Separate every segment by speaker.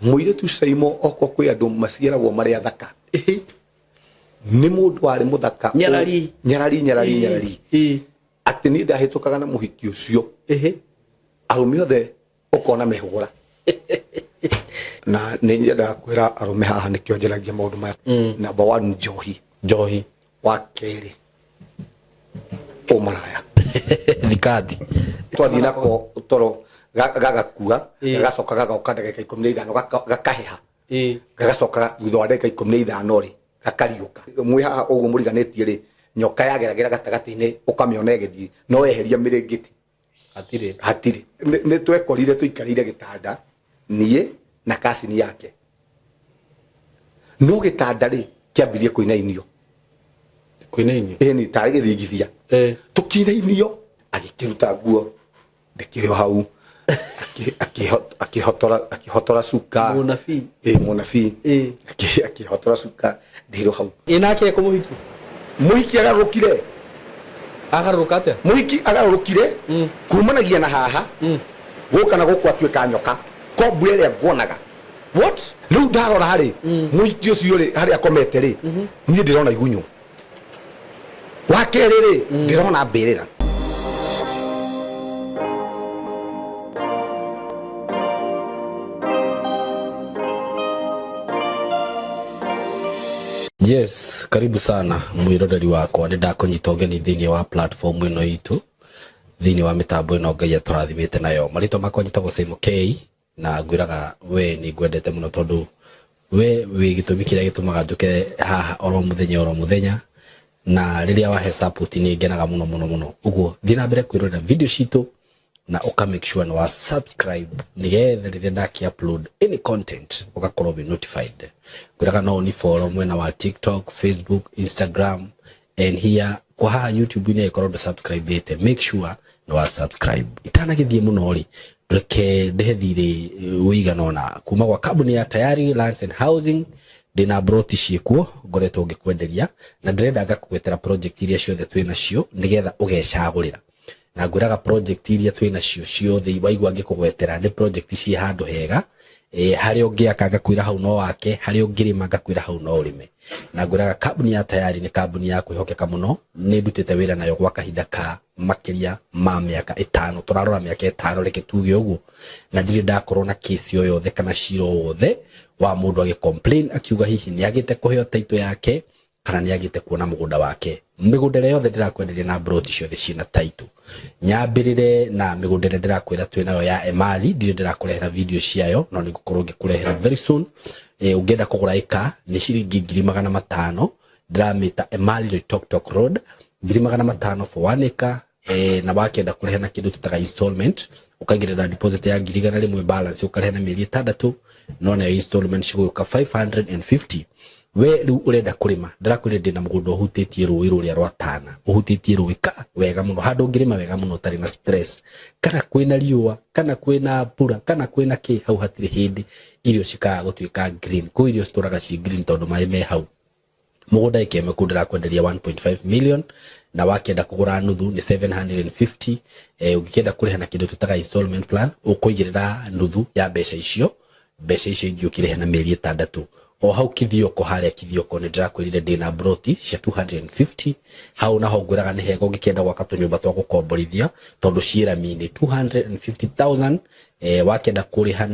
Speaker 1: Mũirĩtu Caimo, okorwo kwĩ andũ maciaragwo marĩ athaka, nĩ mũndũ warĩ mũthaka.
Speaker 2: Nyarari.
Speaker 1: Nyarari, nyarari, nyarari. Atĩ niĩ ndahĩtũkaga na mũhiki ũcio, arũme othe ũkona mehũra. Na nĩ nyendaga kwĩra arũme haha, nĩkĩo njaragia maũndũ maya. Number one, njohi.
Speaker 2: Njohi.
Speaker 1: Wa kerĩ, ũmaraya.
Speaker 2: Thikati.
Speaker 1: Twathiĩ nako toro gagakua, gagacoka gagoka ndagĩka 15, gakaheha, gagacoka thutha wa ndagĩka 15 rĩ, gakariũka. Mwĩ haha ũguo mũriganĩtie rĩ, nyoka yageragĩra gatagatĩ-inĩ, ũkamĩona ĩgĩthiĩ, no weheria mĩrĩngĩti.
Speaker 2: Hatirĩ.
Speaker 1: Hatirĩ. Nĩ twekorire tũikarĩire gĩtanda, niĩ na kacini yake, no gĩtanda rĩ, kĩambirie kũinainio.
Speaker 2: Kũinainio?
Speaker 1: Ĩni, tarĩ gĩthingithia. Tũkĩinainio, agĩkĩruta nguo, ndĩkĩrĩ o hau. Akĩhotora cuka.
Speaker 2: Mũnabii.
Speaker 1: Ĩ, mũnabii. Akĩhotora cuka, ndĩrĩ o hau.
Speaker 2: Ĩ nake kũmũhiki?
Speaker 1: Mũhiki agarũrũkire.
Speaker 2: Agarũrũka atĩa?
Speaker 1: Mũhiki agarũrũkire kumanagia na haha gũka na gũkũ, atuĩka nyoka kobura ĩrĩa nguonaga.
Speaker 2: What?
Speaker 1: Rĩu ndarora rĩ, mũhiki ũcio rĩ, harĩa akomete rĩ, niĩ ndĩrona igunyũ. Wa kerĩ rĩ, ndĩrona mbĩrĩra.
Speaker 2: Yes, karibu sana mwiroreri wakwa, nĩ ndakũnyita ũgeni thĩinĩ wa platform ĩno itũ, thĩinĩ wa mĩtambo ĩno Ngai atũrathimĩte nayo. Marĩtwa makwa njĩtagwo Simon K, na ngwĩraga we nĩ ngwendete mũno, tondũ we wĩ gĩtũmi kĩrĩa gĩtũmaga njũke haha oro mũthenya oro mũthenya, na rĩrĩa wahe support nĩ ngenaga mũno mũno mũno. Ũguo thiĩ na mbere kwĩrorera video citũ na ũka make sure nĩ wa subscribe, nĩgetha rĩrĩa ndaki upload any content ũgakorwo wĩ notified. Ngwĩraga no ũni follow mwena wa TikTok, Facebook, Instagram and here kwa haha YouTube-inĩ. Ĩkorwo ndũ subscribe ĩte, make sure nĩ wa subscribe. Itanagĩthiĩ mũno rĩ, reke ndĩhe thirĩ ũigana ũna kuma gwa kambuni ya Tayari Lands and Housing. Ndĩna broti ciĩkuo ngoretwo ngĩkwenderia, na ndĩrenda ngakũgwetera project iria ciothe twĩ nacio, nĩgetha ũgecagũrĩra. Na ngwĩraga project iria twĩ nacio ciothe waigua ngĩkũgwetera nĩ project ciĩ handũ hega, harĩa ũngĩaka ngakwĩra hau no wake, harĩa ũngĩrĩma ngakwĩra hau no ũrĩme. Na ngwĩraga kambuni ya Tayari nĩ kambuni ya kwĩhokeka mũno. Nĩ ndutĩte wĩra nayo gwa kahinda ka makĩria ma mĩaka 5, tũrarora mĩaka 5, reke tuge ũguo, na ndirĩ ndakorwo na kesi o yothe kana cira o wothe wa mũndũ agĩ complain akiuga hihi nĩ agĩte kũheo title yake kana nĩ agĩte kuona mũgũnda wake. Mĩgũnda ĩrĩa yothe ndĩrakwenderia na mburoti ciothe ciĩna title. Nyambĩrĩre na mĩgũnda ĩrĩa ndĩrakwĩra twĩ nayo ya Emali. Ndirĩ ndĩrakũrehera video ciayo, no nĩ ngũkorwo ngĩkũrehera very soon. Ũngĩenda kũgũra ĩka nĩ ciringi 500,000. Ndĩramĩta Emali Loitoktok Road, 500,000 for 1 acre. Na wakĩenda kũrĩha na kĩndũ tũtaga installment, ũkaigĩrĩra deposit ya 100,000, balance ũkarĩha na mĩeri 6, no nayo installment cigũka 550. We rĩu ũrenda kũrĩma, ndĩrakwĩrire ndĩna mũgũnda ũhutĩtie rũĩ rũrĩa rwa Tana, ũhutĩtie rũĩ ka wega mũno, handũ ũngĩrĩma wega mũno ũtarĩ na stress, kana kwĩna riũa, kana kwĩna mbura, kana kwĩna kĩ, hau hatirĩ hĩndĩ irio cikaga gũtuĩka green. Kũu irio citũraga ci green tondũ maĩ me hau. Mũgũnda ĩka ĩmwe kũu ndĩrakwenderia 1.5 million, na wakĩenda kũgũra nuthu nĩ 750. Ũngĩkĩenda kũrĩha na kĩndũ tũtaga installment plan, ũkũigĩrĩra nuthu ya mbeca icio, mbeca icio ingĩ ũkĩrĩha na mĩeri 6. O hau Kithioko, harĩa Kithioko nĩ ndĩrakwĩrire ndĩna broti cia 250. Hau naho ngwĩraga nĩ hega ũngĩkĩenda gwaka tũnyũmba twa gũkomborithia, tondũ ciĩ rami-inĩ, 250,000. Wakĩenda kũrĩha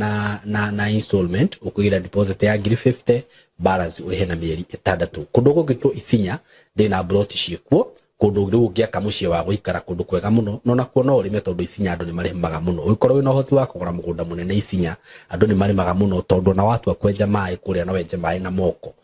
Speaker 2: na installment, ũkũigĩra deposit ya ngiri 50, balance ũrĩhe na mĩeri 6. Kũndũ gũgĩtwo Isinya ndĩna broti ciĩkuo, kũndũ rĩu ũngĩaka mũciĩ wa gũikara, kũndũ kwega mũno, no nakuo no ũrĩme, tondũ Isinya andũ nĩ marĩmaga mũno. Ũngĩkorwo wĩna ũhoti wa kũgũra mũgũnda mũnene Isinya, andũ nĩ marĩmaga mũno, tondũ ona watua kwenja maĩ kũrĩa, no wenje maĩ na moko,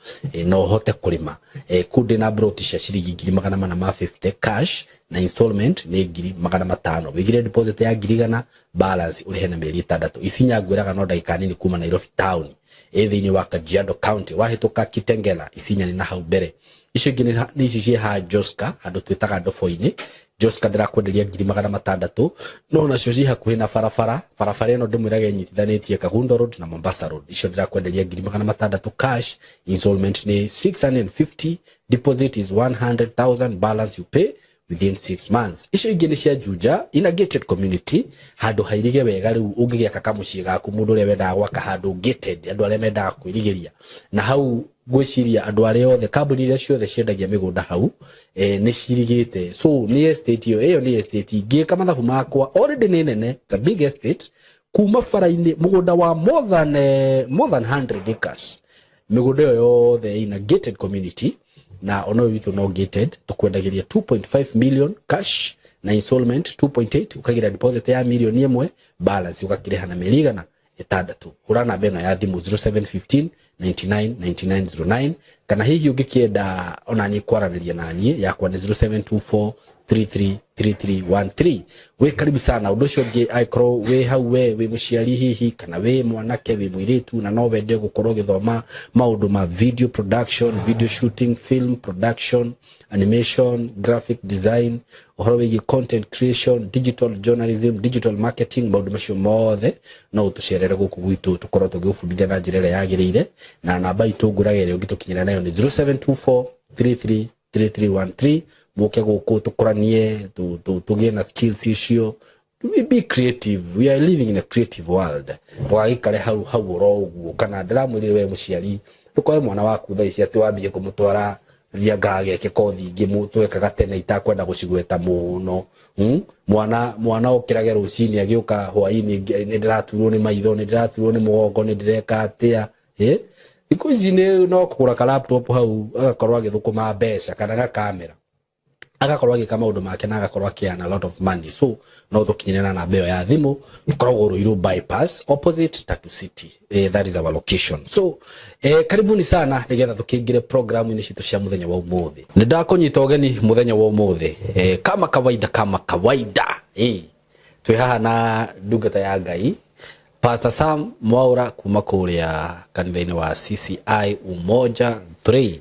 Speaker 2: no ũhote kũrĩma. Kũu ndĩna broti cia ciringi 450,000 cash, na installment nĩ 500,000. Wĩigire deposit ya 100,000, balance ũrĩhe na mĩeri 6. Isinya ngwĩraga no ndagĩka nini kuma Nairobi town, ĩ thĩinĩ wa Kajiado County. Wahĩtũka Kitengela, Isinya nĩ na hau mbere. Icio ingĩ nĩ ici ciĩ ha Joska, handũ twĩtaga Ndobo-inĩ. Joska ndĩrakwenderia 600,000, no nacio ciĩ hakuhĩ na barabara. Barabara ĩno ndĩmwĩraga ĩnyitithanĩtie Kagundo Road na Mombasa Road. Icio ndĩrakwenderia 600,000 cash, installment nĩ 650, deposit is 100,000, balance you pay within 6 months. Icio ingĩ nĩ cia Juja in a gated community, handũ hairige wega. Rĩu ũngĩgĩaka kamũciĩ gaku, mũndũ ũrĩa wendaga gwaka handũ gated, andũ arĩa mendaga kwĩrigĩria na hau, ngwĩciria andũ arĩa othe, kambuni iria ciothe ciendagia mĩgũnda hau nĩ cirigĩte. So nĩ estate ĩyo, ĩyo nĩ estate ngĩka mathabu makwa already nĩ nene. It's a big estate kuma bara-inĩ, mũgũnda wa more than 100 acres. Mĩgũnda ĩyo yothe ina gated community, na ona ũyũ witũ no gated. Tũkwendagĩria 2.5 million cash na installment 2.8, ũkagira deposit ya mirioni 1, balance ũgakĩrĩha na mĩeri 600. Hũra namba ĩno ya thimũ, 0715 99 9909, kana hihi ũngĩkĩenda ona niĩ kwaranĩria na niĩ, yakwa nĩ 0724 333313. Wĩ karibu sana. Ũndũ ũcio ũngĩ, angĩkorwo wĩ hau, we wĩ mũciari hihi, kana wĩ mwanake, wĩ mũirĩtu, na no wende gũkorwo ũgĩthoma maũndũ ma video production, video shooting, film production, animation, graphic design, ũhoro wĩgiĩ content creation, digital journalism, digital marketing, maũndũ macio mothe, no ũtũcerere gũkũ gwitũ, tũkorwo tũgĩgũbundithia na njĩra ĩrĩa yagĩrĩire. Na namba itũ ngũraga ĩrĩa ũngĩtũkinyĩra nayo nĩ 0724 33 3313. Mũke gũkũ tũkũranie, tũgĩe na skills icio. We be creative, we are living in a creative world. Ndũgagĩikare hau hau oro ũguo. Kana ndĩramwĩrire, we mũciari, ndũkoe mwana waku thaa ici atĩ wambie kũmũtwara thianga ageke kothi ingĩ twekaga tene itakwenda gũcigweta mũno. Mwana okĩrage rũcinĩ agĩũka hwainĩ, nĩ ndĩraturwo nĩ maitho, nĩ ndĩraturwo nĩ mũgongo, nĩ ndĩreka atĩa. Thikũ ici nĩ no kũgũra ka laptop hau, agakorwo agĩthũkũma mbeca, kana gakamera, agakorwo agĩka maũndũ make na agakorwo akĩearn a lot of money. So no tũkinyĩre na namba ĩyo ya thimũ. Tũkoragwo Ruiru Bypass, opposite Tatu City. That is our location. So karibuni sana, nĩgetha tũkĩingĩre programu-inĩ citũ cia mũthenya wa ũmũthĩ. Nĩ ndakũnyita ũgeni mũthenya wa ũmũthĩ, kama kawaida, kama kawaida, twĩ haha na ndungata ya Ngai, Pastor Sam Mwaura, kuma kũrĩa kanitha-inĩ wa CCI Umoja 3.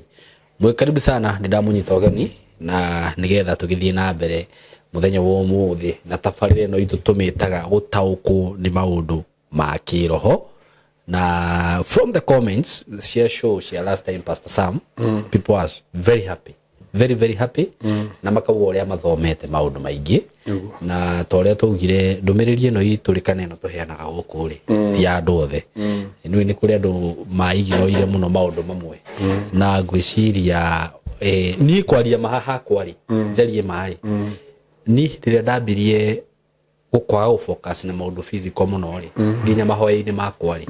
Speaker 2: Mwĩ karibu sana. Nĩ ndamũnyita ũgeni na nĩgetha tũgĩthiĩ na mbere mũthenya wa ũmũthĩ na tabarĩra ĩno itũ tũmĩtaga Gũtaũkwo nĩ Maũndũ ma Kĩroho. Na from the comments cia show cia last time, Pastor Sam, people was very happy, very very happy, na makauga ũrĩa mathomete maũndũ maingĩ. Na ta ũrĩa twaugire, ndũmĩrĩri ĩno itũ rĩ, kana ĩno tũheanaga gũkũ rĩ, ti ya andũ othe. Nĩ nĩ kũrĩ andũ maiginoire mũno maũndũ mamwe, na ngwĩciria niĩ kwaria maha hakwa rĩ, njarie ma rĩ, niĩ rĩrĩa ndambirie gũkwaga gũfocus na maũndũ physical mũno rĩ, nginya mahoya-inĩ makwa rĩ,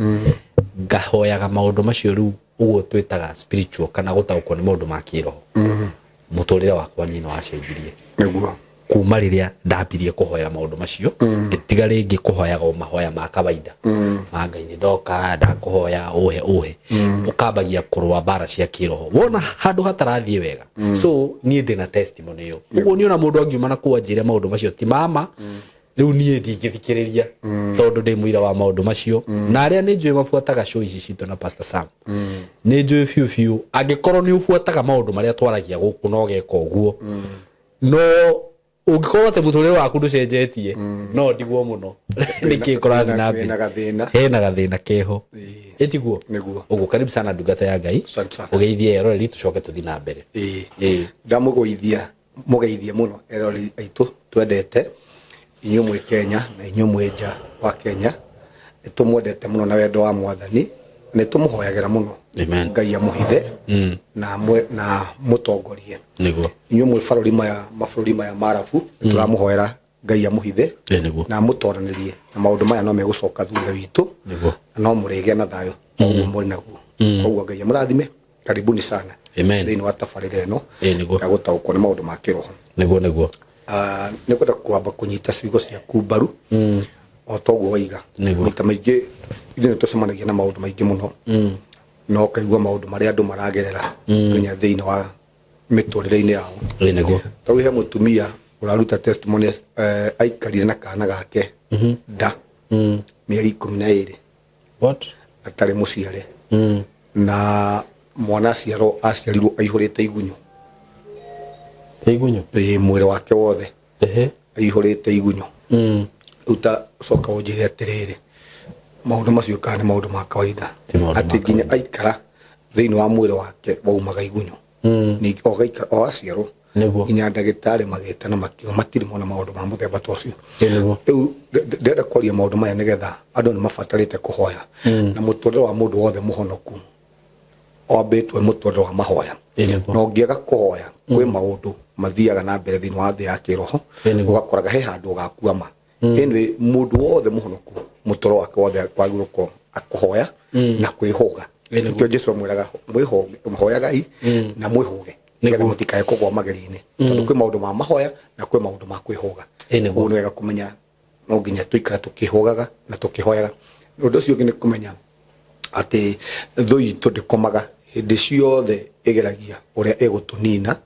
Speaker 2: ngahoyaga maũndũ macio rĩu ũguo twĩtaga spiritual, kana gũtaũkwo nĩ maũndũ ma kĩroho, mũtũrĩre wakwa niĩ nĩ wacenjirie. Kuma rĩrĩa ndambirie kũhoya maũndũ macio, ngĩtiga rĩngĩ kũhoyaga o mahoya ma kawaida ma Ngai, nĩ ndoka ndakũhoya ũhe ũhe, ũkambagia kũrũa mbara cia kĩroho wona handũ hatarathiĩ wega. So niĩ ndĩna testimony ĩyo. Ũguo niĩ ona mũndũ angiuma na kũu anjĩre maũndũ macio ti mama, rĩu niĩ ndingĩthikĩrĩria, tondũ ndĩ mũira wa maũndũ macio. Na arĩa nĩ njũĩ mabuataga show ici citũ na Pastor Sam, nĩ njũĩ biũ biũ, angĩkorwo nĩ ũbuataga maũndũ marĩa twaragia gũkũ na ũgeka ũguo, no ũngĩkorwo atĩ mũtũrĩre waku ndũcenjetie, no ndigwo mũno nĩkĩ kũrathiĩ na mbere.
Speaker 1: Wĩna gathĩna.
Speaker 2: Hena gathĩna keho. Ĩtiguo?
Speaker 1: Nĩguo.
Speaker 2: Ũguo karibu sana, ndungata ya Ngai.
Speaker 1: Asante sana.
Speaker 2: Ũgeithie eroreri, tũcoke tũthiĩ na mbere.
Speaker 1: Ĩĩ, ndamũgũithia, mũgeithie mũno erori aitũ twendete, inyuĩ mwĩ Kenya na inyuĩ mwĩ nja wa Kenya. Nĩ tũmwendete mũno na wendo wa Mwathani, nĩ tũmũhoyagĩra mũno.
Speaker 2: Amen.
Speaker 1: Ngai amũhithe na mũtongorie. Inyuĩ mwĩ bũrũri maya, mabũrũri maya marabu, nĩ tũramũhoera Ngai amũhithe na amũtoranĩrie na maũndũ maya no megũcoka thutha witũ, na no mũrĩgĩa na thayũ ũguo mũrĩ naguo. Koguo Ngai amũrathime. Karibuni sana
Speaker 2: Amen.
Speaker 1: thĩinĩ wa tabarĩra ĩno
Speaker 2: Nĩguo.
Speaker 1: ya gũtaũkwo nĩ maũndũ ma kĩroho.
Speaker 2: Nĩguo nĩguo.
Speaker 1: Nĩ kwenda kwamba kũnyita ciugo ciaku mbaru o toguo waiga. Maita maingĩ ithuĩ nĩ tũcemanagia na maũndũ maingĩ mũno, na ũkaigua maũndũ marĩa andũ maragerera nginya thĩinĩ wa mĩtũrĩre-inĩ yao. Tau he mũtumia ũraruta testimony, aikarire na kana gake nda mĩeri 12
Speaker 2: What?
Speaker 1: atarĩ mũciare, na mwana aciarwo aciarirwo aihũrĩte igunyũ.
Speaker 2: Igunyũ?
Speaker 1: Ĩĩ, mwĩrĩ wake wothe aihũrĩte igunyũ. Rĩu ta coka ũnjĩre atĩrĩrĩ, maũndũ macio kana nĩ maũndũ ma kawaida?
Speaker 2: Ti maũndũ ma
Speaker 1: Atĩ nginya aikara thĩinĩ wa mwĩrĩ wake waumaga igunyũ. Ningĩ o gaikara o aciarwo.
Speaker 2: Nĩguo.
Speaker 1: Nginya ndagĩtarĩ magĩtana makiuga matirĩ mona maũndũ ma mũthemba ta ũcio.
Speaker 2: Ĩĩ nĩguo.
Speaker 1: Rĩu ndĩrenda kwaria maũndũ maya nĩgetha andũ nĩ mabatarĩte kũhoya, na mũtũrĩre wa mũndũ wothe mũhonoku wambĩtwo mũtũrĩre wa mahoya.
Speaker 2: Ĩĩ nĩguo.
Speaker 1: Na ũngĩaga kũhoya, kwĩ maũndũ mathiaga na mbere thĩinĩ wa thĩ ya kĩroho,
Speaker 2: Ĩĩ nĩguo.
Speaker 1: ũgakoraga he handũ ũgakwama. Anyway, mũndũ wothe mũhonoku mũtũrĩre wake wothe wagĩrĩirwo gũkorwo akũhoya na kwĩhũga.
Speaker 2: Ĩĩ nĩguo.
Speaker 1: Nĩkĩo Jesu amwĩraga, "Hoyagai na mwĩhũge nĩgetha mũtikae kũgwa magerio-inĩ," tondũ kwĩ maũndũ ma mahoya na kwĩ maũndũ ma kwĩhũga.
Speaker 2: Ĩĩ nĩguo.
Speaker 1: Koguo nĩ wega kũmenya no nginya tũikare tũkĩhũgaga na tũkĩhoyaga. Ũndũ ũcio ũngĩ nĩ kũmenya atĩ thũ itũ ndĩkomaga, hĩndĩ ciothe ĩgeragia ũrĩa ĩgũtũnina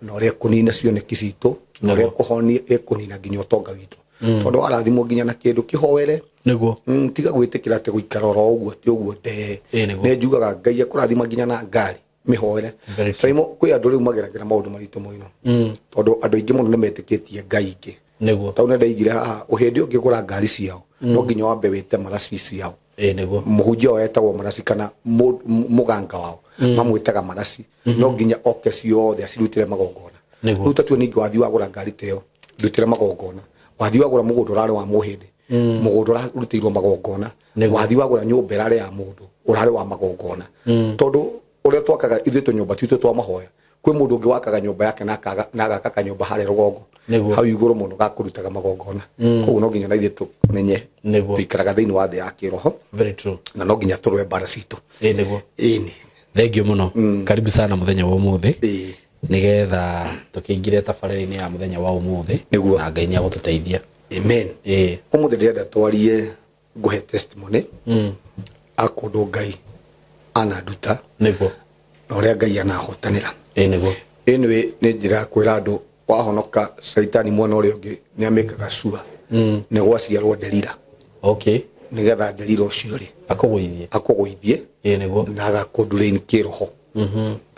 Speaker 1: na ũrĩa ĩkũnina cioneki citũ na ũrĩa ĩkũhonia, ĩkũnina nginya ũtonga witũ, tondũ warathimwo nginya na kĩndũ kĩhoere. Tiga gwĩtĩkĩra atĩ gũikara oro ũguo ti ũguo nde.
Speaker 2: Ĩĩ nĩguo.
Speaker 1: Nĩ njugaga Ngai akũrathima nginya na ngari, mĩhoere.
Speaker 2: Very true.
Speaker 1: Saimo, kwĩ andũ rĩu mageragĩra maũndũ maritũ mũno, tondũ andũ aingĩ mũno nĩ metĩkĩtie Ngai ingĩ. Tau nĩ ndaigire haha ũhĩndĩ ũngĩgũra ngari ciao no nginya wambe wĩte maraci ciao.
Speaker 2: Ĩĩ nĩguo.
Speaker 1: Mũhunjia wao etagwo maraci, kana mũganga wao mamwĩtaga maraci, no nginya oke ciothe acirutĩre magongona. Rĩu tatue ningĩ wathiĩ wagũra ngari ta ĩyo, ndutĩre magongona. Wathiĩ wagũra mũgũnda ũrarĩ wa mũhĩndĩ, mũgũnda ũrarutĩirwo magongona. Wathiĩ wagũra nyũmba ĩrarĩ ya mũndũ ũrarĩ wa magongona, tondũ ũrĩa twakaga ithuĩ tũnyũmba twitũ twa mahoya, kwĩ mũndũ ũngĩ wakaga nyũmba yake na agaka kanyũmba harĩa rũgongo hau igũrũ mũno gakũrutaga magongona. Koguo no nginya na ithuĩ tũmenye tũikaraga thĩinĩ wa thĩ ya kĩroho
Speaker 2: Very true.
Speaker 1: na no nginya tũrũe mbara citũ.
Speaker 2: Ĩĩ nĩguo.
Speaker 1: Ĩni.
Speaker 2: Thank you mũno, karibu sana mũthenya wa ũmũthĩ, nĩgetha tũkĩingĩre tabarĩra-inĩ ya mũthenya wa ũmũthĩ. Na Ngai nĩ agũtũteithia.
Speaker 1: Amen. Ũmũthĩ ndĩrenda twarie, ngũhe testimony a kũndũ Ngai ananduta na ũrĩa Ngai anahotanĩra.
Speaker 2: Ĩĩ nĩguo.
Speaker 1: Anyway, nĩ njĩra ya kwĩra andũ wahonoka, caitani mwena ũrĩa ũngĩ nĩ amĩkaga sure nĩ gwaciarwo nderira, nĩgetha nderira ũcio rĩ
Speaker 2: akũgũithie.
Speaker 1: Akũgũithie
Speaker 2: Ĩĩ nĩguo.
Speaker 1: na agakũndurain kĩroho.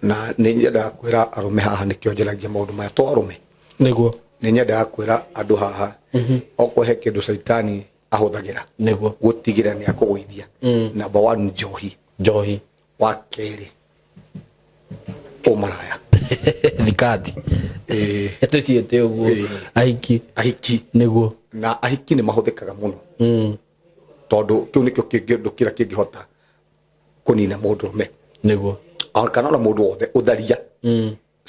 Speaker 1: Na nĩ nyendaga kwĩra arũme haha, nĩkĩo njaragia maũndũ maya to arũme. Nĩ nyendaga kwĩra andũ haha, okorwo he kĩndũ caitani ahũthagĩra gũtigĩra nĩ akũgũithia, number one, njohi.
Speaker 2: Njohi.
Speaker 1: Wa kerĩ, ũmaraya.
Speaker 2: Thikati. Tũciĩte ũguo. Ahiki.
Speaker 1: Ahiki. Na ahiki nĩ mahũthĩkaga mũno, tondũ kĩu nĩkĩo kĩndũ kĩrĩa kĩngĩhota kũnina mũndũrũme ona kana ona mũndũ wothe. Ũtharia,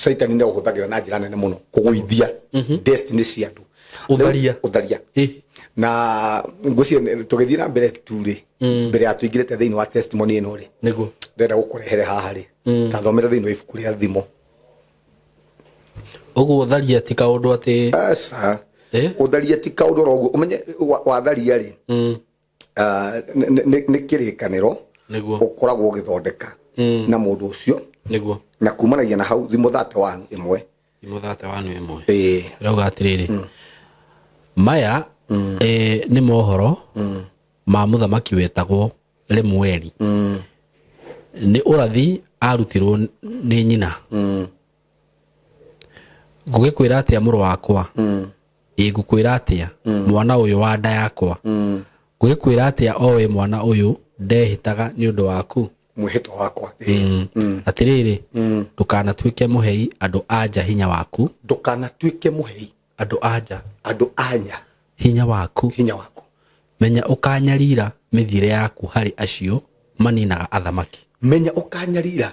Speaker 1: caitani nĩ ũhũthagĩra na njĩra nene mũno kũgũithia destiny cia andũ.
Speaker 2: Ũtharia.
Speaker 1: Ũtharia. Na ngwĩciria tũgĩthiĩ na mbere tu rĩ, mbere ya tũingĩrĩte thĩinĩ wa testimony ĩno rĩ, ndĩrenda gũkũrehere haha rĩ, ta thomera thĩinĩ wa ibuku rĩa Thimo.
Speaker 2: Ũguo ũtharia ti kaũndũ atĩ
Speaker 1: Aca. Ũtharia ti kaũndũ oro ũguo. Ũmenye watharia rĩ, nĩ kĩrĩkanĩro ũkoragwo ũgĩthondeka na mũndũ ũcio, na kumanagia na hau. Thimo 31 ĩmwe.
Speaker 2: Thimo 31 ĩmwe.
Speaker 1: Ĩĩ.
Speaker 2: Rauga atĩrĩrĩ, maya nĩ mohoro ma mũthamaki wetagwo Lemueli, nĩ ũrathi arutirwo nĩ nyina. Ngũgĩkwĩra atĩa, mũrũ wakwa? Ĩ ngũkwĩra atĩa, mwana ũyũ wa nda yakwa? Ngũgĩkwĩra atĩa, o we mwana ũyũ ndehĩtaga nĩ ũndũ waku?
Speaker 1: Mwĩhĩtwa wakwa. Ĩĩ.
Speaker 2: Atĩrĩrĩ, ndũkanatuĩke mũhei andũ a nja hinya waku.
Speaker 1: Ndũkanatuĩke mũhei
Speaker 2: andũ a nja
Speaker 1: andũ anya
Speaker 2: hinya waku.
Speaker 1: Hinya waku.
Speaker 2: Menya ũkanyarira mĩthiĩre yaku harĩ acio maninaga athamaki.
Speaker 1: Menya ũkanyarira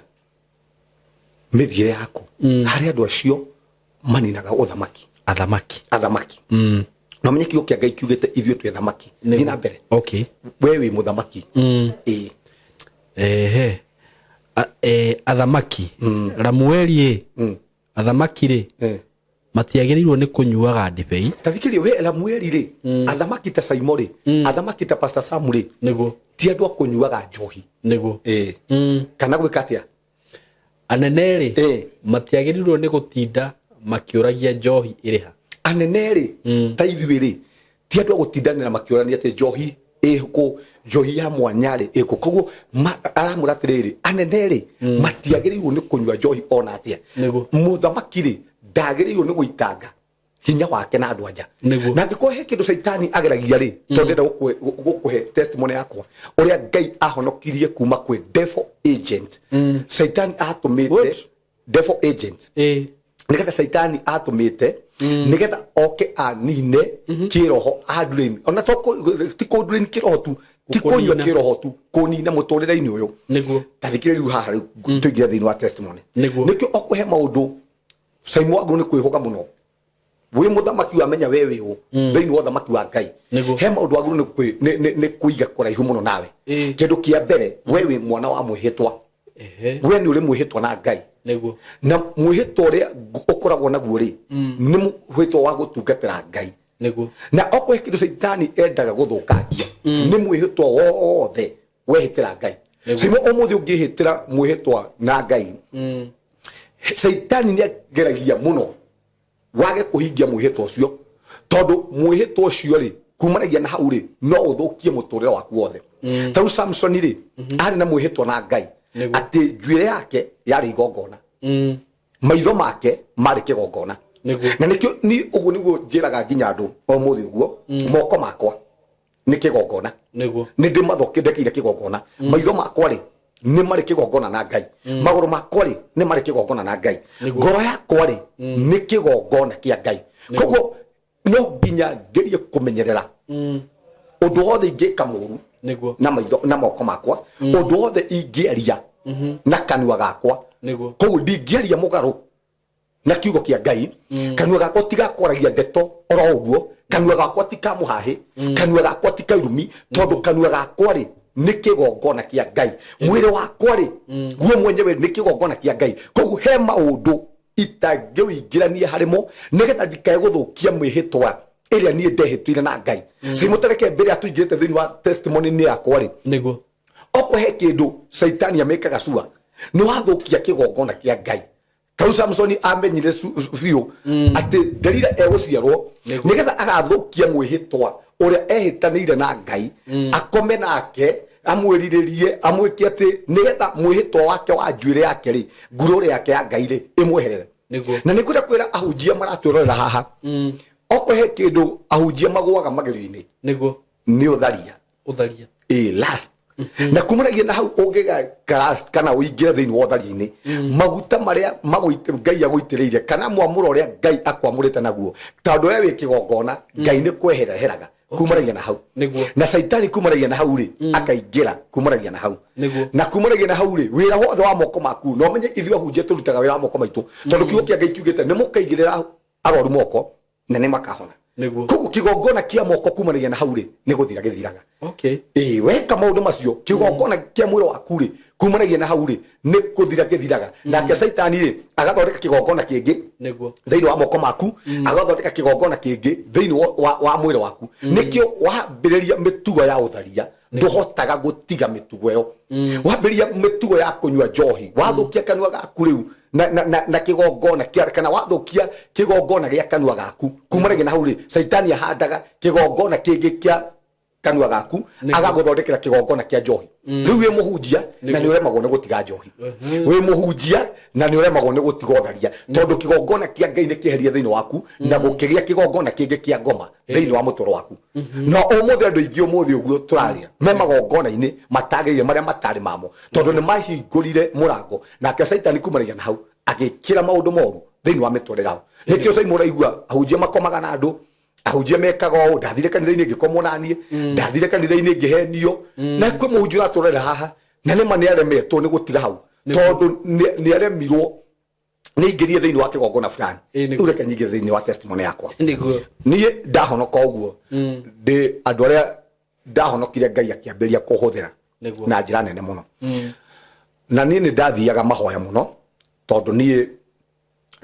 Speaker 1: mĩthiĩre yaku harĩ andũ acio maninaga ũthamaki.
Speaker 2: Athamaki.
Speaker 1: Athamaki. Na ũmenye kiugo kĩa Ngai kiugĩte ithuĩ twĩ athamaki. Thiĩ na mbere. We wĩ mũthamaki. Ĩĩ.
Speaker 2: Ehe. Athamaki Ramueli ĩ, athamaki rĩ, matiagĩrĩirwo nĩ kũnyuaga ndibei.
Speaker 1: Ta thikĩrĩria we Ramueli rĩ, athamaki ta Saimo rĩ, athamaki ta Pastor Sam rĩ, ti andũ a kũnyuaga njohi. Ĩĩ. Kana gwĩka atĩa?
Speaker 2: Anene rĩ, matiagĩrĩirwo nĩ gũtinda makĩũragia njohi ĩrĩ ha.
Speaker 1: Anene rĩ, ta ithuĩ rĩ, ti andũ a gũtindanĩra makĩũrania atĩ njohi ĩkũ, njohi ya mwanya rĩ ĩkũ. Koguo aramwĩra atĩrĩrĩ, anene rĩ, matiagĩrĩirwo nĩ kũnyua njohi ona atĩa. Mũthamaki rĩ, ndagĩrĩirwo nĩ gũitanga hinya wake na andũ anja. Na angĩkorwo he kĩndũ caitani ageragia rĩ, tondũ ndĩrenda gũkũhe testimony yakwa ũrĩa Ngai ahonokirie kuma kwĩ devil agent caitani atũmĩte.
Speaker 2: What?
Speaker 1: Devil agent. Nigetha Caitani atũmĩte nigetha oke anine kĩroho, andrain, ona to ti kũndrain kĩroho tu, ti kũnyua
Speaker 2: Gũkũnina.
Speaker 1: kĩroho tu, kũnina mũtũrĩre-inĩ ũyũ. Ta thikĩrĩria rĩu haha, rĩu tũingĩre thĩinĩ wa testimony. Nĩkĩo okũhe maũndũ Simon wagĩrĩirwo nĩ kwĩhũga mũno wĩ mũthamaki, wamenya we wĩ ũ thĩinĩ wa ũthamaki wa Ngai. He maũndũ wagĩrĩirwo nĩ kũiga kũraihu mũno nawe. Kĩndũ kĩa mbere, we wĩ mwana wa mwĩhĩtwa. We nĩ ũrĩ mwĩhĩtwa na Ngai. Na mwĩhĩtwa ũrĩa ũkoragwo naguo rĩ, nĩ mwĩhĩtwa wa gũtungatĩra Ngai. Na okorwo he kĩndũ Caitani endaga gũthũkangia, nĩ mwĩhĩtwa wothe wehĩtĩra Ngai. Simo ũmũthĩ ũngĩhĩtĩra mwĩhĩtwa na Ngai, Caitani nĩ ageragia mũno wage kũhingia mwĩhĩtwa ũcio, tondũ mwĩhĩtwa ũcio rĩ, kumanagia na hau rĩ, no ũthũkie mũtũrĩre waku wothe. Ta rĩu Samsoni rĩ, arĩ na mwĩhĩtwa na Ngai atĩ njuĩrĩ yake yarĩ igongona, maitho make marĩ kĩgongona. Na nĩkĩo ni ũguo nĩguo njĩraga nginya andũ ũmũthĩ ũguo, moko makwa nĩ kĩgongona. Nĩ ndĩmathondekire kĩgongona. Maitho makwa rĩ, nĩ marĩ kĩgongona na Ngai. Magũrũ makwa rĩ, nĩ marĩ kĩgongona na Ngai. Ngoro yakwa rĩ, nĩ kĩgongona kĩa Ngai. Koguo no nginya ngerie kũmenyerera ũndũ wothe ingĩka mũru na maitho na moko makwa, ũndũ wothe ingĩaria na kanua gakwa. Koguo ndingĩaria mũgarũ na kiugo kĩa Ngai. Kanua gakwa tigakwaragia ndeto oro ũguo, kanua gakwa ti ka mũhahĩ, kanua gakwa ti ka irumi, tondũ kanua gakwa rĩ, nĩ kĩgongona kĩa Ngai. Mwĩrĩ wakwa rĩ, guo mwenyewe nĩ kĩgongona kĩa Ngai. Koguo he maũndũ itangĩwĩingĩrania harĩmo, nĩgetha ndikae gũthũkia mĩhĩtwa ĩrĩa niĩ ndehĩtĩire na Ngai. Cimũtereke mbere ya tũingĩrĩte thĩinĩ wa testimony nĩ yakwa rĩ, okorwo he kĩndũ Caitani amĩkaga cua, nĩ wathũkia kĩgongona kĩa Ngai. Tau Samsoni amenyire biũ atĩ Delila egũciarwo nĩgetha agathũkia mwĩhĩtwa ũrĩa ehĩtanĩire na Ngai, akome nake, amwĩrirĩrie, amwĩke atĩ nĩgetha mwĩhĩtwa wake wa njuĩrĩ yake rĩ, ngurũrĩ yake ya Ngai rĩ, ĩmweherere. Na nĩ kwenda kwĩra ahunjia maratwĩrorera haha, okorwo he kĩndũ ahunjia magũaga magerio-inĩ, nĩ ũtharia.
Speaker 2: Ũtharia.
Speaker 1: Ĩ last na kumanagia na hau ũngĩgaka last kana ũingĩre thĩinĩ wa ũtharia-inĩ, maguta marĩa Ngai agũitĩrĩire kana mwamũro ũrĩa Ngai akwamũrĩte naguo, tondũ we wĩ kĩgongona, Ngai nĩ kwehereheraga kumanagia na hau. Na Caitani kumanagia na hau rĩ, akaingĩra kumanagia na hau. Na kumanagia na hau rĩ, wĩra wothe wa moko maku, na ũmenye ithuĩ ahunjia tũrutaga wĩra wa moko maitũ, tondũ kiugo kĩa Ngai kiugĩte nĩ mũkaigĩrĩra arwaru moko na nĩ makahona. Koguo kĩgongona kĩa moko kumanagia na hau rĩ, nĩ gũthira gĩthiraga. Ĩĩ, weka maũndũ macio, kĩgongona kĩa mwĩrĩ waku rĩ, kumanagia na hau rĩ, nĩ gũthira gĩthiraga. Nake Caitani rĩ, agathondeka kĩgongona kĩngĩ thĩinĩ wa moko maku, agathondeka kĩgongona kĩngĩ thĩinĩ wa mwĩrĩ waku. Nĩkĩo wambĩrĩria mĩtugo ya ũtharia, ndũhotaga gũtiga mĩtugo ĩyo. Wambĩrĩria mĩtugo ya kũnyua njohi, wathũkia kanua gaku rĩu na kĩgongona kĩa, kana wathũkia kĩgongona gĩa kanua gaku, kumanagia na hau rĩ, Caitani ahandaga kĩgongona kĩngĩ kĩa kanua gaku, agagũthondekera kĩgongona kĩa njohi. Rĩu wĩ mũhunjia na nĩ ũremagwo nĩ gũtiga njohi, wĩ mũhunjia na nĩ ũremagwo nĩ gũtiga ũtharia, tondũ kĩgongona kĩa Ngai nĩ kĩeherie thĩinĩ waku na gũkĩgĩa kĩgongona kĩngĩ kĩa ngoma thĩinĩ wa mũtũrũ waku. Na ũmũthĩ andũ aingĩ ũmũthĩ ũguo tũraria me magongona-inĩ matagĩrĩire, marĩa matarĩ mamo, tondũ nĩ mahingũrire mũrango, nake Caitani kumanagia na hau agĩkĩra maũndũ moru thĩinĩ wa mĩtũrĩre yao. Nĩkĩo Caimo ũraigua ahunjia makomaga na andũ, ahunjia mekaga ũũ, ndathire kanitha-inĩ ngĩkomwo naniĩ, ndathire kanitha-inĩ ngĩhenio. Na kwĩ mũhunjia ũratũrorera haha na nĩma nĩ aremetwo nĩ gũtiga hau, tondũ nĩ aremirwo nĩ ingĩrie thĩinĩ wa kĩgongona fulani. Rĩu reke nyingĩre thĩinĩ wa testimony yakwa. Niĩ ndahonoka ũguo, ndĩ andũ arĩa ndahonokire, Ngai akĩambĩrĩria kũhũthĩra na njĩra nene mũno. Na niĩ nĩ ndathiaga mahoya mũno, tondũ niĩ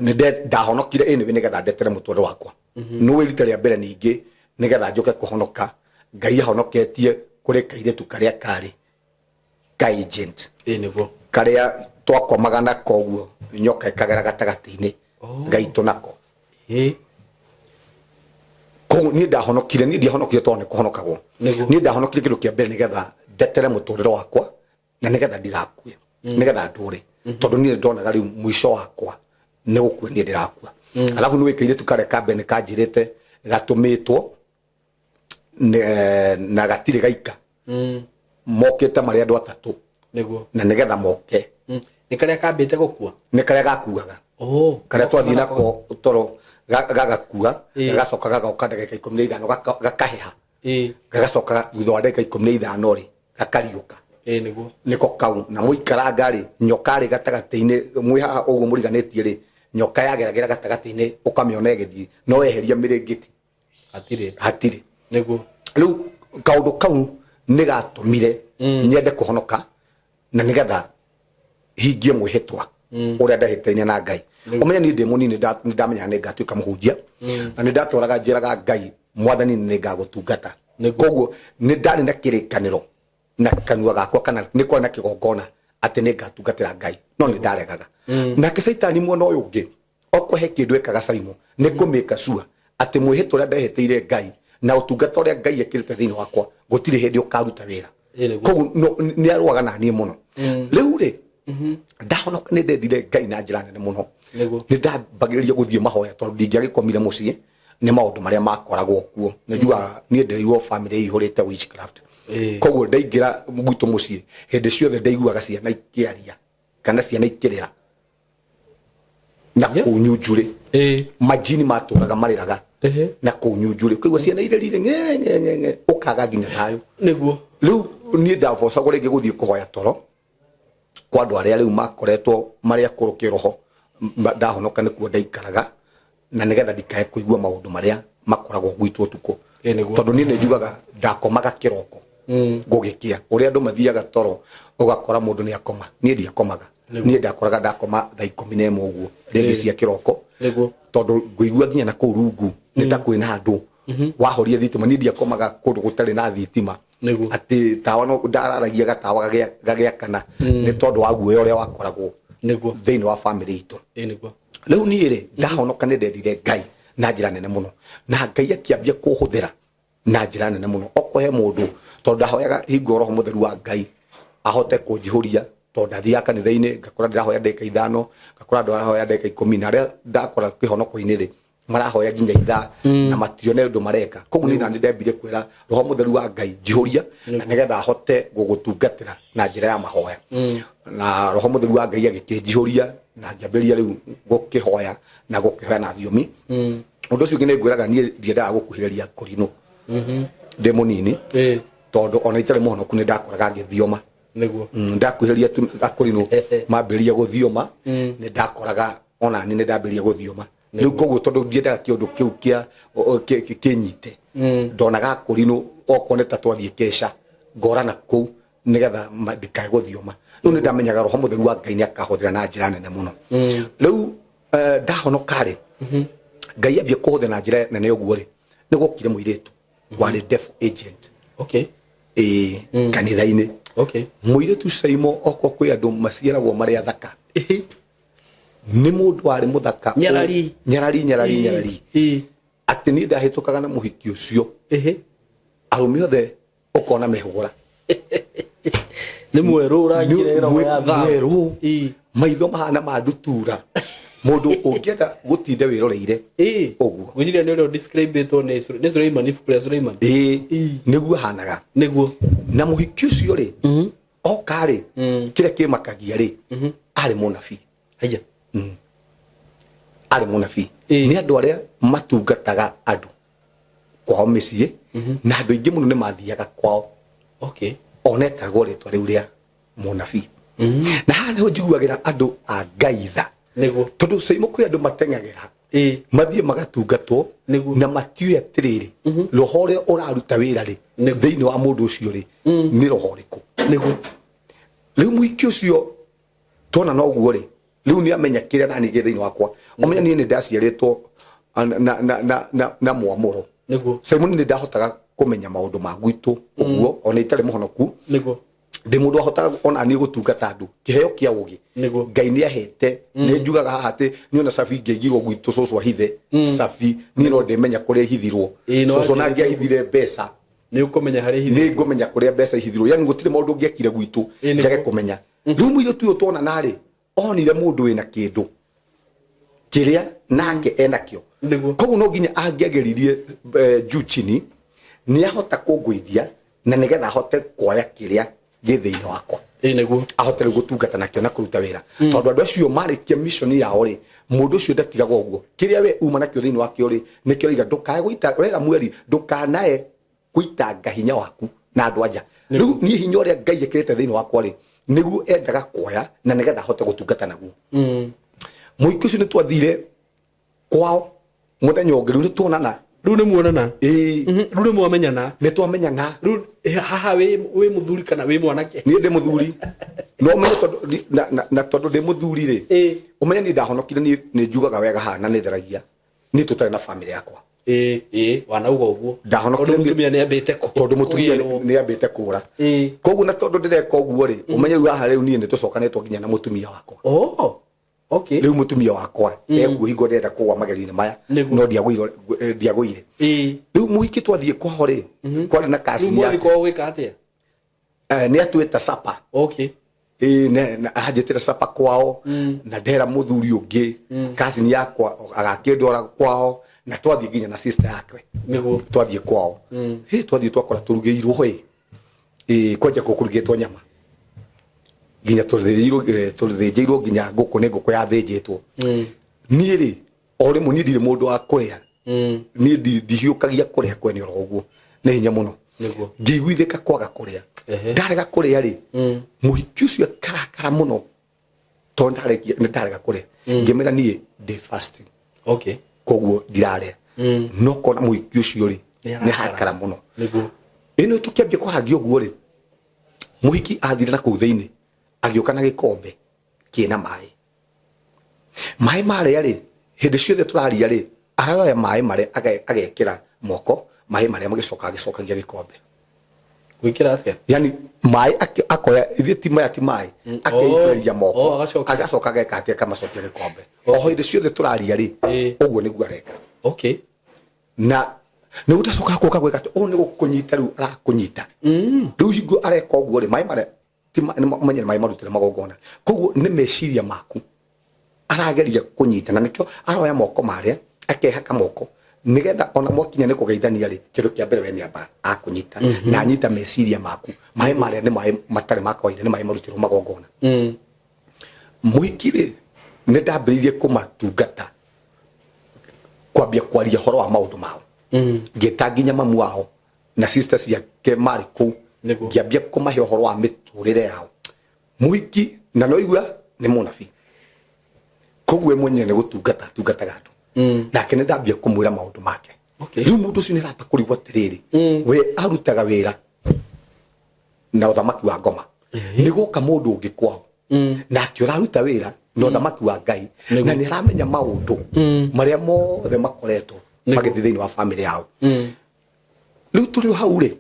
Speaker 1: nĩ ndahonokire anyway nĩgetha ndetere mũtũrĩre wakwa. Nĩ rita rĩa mbere ningĩ nĩgetha njũke kũhonoka, Ngai ahonoketie kũrĩ kairĩtu karĩa karĩ ka agent, karĩa twakomaga nako ũguo, nyoka ĩkagera gatagatĩ-inĩ gaitũ nako. Koguo niĩ ndahonokire, niĩ ndiahonokire tondũ nĩ kũhonokagwo. Niĩ ndahonokire kĩndũ kĩa mbere nĩgetha ndetere mũtũrĩre wakwa na nĩgetha ndigakue, nĩgetha ndũre, tondũ niĩ ndonaga rĩu mũico wakwa nĩ gũkua, niĩ ndĩrakua. Alafu nĩ kairĩtu karĩa ka mbere nĩ kanjĩrĩte gatũmĩtwo na gatirĩ gaika, mokĩte marĩ andũ atatũ. Na nĩgetha moke.
Speaker 2: Nĩ karĩa kambĩte gũkua?
Speaker 1: Nĩ karĩa gakuaga.
Speaker 2: Oh.
Speaker 1: Karĩa twathiĩ nako toro gagakua, gagacoka gagoka ndagĩka 15 gakaheha, gagacoka thutha wa ndagĩka 15 rĩ, gakariũka.
Speaker 2: Ĩĩ nĩguo.
Speaker 1: Nĩko kau na mũikaranga rĩ, nyoka rĩ gatagatĩ-inĩ, mwĩ haha ũguo mũriganĩtie rĩ, nyoka yageragĩra gatagatĩ-inĩ ũkamĩona ĩgĩthiĩ, no weheria mĩrĩngĩti
Speaker 2: Hatirĩ.
Speaker 1: Hatirĩ.
Speaker 2: Nĩguo.
Speaker 1: Rĩu kaũndũ kau nĩ gatũmire nyende kũhonoka na nĩgetha hingie mwĩhĩtwa ũrĩa ndahĩtaine na Ngai. Ũmenye niĩ ndĩ mũnini nĩ ndamenyaga nĩ ngatuĩka mũhunjia, na nĩ ndatũraga njĩraga Ngai, Mwathani, nĩ ngagũtungata. Koguo nĩ ndarĩ na kĩrĩkanĩro na kanua gakwa, kana nĩ kwarĩ na kĩgongona atĩ nĩ ngatungatĩra Ngai, no nĩ ndaregaga. Nake Caitani mwena ũyũ ũngĩ, okorwo he kĩndũ ekaga Saimo, nĩ kũmĩka sure atĩ mwĩhĩtwa ũrĩa ndehĩtĩire Ngai na ũtungata ũrĩa Ngai ekĩrĩte thĩinĩ wakwa gũtirĩ hĩndĩ ũkaruta wĩra.
Speaker 2: Ĩĩ nĩguo.
Speaker 1: Koguo nĩ arũaga na niĩ mũno. Rĩu rĩ, ndahonoka nĩ ndendire Ngai na njĩra nene mũno. Nĩ ndambagĩrĩria gũthiĩ mahoya tondũ ndingĩagĩkomire mũciĩ nĩ maũndũ marĩa makoragwo kuo. Nĩ njugaga niĩ ndĩreirwo family ĩihũrĩte witchcraft. Koguo ndaingĩra gwitũ mũciĩ, hĩndĩ ciothe ndaiguaga ciana ikĩaria kana ciana ikĩrĩra na kũu nyunjurĩ. Majini matũraga marĩraga na kũu nyunjurĩ, ũkaigua ciana irĩrire ng'e ng'e ng'e ng'e, ũkaga nginya thayũ. Rĩu niĩ ndabocagwo rĩngĩ gũthiĩ kũhoya toro kwa andũ arĩa rĩu makoretwo marĩ akũrũ kĩroho. Ndahonoka nĩkuo ndaikaraga na nĩgetha ndikae kũigua maũndũ marĩa makoragwo gwitũ ũtukũ.
Speaker 2: Ĩĩ nĩguo.
Speaker 1: Tondũ niĩ nĩ njugaga ndakomaga kĩroko gũgĩkĩa. Ũrĩa andũ mathiaga toro ũgakora mũndũ nĩ akoma, niĩ ndiakomaga. Niĩ ndakoraga ndakoma thaa 11 ũguo rĩngĩ cia kĩroko, tondũ ngũigua nginya na kũu rungu nĩ ta kwĩna andũ. Wahoria thitima, niĩ ndiakomaga kũndũ gũtarĩ na thitima, atĩ tawa no ndararagia gatawa gagĩakana nĩ tondũ wa guoya ũrĩa wakoragwo thĩinĩ wa family itũ.
Speaker 2: Ĩĩ nĩguo.
Speaker 1: Rĩu niĩ rĩ, ndahonoka nĩ ndendire Ngai na njĩra nene mũno, na Ngai akĩambia kũhũthĩra na njĩra nene mũno. Okorwo he mũndũ, tondũ ndahoyaga hingo Roho Mũtheru wa Ngai ahote kũnjihũria, tondũ ndathiaga kanitha-inĩ ngakora ndĩrahoya ndagĩka 5, ngakora ndĩrahoya ndagĩka 10, na arĩa ndakora kĩhonoko-inĩ rĩ, marahoya nginya ithaa na matione ũndũ mareka. Koguo niĩ nani ndembire kwĩra Roho Mũtheru wa Ngai, njihũria na nĩgetha hote gũgũtungatĩra na njĩra ya mahoya. Na Roho Mũtheru wa Ngai agĩkĩnjihũria na ngĩambĩrĩria rĩu gũkĩhoya na gũkĩhoya na thiomi. Ũndũ ũcio ũngĩ nĩ ngwĩraga, niĩ ndiendaga gũkuhĩrĩria kũrinũ ndĩ mũnini, tondũ ona itarĩ mũhonoku nĩ ndakoraga ngĩthioma. Ndakuhĩrĩria akũrinũ mambĩrĩria gũthioma, nĩ ndakoraga ona niĩ nĩ ndambĩrĩria gũthioma rĩu. Koguo tondũ ndiendaga kĩũndũ kĩu kĩa kĩnyite, ndonaga akũrinũ okorwo nĩ ta twathiĩ keca, ngora na kũu nĩgetha ndikae gũthioma. Rĩu nĩ ndamenyaga Roho Mũtheru wa Ngai nĩ akahũthĩra na njĩra nene mũno. Rĩu ndahonoka rĩ, Ngai ambia kũhũthĩra na njĩra nene ũguo rĩ, nĩ gwokire mũirĩtu warĩ devil agent ĩĩ kanitha-inĩ. Mũirĩtu Saimo, okorwo kwĩ andũ maciaragwo marĩ athaka, nĩ mũndũ warĩ mũthaka.
Speaker 2: Nyarari.
Speaker 1: Nyarari, nyarari, nyarari, atĩ niĩ ndahĩtũkaga na mũhiki ũcio, arũme othe ũkona mehũgũra.
Speaker 2: Nĩ mwerũ ũrangire roho ya thaa.
Speaker 1: Mwerũ, maitho mahana ma ndutura, mũndũ ũngĩenda gũtinda wĩroreire ũguo.
Speaker 2: Ngwĩciria nĩ ũrĩa ũdescribĩtwo nĩ Suleiman, ibuku rĩa Suleiman.
Speaker 1: Ĩĩ, nĩguo ahanaga. Na mũhiki ũcio rĩ, oka rĩ, kĩrĩa kĩmakagia rĩ, arĩ mũnabii.
Speaker 2: Haya.
Speaker 1: Arĩ mũnabii. Nĩ andũ arĩa matungataga andũ kwao mĩciĩ, na andũ aingĩ mũno nĩ mathiaga kwao. Ona etagwo rĩtwa rĩu rĩa mũnabii. Na haha nĩho njiguagĩra andũ a Ngai tha, tondũ Saimo kwĩ andũ mateng'agĩra mathiĩ magatungatwo na matiũĩ atĩrĩrĩ, roho ũrĩa ũraruta wĩra rĩ thĩinĩ wa mũndũ ũcio rĩ, nĩ roho ũrĩkũ. Rĩu mũhiki ũcio tuona noguo rĩ, rĩu nĩ amenya kĩrĩa nani gĩ thĩinĩ wakwa. Ũmenya niĩ nĩ ndaciarĩtwo na, na, na, na, na mwamũro. Simon, nĩ ndahotaga kũmenya maũndũ ma gwitũ ũguo ona itarĩ mũhonoku. Ndĩ mũndũ wahotaga ona niĩ gũtungata andũ, kĩheo kĩa ũgĩ Ngai nĩ ahete. Nĩ njugaga haha atĩ niĩ ona cabi ingĩaigirwo gwitũ cũcũ ahithe cabi, niĩ no ndĩmenya kũrĩa ihithirwo.
Speaker 2: Ĩĩ, no
Speaker 1: Cũcũ na
Speaker 2: wanjĩrĩte.
Speaker 1: Angĩahithire mbeca,
Speaker 2: Nĩ ũkũmenya harĩa ihithĩtwo.
Speaker 1: Nĩ ngũmenya kũrĩa mbeca ihithirwo. Yani gũtirĩ maũndũ ũngĩekire gwitũ njage kũmenya. Rĩu mũirĩtu ũyũ tuona narĩ onire mũndũ wĩna kĩndũ kĩrĩa nake enakĩo. Koguo no nginya angĩageririe juu chini nĩ ahota kũngũithia na nĩgetha ahote kuoya kĩrĩa gĩ thĩinĩ wakwa.
Speaker 2: Ĩĩ nĩguo.
Speaker 1: Ahote rĩu gũtungata nakĩo na kũruta wĩra, tondũ andũ acio marĩkia mission yao rĩ, mũndũ ũcio ndatigagwo ũguo. Kĩrĩa we uma nakĩo thĩinĩ wakĩo rĩ, nĩkĩo raiga ndũkae gũita wera mweri, ndũkanae gũitanga hinya waku na andũ anja. Rĩu niĩ hinya ũrĩa Ngai ekĩrĩte thĩinĩ wakwa rĩ, nĩguo endaga kuoya na nĩgetha ahote gũtungata naguo. Mũhiki ũcio nĩ twathire kwao mũthenya ũngĩ, rĩu nĩ tuonana.
Speaker 2: Rĩu nĩ muonana?
Speaker 1: Ĩĩ.
Speaker 2: Rĩu nĩ mwamenyana?
Speaker 1: Nĩ twamenyana.
Speaker 2: Rĩu haha wĩ mũthuri kana wĩ mwanake?
Speaker 1: Niĩ ndĩ mũthuri, no ũmenye tondũ na tondũ ndĩ mũthuri rĩ, ũmenye niĩ ndahonokire, niĩ nĩ njugaga wega haha na nĩ theragia, niĩ tũtarĩ na famĩlĩ yakwa.
Speaker 2: Ĩĩ, wanauga ũguo.
Speaker 1: Ndahonokire.
Speaker 2: Tondũ mũtumia nĩ ambĩte
Speaker 1: Tondũ mũtumia
Speaker 2: kũgĩrwo.
Speaker 1: Nĩ ambĩte kũra. Koguo na tondũ ndĩreka ũguo rĩ, ũmenye rĩu haha rĩu niĩ nĩ tũcokanĩtwo nginya na mũtumia wakwa.
Speaker 2: Oh, okay.
Speaker 1: Rĩu mũtumia wakwa ekuo hingo ndĩrenda kũgwa magerio-inĩ maya. No ndiagũire, ndiagũire. Rĩu mũhiki twathiĩ kwao rĩ, kwarĩ na
Speaker 2: Rĩu
Speaker 1: cousin
Speaker 2: mwathiĩ
Speaker 1: yake.
Speaker 2: kwao gwĩka atĩa?
Speaker 1: Nĩ atwĩta sapa. Ĩĩ, anjĩtĩra sapa kwao na ndera mũthuri ũngĩ cousin yakwa agakĩndwara kwao, na twathiĩ nginya na sister yake. Twathiĩ kwao, hĩ, twathiĩ twakora tũrugĩirwo ĩ ĩ kwanja kũrugĩtwo nyama nginya tũthĩnjĩirwo, tũthĩnjĩirwo nginya ngũkũ, nĩ ngũkũ yathĩnjĩtwo. Niĩ rĩ, o rĩmwe niĩ ndirĩ mũndũ wa kũrĩa. Niĩ ndihiũkagia kũrĩa kwene oro ũguo nĩ hinya mũno. Ngĩiguithĩka kwaga kũrĩa. Ndarega kũrĩa rĩ, mũhiki ũcio akarakara mũno tondũ nĩ ndarega kũrĩa. Ngĩmĩra niĩ ndĩ fasting, koguo ndirarĩa. No kona mũhiki ũcio rĩ,
Speaker 2: Nĩ
Speaker 1: nĩ arakara mũno. Ĩno tũkĩambia kwarangia ũguo rĩ, mũhiki athire na kũu thĩinĩ, agĩũka na gĩkombe kĩna maĩ. Maĩ marĩa rĩ, hĩndĩ ciothe tũraria rĩ, aroya maĩ marĩa agekĩra moko maĩ marĩa, magĩcoka agĩcokagia gĩkombe.
Speaker 2: Gwĩkĩra atĩa?
Speaker 1: Yani maĩ akoya ithuĩ ti maya, ti maĩ, akeitĩrĩria moko.
Speaker 2: Oh, agacokia.
Speaker 1: Agacoka ageka atĩ akamacokia gĩkombe o hĩndĩ ciothe tũraria rĩ. Ũguo nĩguo areka. Na nĩ gũtacoka gũka gwĩka atĩ ũũ nĩ gũkũnyita rĩu arakũnyita. Rĩu hingo areka ũguo rĩ, maĩ marĩa ti nĩ ũmenye nĩ maĩ marutĩre magongona, koguo nĩ meciria maku arageria kũnyita, na nĩkĩo aroya moko marĩa akehaka moko, nĩgetha ona mwakinya nĩ kũgeithania rĩ, kĩndũ kĩa mbere we nĩ amba akũnyita na anyita meciria maku. Maĩ marĩa nĩ maĩ matarĩ ma kawaida, nĩ maĩ marutĩrwo magongona. Mũhiki rĩ, nĩ ndambĩrĩirie kũmatungata, kwambia kwaria ũhoro wa maũndũ mao. Ngĩta nginya mamu wao na sister ciake marĩ kũu. Ngĩambia kũmahe ũhoro wa mĩtũrĩre yao. Mũhiki na no igua nĩ mũnabii, koguo we mwenyewe nĩ gũtungata atungataga andũ. Nake nĩ ndambia kũmwĩra maũndũ make. Rĩu mũndũ ũcio nĩ aramba kũrigwo atĩrĩrĩ, we arutaga wĩra na ũthamaki wa ngoma, nĩ gũka mũndũ ũngĩ kwao nake ũraruta wĩra na ũthamaki wa Ngai, na nĩ aramenya maũndũ marĩa mothe makoretwo magĩthiĩ thĩinĩ wa famĩlĩ yao. Rĩu tũrĩ o hau rĩ,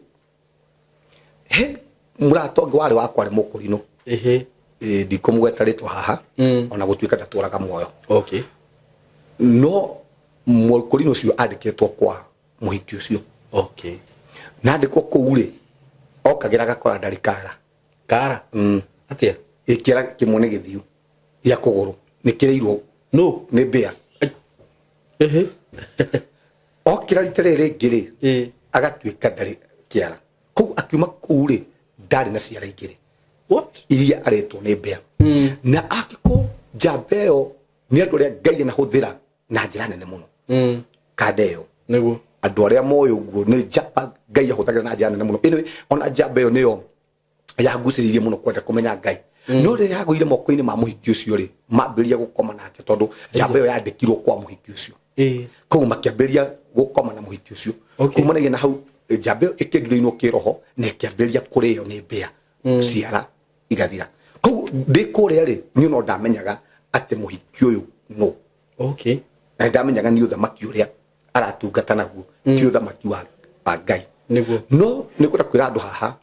Speaker 1: he mũrata ũngĩ warĩ wakwa arĩ mũkũrinũ. Ndikũmũgweta rĩtwa haha, ona gũtuĩka ndatũraga muoyo. No mũkũrinũ ũcio andĩkĩtwo kwa mũhiki ũcio. Na andĩkwo kũu rĩ, okagĩra agakora ndarĩ kara.
Speaker 2: Kara? Atĩa?
Speaker 1: Ĩkĩara kĩmwe nĩ gĩthiu gĩa kũgũrũ, nĩ kĩrĩirwo.
Speaker 2: No.
Speaker 1: Nĩ mbĩa. Okĩra rita rĩrĩ rĩngĩ rĩ, agatuĩka ndarĩ kĩara. Koguo akiuma kũu rĩ, ndarĩ na ciara igĩrĩ.
Speaker 2: What?
Speaker 1: Iria arĩtwo nĩ mbĩa. Na angĩkorwo njamba ĩyo nĩ andũ arĩa Ngai anahũthĩra na njĩra nene mũno, kanda ĩyo. Andũ arĩa moĩ ũguo nĩ njamba Ngai ahũthagĩra na njĩra nene mũno. Anyway, ona njamba ĩyo nĩyo yangucĩrĩirie mũno kwenda kũmenya Ngai. No rĩrĩa yagũire moko-inĩ ma mũhiki ũcio rĩ, mambĩrĩria gũkoma nake, tondũ njamba ĩyo yandĩkirwo kwa mũhiki ũcio. Koguo makĩambĩrĩria gũkoma na mũhiki ũcio. Kumanagia na hau, njamba ĩyo ĩkĩndurĩinwo kĩroho na ĩkĩambĩrĩria kũrĩo nĩ mbĩa, ciara igathira. Koguo ndĩ kũrĩa rĩ, niĩ no ndamenyaga atĩ mũhiki ũyũ no na ndamenyaga nĩ ũthamaki ũrĩa aratungata naguo ti ũthamaki wa Ngai. No nĩ kwenda kwĩra andũ haha,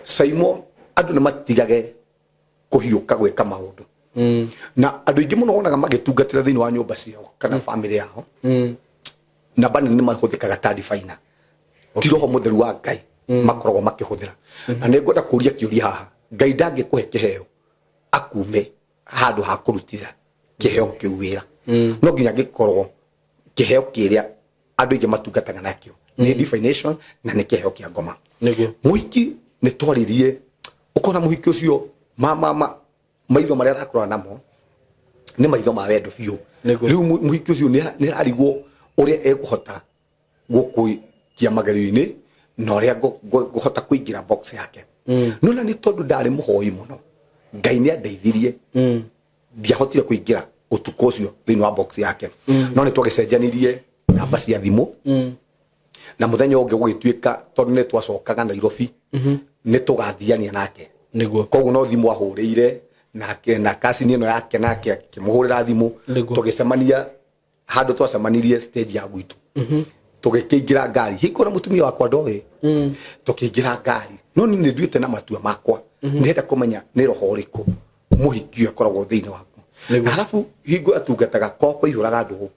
Speaker 1: Saimo, andũ nĩ matigage kũhiũka gwĩka maũndũ. Na andũ aingĩ mũno wonaga magĩtungatĩra thĩinĩ wa nyũmba ciao kana famĩlĩ yao, namba nene nĩ mahũthĩkaga ta diviner, ti roho mũtheru wa Ngai makoragwo makĩhũthĩra. Na nĩ ngwenda kũria kĩũria haha, Ngai ndangĩkũhe kĩheo akume handũ ha kũrutĩra kĩheo kĩu wĩra. No nginya gĩkorwo kĩheo kĩrĩa andũ aingĩ matungataga nakĩo nĩ divination na nĩ kĩheo kĩa ngoma. Mũhiki nĩ twaririe Ũkona mũhiki ũcio ma ma ma maitho marĩa arakũra namo nĩ maitho ma wendo biũ.
Speaker 2: Nĩguo.
Speaker 1: Rĩu mũhiki ũcio nĩ ararigwo ũrĩa ekũhota gũkũikia magerio-inĩ na ũrĩa ngũhota kũingĩra box yake. No na nĩ tondũ ndarĩ mũhoi mũno, Ngai nĩ andeithirie, ndiahotire kũingĩra ũtukũ ũcio thĩinĩ wa box yake. No nĩ twagĩcenjanirie namba cia thimũ, na mũthenya ũngĩ gũgĩtuĩka tondũ nĩ twacokaga Nairobi, nĩ tũgathiania nake.
Speaker 2: Nĩguo.
Speaker 1: Koguo no thimũ ahũrĩire nake na kasini ĩno yake, nake akĩmũhũrĩra thimũ.
Speaker 2: Nĩguo.
Speaker 1: Tũgĩcemania handũ twacemanirie stage ya gwitũ, tũgĩkĩingĩra ngari hingo na mũtumia wakwa ndoĩ. Tũkĩingĩra ngari, no niĩ nĩ nduĩte na matua makwa, ndĩrenda kũmenya nĩ roho ũrĩkũ mũhiki ũyũ akoragwo thĩinĩ waku.
Speaker 2: Nĩguo.
Speaker 1: Halafu hingo atungataga ko kũihũraga ndũgũ.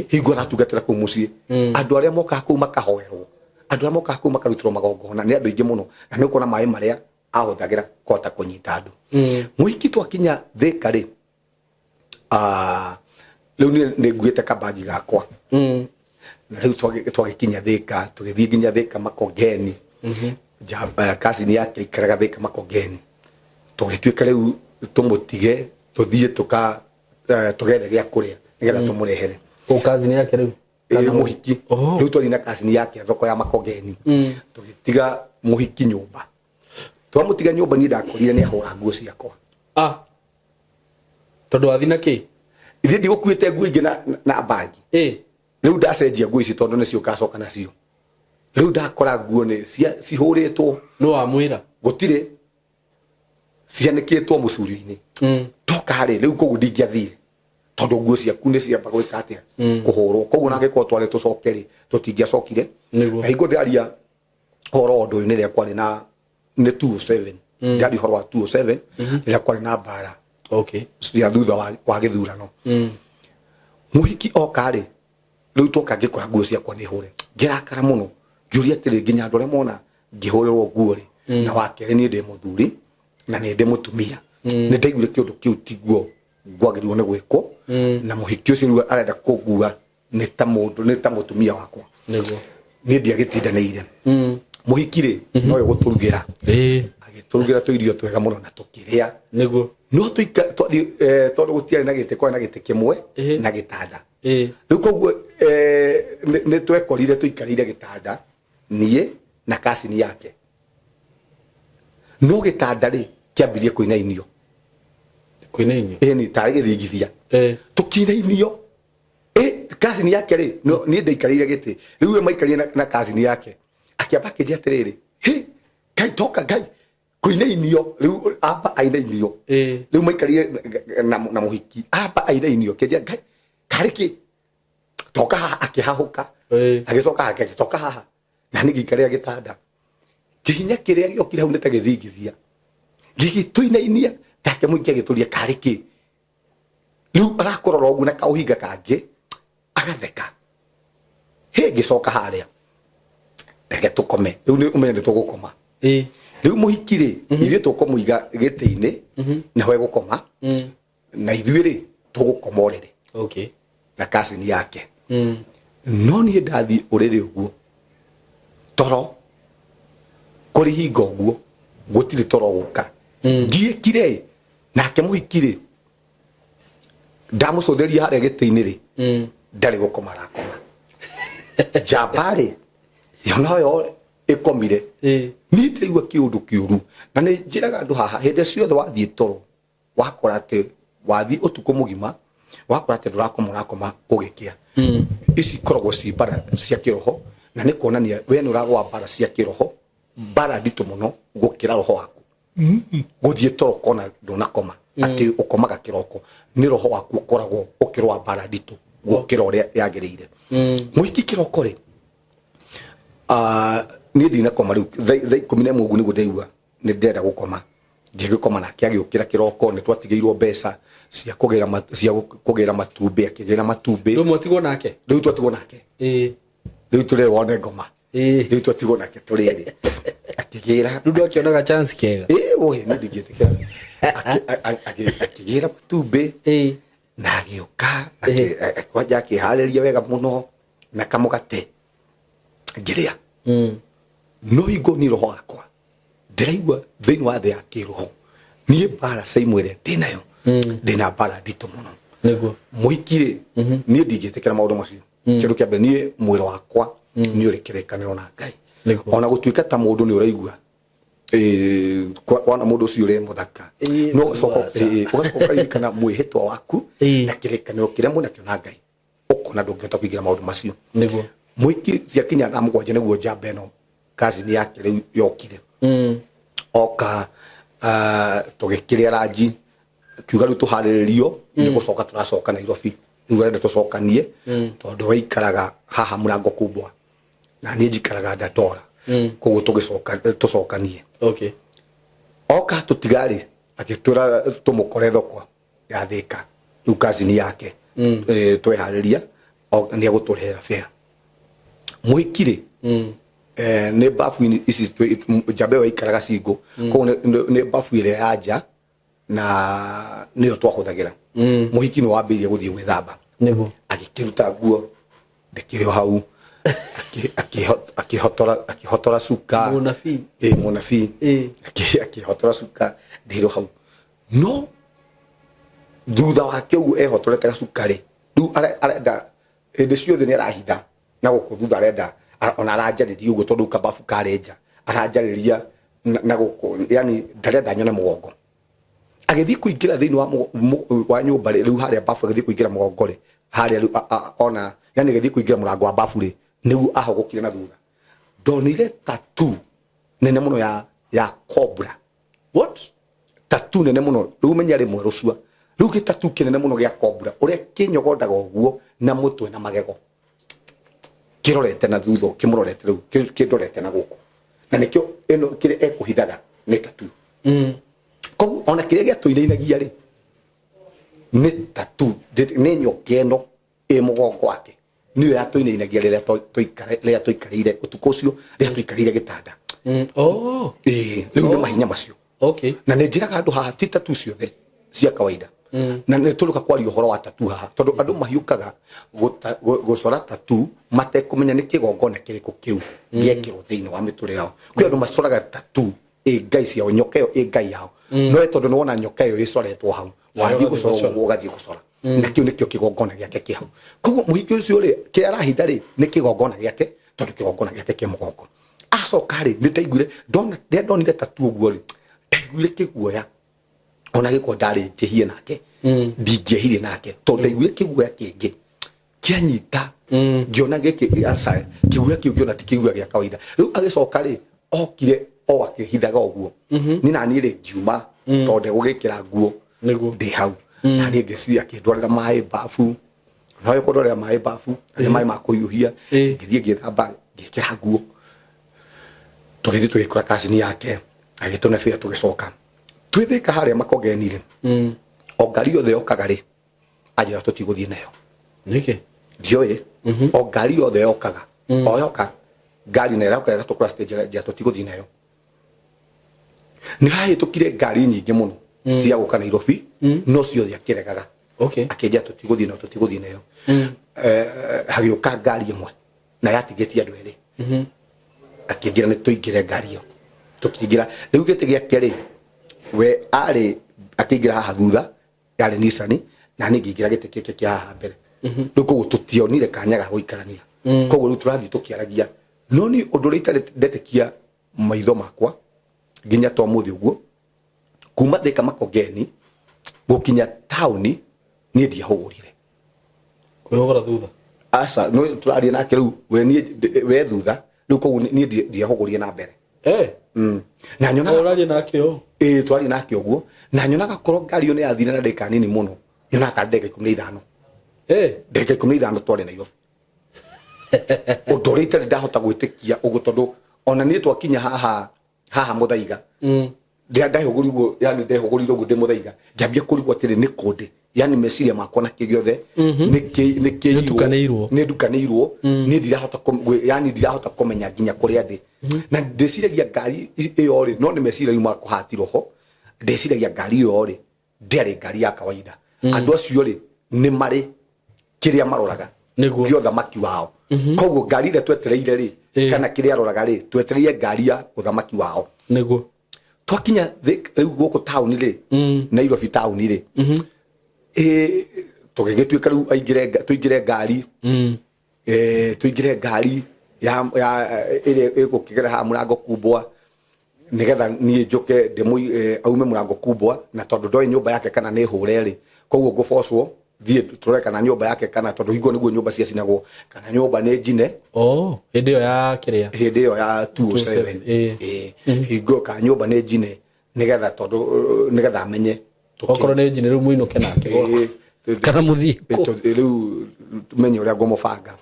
Speaker 1: Hingo aratungatĩra kũu mũciĩ, andũ arĩa mokaga kũu makahoerwo, andũ arĩa mokaga kũu makarutĩrwo magongona nĩ andũ aingĩ mũno, na nĩ ũkuona maĩ marĩa ahũthagĩra kũhota kũnyita andũ. Mũhiki twakinya Thĩka rĩ, rĩu niĩ nĩ nguĩte kabagi gakwa. Na rĩu twagĩkinya Thĩka, tũgĩthiĩ nginya Thĩka Makongeni. Cousin yake aikaraga Thĩka Makongeni. Tũgĩtuĩka rĩu tũmũtige tũthiĩ tũka tũgethe gĩa kũrĩa nĩgetha tũmũrehere.
Speaker 2: Kũu cousin yake rĩu?
Speaker 1: Ĩ, mũhiki.
Speaker 2: Oh.
Speaker 1: Rĩu twathiĩ na cousin yake thoko ya Makongeni, tũgĩtiga mũhiki nyũmba. Twamũtiga nyũmba, niĩ ndakorire nĩ ahũra nguo ciakwa.
Speaker 2: Ah. Tondũ wathi na kĩ?
Speaker 1: Ithuĩ ndigũkuĩte nguo ingĩ na bagi. Rĩu ndacenjia nguo ici tondũ nĩcio ngacoka nacio. Rĩu ndakora nguo nĩ cihũrĩtwo.
Speaker 2: Nũ wamwĩra?
Speaker 1: Gũtirĩ, cianĩkĩtwo mũcurio-inĩ. Ndoka rĩ, rĩu koguo ndingĩathire tondũ nguo ciaku nĩ ciamba gwĩka atĩa? Kũhũrwo. Koguo nangĩkorwo twarĩ tũcoke rĩ, tũtingĩacokire.
Speaker 2: Nĩguo.
Speaker 1: Na hingo ndĩraria ũhoro wa ũndũ ũyũ nĩ rĩrĩa kwarĩ na nĩ 207, ndĩraria ũhoro wa 207 rĩrĩa kwarĩ na mbara cia thutha wa gĩthurano. Mũhiki oka rĩ, rĩu twoka ngĩkora nguo ciakwa nĩ hũre, ngĩrakara mũno, ngĩũria atĩrĩ, nginya andũ arĩa mona ngĩhũrĩrwo nguo rĩ, na wa kerĩ niĩ ndĩ mũthuri na nĩ ndĩ mũtumia, nĩ ndaiguire kĩũndũ kĩu tiguo ngwagĩrĩirwo nĩ gwĩkwo. Na mũhiki ũcio rĩu arenda kũngua nĩ ta mũndũ, nĩ ta mũtumia wakwa.
Speaker 2: Nĩguo.
Speaker 1: Niĩ ndiagĩtindanĩire. Mũhiki rĩ, nowe gũtũrugĩra, agĩtũrugĩra tũirio twega mũno na tũkĩrĩa.
Speaker 2: Nĩguo.
Speaker 1: No tũika twathiĩ, tondũ gũtiarĩ na gĩtĩ, kwarĩ na gĩtĩ kĩmwe na gĩtanda. Rĩu koguo nĩ twekorire tũikarĩire gĩtanda, niĩ na kasini yake, no gĩtanda rĩ kĩambirie kũinainio.
Speaker 2: Kũinainio?
Speaker 1: Ĩni, tarĩ gĩthingithia. Tũkĩinainio. Kasini yake rĩ, no niĩ ndaikarĩire gĩtĩ, rĩu we maikarire na kasini yake, akĩamba akĩnjia atĩrĩrĩ, hĩ Ngai, toka Ngai kũinainio, rĩu amba ainainio. Rĩu maikarire na mũhiki, amba ainainio, kĩnjia Ngai karĩ kĩ, toka haha, akĩhahũka. Agĩcoka hake, toka haha, na nĩ ngĩikarĩra gĩtanda. Kĩhinya kĩrĩa gĩokire hau nĩ ta gĩthingithia gĩgĩtũinainia, nake mũingĩ agĩtũria karĩ kĩ. Rĩu arakũrora ũguo na kaũhinga kangĩ agatheka. Hĩ, ngĩcoka harĩa, reke tũkome rĩu, nĩ ũmenye nĩ tũgũkoma. Rĩu mũhiki rĩ, ithuĩ tũkũmũiga gĩtĩ-inĩ nĩho egũkoma, na ithuĩ rĩ tũgũkoma ũrĩrĩ na kasini yake. No niĩ ndathiĩ ũrĩrĩ ũguo, toro kũrĩ hingo ũguo gũtirĩ toro gũka. Ngiĩkire nake mũhiki rĩ, ndamũcũthĩria harĩa gĩtĩ-inĩ rĩ, ndarĩ gũkoma arakoma. Njamba rĩ, yo noyo ĩkomire. Niĩ ndĩraigua kĩũndũ kĩũru, na nĩ njĩraga andũ haha, hĩndĩ ciothe wathiĩ toro wakora atĩ wathiĩ ũtukũ mũgima wakora atĩ ndũrakoma, ũrakoma gũgĩkĩa, ici ikoragwo ci mbara cia kĩroho, na nĩ kuonania we nĩ ũragwa mbara cia kĩroho, mbara nditũ mũno gũkĩra roho waku. Gũthiĩ toro kona ndũnakoma, atĩ ũkomaga kĩroko, nĩ roho waku ũkoragwo ũkĩrũa mbara nditũ gũkĩra ũrĩa yagĩrĩire. Mũhiki kĩroko rĩ, niĩ ndinakoma, rĩu thaa 11 ũguo nĩguo ndaigua nĩ ndĩrenda gũkoma, ngĩgĩkoma. Nake agĩũkĩra kĩroko, nĩ twatigĩirwo mbeca cia kũgĩra cia kũgĩra matumbĩ, akĩgĩra matumbĩ.
Speaker 2: Rĩu mwatigwo nake?
Speaker 1: Rĩu twatigwo nake. Rĩu tũrerwo nĩ ngoma. Rĩu twatigwo nake tũrĩrĩ, akĩgĩra.
Speaker 2: Rĩu ndwakĩonaga chance kega.
Speaker 1: Ĩ, ũhĩ, niĩ ndingĩtĩkĩra. Akĩgĩra matumbĩ na agĩũka kwanja akĩharĩria wega mũno na kamũgate, ngĩrĩa. No hingo ni roho wakwa Ndĩraigua thĩinĩ wa thĩ ya kĩroho niĩ mbara Simũ ĩrĩa ndĩnayo, ndĩna mbara nditũ mũno. Mũhiki rĩ, niĩ ndingĩtĩkĩra maũndũ macio. Kĩndũ kĩa mbere, niĩ mwĩrĩ wakwa nĩ ũrĩ kĩrĩkanĩro na Ngai. Ona gũtuĩka ta mũndũ nĩ ũraigua wana mũndũ ũcio ũrĩ mũthaka, no ũgacoka
Speaker 2: aca.
Speaker 1: Ũgacoka ũkaririkana mwĩhĩtwa waku na kĩrĩkanĩro kĩrĩa mwĩnakĩo na Ngai, ũkona ndũngĩhota kũingĩra maũndũ macio. Mũhiki ciakinya 7:30 nĩguo njamba ĩno cousin yake rĩu yokire. Oka, tũgĩkĩrĩa ranji, kiuga rĩu tũharĩrĩrio nĩ gũcoka, tũracoka Nairobi rĩu, arenda tũcokanie tondũ we ikaraga haha mũrango kubwa na niĩ njikaraga Dandora, koguo tũgĩcoka tũcokanie. Oka tũtigarĩ, agĩtwĩra tũmũkore thoko ya Thika rĩu cousin yake. Tweharĩria nĩ egũtũrehera fare. Mũhiki rĩ, nĩ bafu-inĩ ici njamba ĩyo ĩikaraga single, koguo nĩ bafu ĩrĩa ya nja na nĩyo twahũthagĩra. Mũhiki nĩ wambĩrĩirie gũthiĩ gwĩthamba. Agĩkĩruta nguo, ndĩkĩrĩ o hau. Akĩhotora cuka.
Speaker 2: Mũnabii.
Speaker 1: Ĩ, mũnabii. Akĩhotora cuka, ndĩrĩ o hau. No thutha wake ũguo ehotorete gacuka rĩ, rĩu arenda hĩndĩ ciothe nĩ arahitha na gũkũ thutha, arenda ona aranjarĩria ũguo tondũ kababu karĩ nja, aranjarĩria na gũkũ, yani ndarenda nyone mũgongo. Agĩthiĩ kũingĩra thĩinĩ wa nyũmba rĩ, rĩu harĩa babu, agĩthiĩ kũingĩra mũgongo rĩ, harĩa rĩu ona yani agĩthiĩ kũingĩra mũrango wa babu rĩ, nĩguo ahũgũkire na thutha, ndonire tattoo nene mũno ya cobra.
Speaker 2: What?
Speaker 1: Tattoo nene mũno. Rĩu menya rĩ mwerũ cua rĩu gĩ tattoo kĩnene mũno gĩa cobra, ũrĩa kĩnyogondaga ũguo na mũtwe na magego, kĩrorete na thutha, kĩmũrorete rĩu, kĩndorete na gũkũ, na nĩkĩo ĩno kĩrĩa ekũhithaga nĩ tattoo. Koguo ona kĩrĩa gĩatũinainagia rĩ, nĩ tattoo, nĩ nyoka ĩno ĩ mũgongo wake, nĩyo yatũinainagia rĩrĩa rĩrĩa tũikarĩire ũtukũ ũcio, rĩrĩa tũikarĩire gĩtanda.
Speaker 2: Oh.
Speaker 1: Ĩĩ, rĩu nĩ mahinya macio. Na nĩ njĩraga andũ haha ti tattoo ciothe cia kawaida, na nĩ tũrũka kwaria ũhoro wa tattoo haha tondũ andũ mahiũkaga gũcora tattoo matekũmenya nĩ kĩgongona kĩrĩkũ kĩu gĩekĩrwo thĩinĩ wa mĩtũrĩre yao. Kwĩ andũ macoraga tattoo ĩ ngai ciao, nyoka ĩyo ĩ ngai yao, no tondũ nĩ wona nyoka ĩyo ĩcoretwo hau, wathiĩ
Speaker 2: ũgathiĩ
Speaker 1: gũcora
Speaker 2: gũcora.
Speaker 1: ũguo, ũgathiĩ gũcora, na kĩu nĩkĩo kĩgongona gĩake kĩ hau. Koguo mũhiki ũcio rĩ, kĩrĩa arahitha rĩ, nĩ kĩgongona gĩake, tondũ kĩgongona gĩake kĩ mũgongo. Acoka rĩ, nĩ ndaiguire ndona, rĩrĩa ndonire tattoo ũguo rĩ, ndaiguire kĩguoya, ona gĩkorwo ndarĩ njĩhie nake, ndingĩehirie nake, tondũ ndaiguire kĩguoya kĩngĩ kĩanyita, ngĩona gĩkĩ aca, kĩguoya kĩu ngĩona ti kĩguoya gĩa kawaida. Rĩu agĩcoka rĩ, okire o akĩhithaga ũguo, niĩ na niĩ rĩ ngiuma tondũ ndegũgĩkĩra nguo. Ndĩ hau na niĩ ngĩciria akĩndwarĩra maĩ babu, noyo kũndwarĩra maĩ babu na nĩ maĩ ma kũhiũhia. Ngĩthiĩ ngĩthamba, ngĩkĩra nguo, tũgĩthiĩ tũgĩkora kacini yake, agĩtũne bĩa, tũgĩcoka twĩthĩka harĩa Makongeni rĩ, o ngari yothe yokaga rĩ, anjĩra tũtigũthiĩ nayo.
Speaker 2: Nĩkĩ?
Speaker 1: Ndioĩ. O ngari yothe yokaga, o yoka ngari na ĩroka ĩgatũkora stage, njĩra tũtigũthiĩ nayo. Nĩ hahĩtũkire ngari nyingĩ mũno cia gũka Nairobi, no ciothe akĩregaga. Akĩnjĩra tũtigũthiĩ nayo, tũtigũthiĩ nayo. Hagĩũka ngari ĩmwe na yatigĩtie andũ erĩ, akĩnjĩra nĩ tũingĩre ngari ĩyo. Tũkĩingĩra rĩu gĩtĩ gĩake rĩ, we arĩ akĩingĩra haha thutha, yarĩ Nissan, na niĩ ngĩingĩra gĩtĩ gĩkĩ kĩa haha mbere. Rĩu koguo tũtionire kanya ga gũikarania, koguo rĩu tũrathiĩ tũkĩaragia, no niĩ ũndũ ũrĩa itarĩ ndetĩkia maitho makwa nginya ta ũmũthĩ ũguo, kuma Thika Makongeni gũkinya taũni niĩ ndiahũgũrire.
Speaker 2: Kwĩhũgũra thutha?
Speaker 1: Aca, no tũraria nake rĩu, we niĩ we thutha, rĩu koguo niĩ ndiahũgũrire na mbere. Na nyonaga
Speaker 2: Ũraria nake ũũ?
Speaker 1: Ĩĩ, tũraria nake ũguo, na nyonaga korwo ngari ĩyo nĩ yathire na ndagĩka nini mũno, nyonaga tarĩ ndagĩka 15. Ndagĩka 15 twarĩ Nairobi. Ũndũ ũrĩa itarĩ ndahota gwĩtĩkia ũguo, tondũ ona niĩ twakinya haha haha Mũthaiga, ndĩa ndahũgũri ũguo, yani ndehũgũrire ũguo ndĩ Mũthaiga, ngĩambia kũrigwo atĩrĩ nĩ kũndĩ, yani meciria makwa na kĩ gĩothe nĩ kĩirwo.
Speaker 2: Nĩtukanĩirwo.
Speaker 1: Nĩ ndukanĩirwo. Niĩ ndirahota yani ndirahota kũmenya nginya kũrĩa ndĩ, na ndĩciragia ngari ĩyo rĩ, no nĩ meciria rĩu ma kũhati roho, ndĩciragia ngari ĩyo rĩ ndĩarĩ ngari ya kawaida. Andũ acio rĩ, nĩ marĩ kĩrĩa maroraga kĩa ũthamaki wao, koguo ngari ĩrĩa twetereire rĩ, kana kĩrĩa aroraga rĩ, twetereire ngari ya ũthamaki wao. Twakinya rĩu gũkũ taũni rĩ, Nairobi taũni rĩ, tũgĩgĩtuĩka rĩu aingĩre tũingĩre ngari, tũingĩre ngari ya ĩrĩa ĩgũkĩgera haha mũrango kumbwa, nigetha niĩ njũke ndĩmũ aume mũrango kumbwa, na tondũ ndoĩ nyũmba yake kana nĩ hũre rĩ, koguo ngũbocwo thiĩ tũrore kana nyũmba yake, kana tondũ hingo nĩguo nyũmba ciacinagwo, kana nyũmba nĩ njine.
Speaker 2: Oh, hĩndĩ ĩyo ya kĩrĩa?
Speaker 1: Hĩndĩ ĩyo ya 207.
Speaker 2: 207.
Speaker 1: Hingo ka nyũmba nĩ njine, nigetha tondũ nigetha amenye
Speaker 2: Okorwo nĩ njine rĩu mũinũke nake gwakwa. Kana mũthiĩ kũ?
Speaker 1: Rĩu menye ũrĩa ngũmũbanga.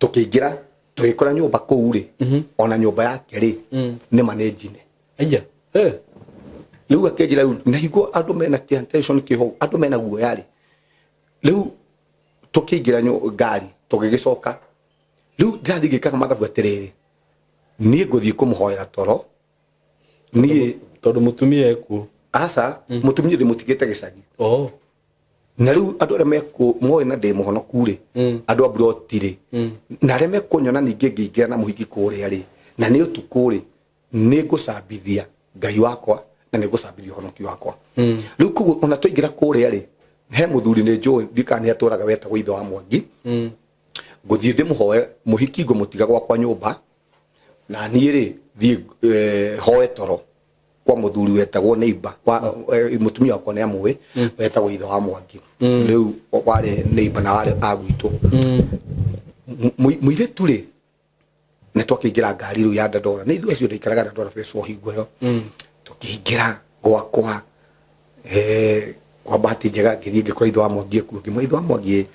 Speaker 1: Tũkĩingĩra, tũgĩkora nyũmba kũu rĩ, ona nyũmba yake rĩ, nĩma nĩ njine.
Speaker 2: Aya. Eh.
Speaker 1: Rĩu akĩnjĩra rĩu na hingo andũ mena tension kĩho, andũ mena guoya rĩ, rĩu tũkĩingĩra ngari, tũgĩgĩcoka. Rĩu ndĩrathiĩ ngĩkaga mathabu atĩrĩrĩ, niĩ ngũthiĩ kũmũhoera toro niĩ?
Speaker 2: Tondũ mũtumia ekuo.
Speaker 1: Aca, mũtumia ndĩmũtigĩte gĩcagi.
Speaker 2: Oh.
Speaker 1: Na rĩu andũ arĩa mekũ moĩ na ndĩ mũhonoku rĩ, andũ a buroti rĩ, na arĩa mekũnyona ningĩ ngĩingĩra na mũhiki kũrĩa rĩ, na nĩ ũtukũ rĩ, nĩ ngũcambithia Ngai wakwa na nĩ ngũcambithia ũhonoki wakwa. Rĩu koguo ona twaingĩra kũrĩa rĩ, he mũthuri nĩ njũĩ ndikana nĩ atũraga wetagwo ithe wa Mwangi, ngũthiĩ ndĩmũhoe mũhiki, ngũmũtiga gwakwa nyũmba, na niĩ rĩ thiĩ hoe toro kwa mũthuri wetagwo neighbor wa mũtumia wakwa nĩ amũĩ, wetagwo ithe wa Mwangi. Rĩu warĩ neighbor na warĩ a gwitũ. Mũirĩtu rĩ, nĩ twakĩingĩra ngari rĩu ya Dandora, nĩ ithuĩ acio ndaikaraga Dandora phase 4 hingo ĩyo. Tũkĩingĩra gwakwa, kwa bahati njega ngĩthiĩ ngĩkora ithe wa Mwangi ekuo. Ngĩmwĩra, "Ithe wa Mwangi,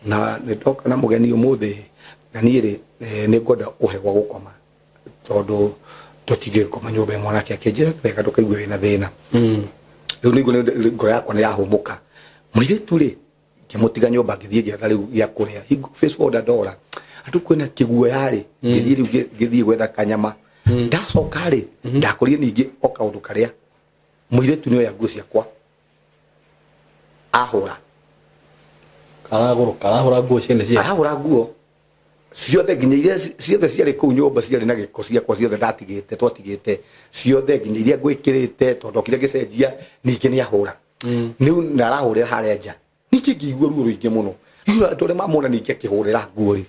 Speaker 1: na nĩ ndoka na mũgeni ũmũthĩ, na niĩ rĩ, nĩ ngwenda ũhe gwa gũkoma tondũ tũtingĩkoma nyũmba ĩmwe." Nake akĩnjĩra, "Wega, ndũkaigue wĩna thĩna." Rĩu nĩguo ngoro yakwa nĩ yahũmũka. Mũirĩtu rĩ, ngĩmũtiga nyũmba, ngĩthiĩ ngĩetha rĩu gĩa kũrĩa. Hingo phase 4 Dandora andũ kwĩna kĩguoya rĩ, ngĩthiĩ rĩu ngĩthiĩ gwetha kanyama. Ndacoka rĩ, ndakorire ningĩ o kaũndũ karĩa, mũirĩtu nĩ oya nguo ciakwa ahũra.
Speaker 2: Karagũrũka, karahũra nguo ciene cia.
Speaker 1: Arahũra nguo ciothe, nginya iria ciothe ciarĩ kũu nyũmba ciarĩ na gĩko, ciakwa ciothe ndatigĩte, twatigĩte ciothe, nginya iria ngwĩkĩrĩte, tondũ ndokire ngĩcenjia, ningĩ nĩ ahũra. Rĩu na arahũrĩra harĩa nja, ningĩ ngĩigua ruo rũingĩ mũno. Rĩu andũ arĩa mamona ningĩ akĩhũrĩra nguo rĩ,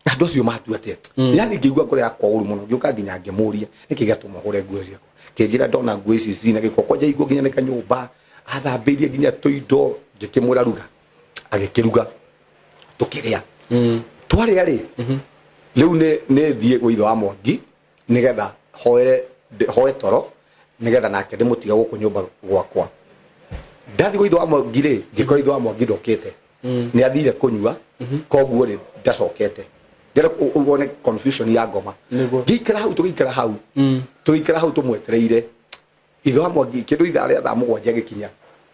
Speaker 1: andũ acio matua atĩa? Yani ngĩigua ngoro yakwa ũru mũno. Ngĩũka nginya ngĩmũria, "Nĩkĩ gĩatũma ũhũre nguo ciakwa?" Kĩnjĩra, "Ndona nguo ici cina gĩko." Kwanja hingo nginya nĩ kanyũmba athambĩirie nginya tũindo. Ngĩkĩmwĩra, "Ruga." Agĩkĩruga, tũkĩrĩa. Twarĩa rĩ, rĩu nĩ thiĩ gwĩ ithe wa Mwangi nigetha hoere hoe toro, nigetha nake ndĩmũtige gũkũ nyũmba gwakwa. Ndathiĩ gwĩ ithe wa Mwangi rĩ, ngĩkora ithe wa Mwangi ndokĩte, nĩ athire kũnyua, koguo rĩ ndacokete. Ndĩrenda wone confusion ya ngoma. Ngĩikara hau, tũgĩikara hau, tũgĩikara hau tũmwetereire ithe wa Mwangi. Kĩndũ ithaa rĩa thaa 7 agĩkinya,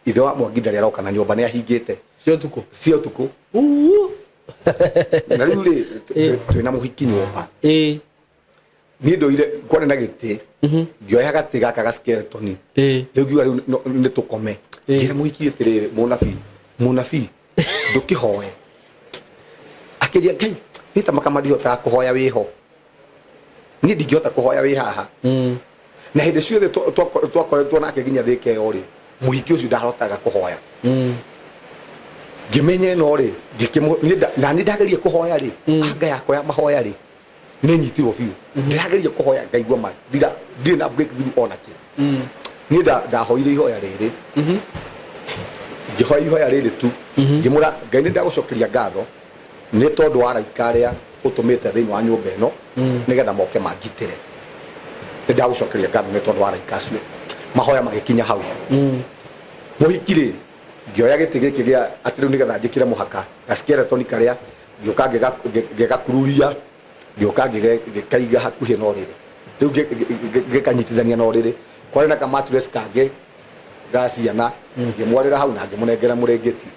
Speaker 1: ithe wa Mwangi ndarĩ aroka na nyũmba nĩ ahingĩte.
Speaker 2: Cia ũtukũ.
Speaker 1: Cia ũtukũ. Na rĩu rĩ, twĩna mũhiki nyũmba. Niĩ ndoire kwarĩ na gĩtĩ, ngĩoya gatĩ gaka ga skeleton. Rĩu ngiuga rĩu nĩ tũkome. Ngĩra mũhiki atĩrĩrĩ, "Mũnabii, mũnabii, ndũkĩhoe." Akĩria, "Ngai, niĩ ta makama ndihotaga kũhoya wĩho, niĩ ndingĩhota kũhoya wĩ haha." Na hĩndĩ ciothe twakoretwo nake nginya thĩka ĩyo rĩ, mũhiki ũcio ndahotaga kũhoya. Ngĩmenya ĩno rĩ, na niĩ ndageria kũhoya rĩ, anga yakwa ya mahoya rĩ nĩ nyitirwo biũ. Ndĩrageria kũhoya, ngaigua ma ndirĩ na breakthrough ona kĩ. Niĩ ndahoire ihoya rĩrĩ, ngĩhoya ihoya rĩrĩ tu, ngĩmũra Ngai, "Nĩ ndagũcokeria ngatho nĩ tondũ wa araika arĩa ũtũmĩte thĩinĩ wa nyũmba ĩno nĩgetha moke mangitĩre. Nĩ ndagũcokeria ngatho nĩ tondũ wa araika acio." Mahoya magĩkinya hau. Mũhiki rĩ, ngĩoya gĩtĩ gĩkĩ gĩa atĩ rĩu nĩgetha njĩkĩre mũhaka gaskeleton karĩa, ngĩũka ngĩgakururia, ngĩũka ngĩkaiga hakuhĩ na ũrĩrĩ. Rĩu ngĩkanyitithania na ũrĩrĩ. Kwarĩ na kamattress kangĩ ga ciana, ngĩmwarĩra hau na ngĩmũnengera mũrĩngĩti.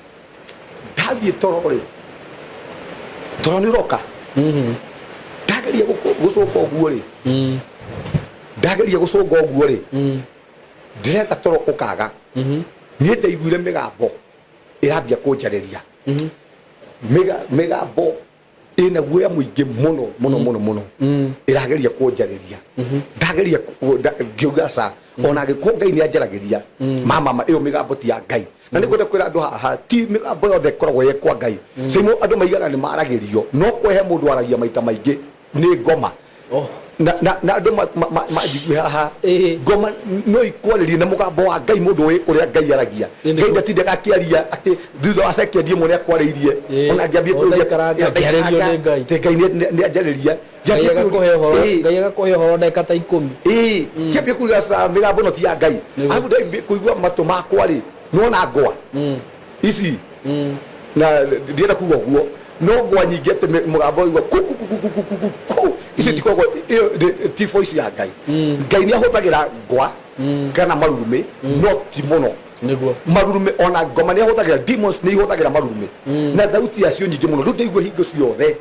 Speaker 1: Ndathiĩ toro rĩ, toro nĩ ũroka. Ndageria gũcũnga ũguo rĩ, ndageria gũcũnga ũguo rĩ, ndĩretha toro ũkaga. Niĩ ndaiguire mĩgambo ĩrambia kũnjarĩria, mĩgambo. Ĩna guoya mũingĩ mũno mũno mũno mũno, ĩrageria kũnjarĩria. Ndageria ngiuga ca, ona angĩkorwo Ngai nĩ anjaragĩria, mama ĩyo mĩgambo ti ya Ngai. Na nĩ ngwenda kwĩra andũ haha, ti mĩgambo yothe ĩkoragwo ĩ kwa Ngai. Simo andũ maigaga nĩ maragĩrio, no kwehe mũndũ aragia maita maingĩ nĩ ngoma. Na andũ manjigue haha, ngoma no ikwarĩrie na mũgambo wa Ngai, mũndũ ũĩ ũrĩa Ngai aragia. Ngai ndatindaga akĩaria atĩ thutha wa sekendi ĩmwe nĩ akwarĩirie. Ona angĩambia
Speaker 2: O
Speaker 1: kũũria,
Speaker 2: ndaikaranga, ngĩarĩrio nĩ Ngai.
Speaker 1: Atĩ Ngai nĩ anjarĩria.
Speaker 2: Ngai agakũhe ũhoro. Ngai agakũhe ũhoro ndagĩka ta 10.
Speaker 1: Ĩĩ, kĩambia kuga ca mĩgambo ĩno ti ya Ngai. Arabu ndambia kũigua matũ makwa rĩ, nĩwona ngwa ici, na ndienda kuga ũguo, no ngwa nyingĩ atĩ mũgambo ũigua ku ku ku ku ku ku ku ku, icio tikoragwo ĩyo ti voice ya Ngai. Ngai nĩ ahũthagĩra ngwa kana marurumĩ, no ti mũno. Marurumĩ ona ngoma nĩ ahũthagĩra, demons nĩ ihũthagĩra marurumĩ na thauti yacio nyingĩ mũno. Rĩu ndaigua hingo ciothe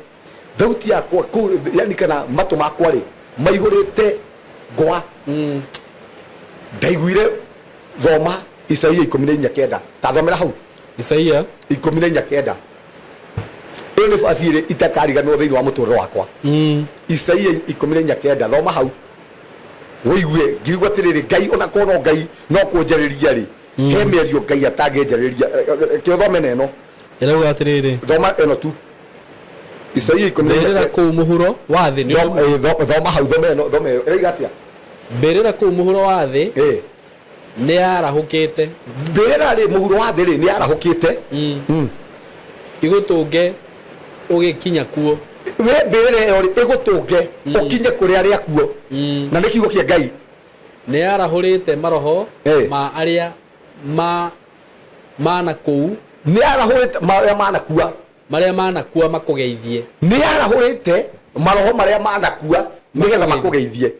Speaker 1: thauti yakwa kũu, yani kana matũ makwa rĩ, maihũrĩte ngwa. Ndaiguire thoma Isaia 14:9, ta thomera hau.
Speaker 2: Isaia
Speaker 1: 14:9, ĩyo nĩ baci ĩrĩ itakariganĩrwo thĩinĩ wa mũtũrĩre wakwa. Isaia 14:9, thoma hau wĩigue. Ngĩigua atĩrĩrĩ, Ngai ona korwo no Ngai no kũnjarĩria rĩ, he mĩario Ngai atangĩnjarĩria. Kĩo thome na ĩno.
Speaker 2: Ĩrauga atĩrĩrĩ.
Speaker 1: Thoma ĩno tu, Isaia 14.
Speaker 2: Mbĩrĩra kũu mũhuro wa thĩ nĩ
Speaker 1: Thoma hau, thoma ĩno, thoma ĩyo. Ĩroiga atĩa?
Speaker 2: Mbĩrĩra kũu mũhuro wa thĩ nĩ yarahũkĩte.
Speaker 1: Mbĩrĩra rĩ, mũhuro wa thĩ rĩ, nĩ yarahũkĩte.
Speaker 2: Igũtũnge ũgĩkinya kuo.
Speaker 1: We mbĩrĩra ĩyo rĩ, ĩgũtũnge ũkinye kũrĩa arĩa kuo, na nĩ kiugo kĩa Ngai.
Speaker 2: Nĩ yarahũrĩte maroho ma arĩa ma mana kũu.
Speaker 1: Nĩ yarahũrĩte marĩa manakua.
Speaker 2: Marĩa manakua makũgeithie.
Speaker 1: Nĩ yarahũrĩte maroho marĩa manakua nĩgetha makũgeithie.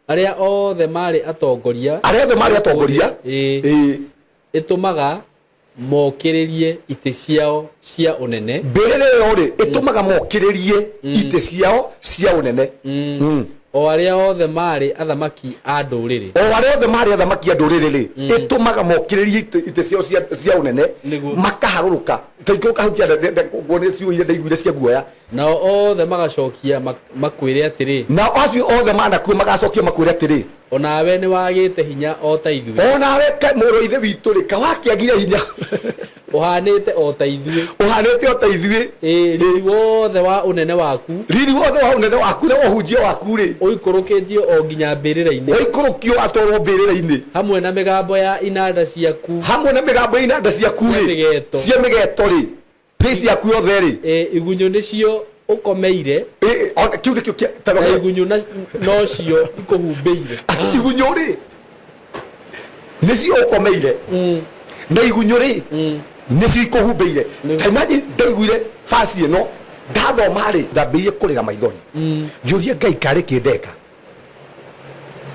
Speaker 2: Arĩa othe marĩ atongoria.
Speaker 1: Arĩa othe marĩ atongoria.
Speaker 2: Ĩtũmaga mokĩrĩrie itĩ ciao cia ũnene.
Speaker 1: Mbĩrĩra ĩyo rĩ, ĩtũmaga mokĩrĩrie itĩ ciao cia ũnene.
Speaker 2: O arĩa othe marĩ athamaki a ndũrĩrĩ.
Speaker 1: O arĩa othe marĩ athamaki a ndũrĩrĩ rĩ, ĩtũmaga mokĩrĩrie itĩ ciao cia ũnene. Makaharũrũka ta ikũrũka hau kĩanda. Nguo nĩ ciũire, ndaiguire cia guoya.
Speaker 2: Nao othe magacokia makwĩre atĩrĩ.
Speaker 1: Nao acio othe manakuo magacokia makwĩre atĩrĩ.
Speaker 2: O nawe nĩ wagĩte hinya o ta ithuĩ.
Speaker 1: O nawe mũrũ wa ithe witũ rĩ, kawakĩagire hinya.
Speaker 2: Ũhanĩte o ta ithuĩ.
Speaker 1: Ũhanĩte o ta ithuĩ.
Speaker 2: Ĩĩ, riri wothe wa ũnene waku.
Speaker 1: Riri wothe wa ũnene waku na ũhunjia waku rĩ,
Speaker 2: ũikũrũkĩtio o nginya mbĩrĩra-inĩ.
Speaker 1: Ũikũrũkio atwarwo mbĩrĩra-inĩ.
Speaker 2: Hamwe na mĩgambo ya inanda ciaku.
Speaker 1: Hamwe na mĩgambo ya inanda ciaku
Speaker 2: cia
Speaker 1: rĩ,
Speaker 2: mĩgeeto.
Speaker 1: Cia mĩgeeto rĩ, pĩ ciaku yothe rĩ.
Speaker 2: Ĩĩ, igunyũ nĩcio ũkomeire.
Speaker 1: Ĩĩ, kĩu nĩkĩo
Speaker 2: ta
Speaker 1: na
Speaker 2: igunyũ nocio ikũhumbĩire.
Speaker 1: Atĩ igunyũ rĩ, nĩcio ũkomeire, na igunyũ rĩ, nĩcio ikũhumbĩire. Ta imagine, ndaiguire basi ĩno ndathoma rĩ, ndambĩrĩirie kũrĩra maithori, ngĩũria Ngai karĩ kĩ ndeka,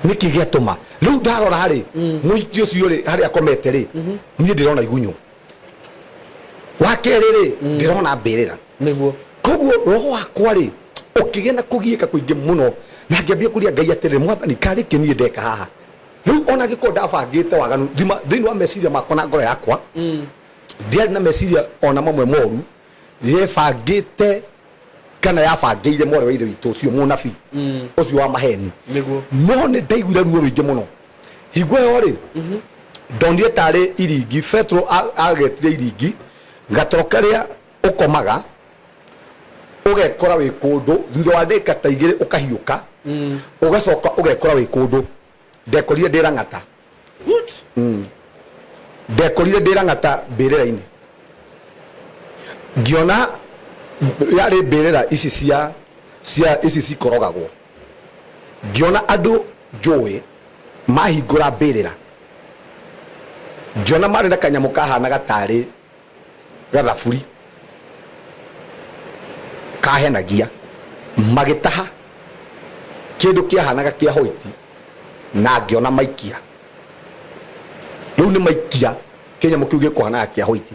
Speaker 1: nĩkĩ gĩatũma rĩu ndarora rĩ, mũhiki ũcio rĩ, harĩa akomete rĩ, niĩ ndĩrona igunyũ. Wa kerĩ rĩ, ndĩrona mbĩrĩra. Koguo roho wakwa rĩ, ũkĩgĩa na kũgiĩka kũingĩ mũno, na ngĩambia kũria Ngai atĩrĩrĩ, Mwathani, karĩ kĩ niĩ ndeka haha rĩu? Ona angĩkorwo ndabangĩte waganu thima thĩinĩ wa meciria makwa na ngoro yakwa, ndiarĩ na meciria ona mamwe moru yebangĩte kana yabangĩire mwarĩ wa ithe witũ ũcio mũnabii ũcio wa maheni. No nĩ ndaiguire ruo rũingĩ mũno hingo ĩyo rĩ, ndonire tarĩ iringi Petro agetire iringi gatoro karĩa ũkomaga ũgekora wĩ kũndũ, thutha wa ndagĩka ta 2 ũkahiũka, ũgacoka ũgekora wĩ kũndũ. Ndekorire ndĩ Rang'ata.
Speaker 2: What?
Speaker 1: Ndekorire ndĩ Rang'ata mbĩrĩra-inĩ, ngĩona yarĩ mbĩrĩra ici cia ici cikorogagwo, ngĩona andũ njũĩ mahingũra mbĩrĩra, ngĩona marĩ na kanyamũ kahanaga tarĩ gathaburi kahenagia, magĩtaha kĩndũ kĩahanaga kĩa hoiti, na ngĩona maikia rĩu nĩ maikia kĩnyamũ kĩu gĩkũhanaga kĩa hoiti,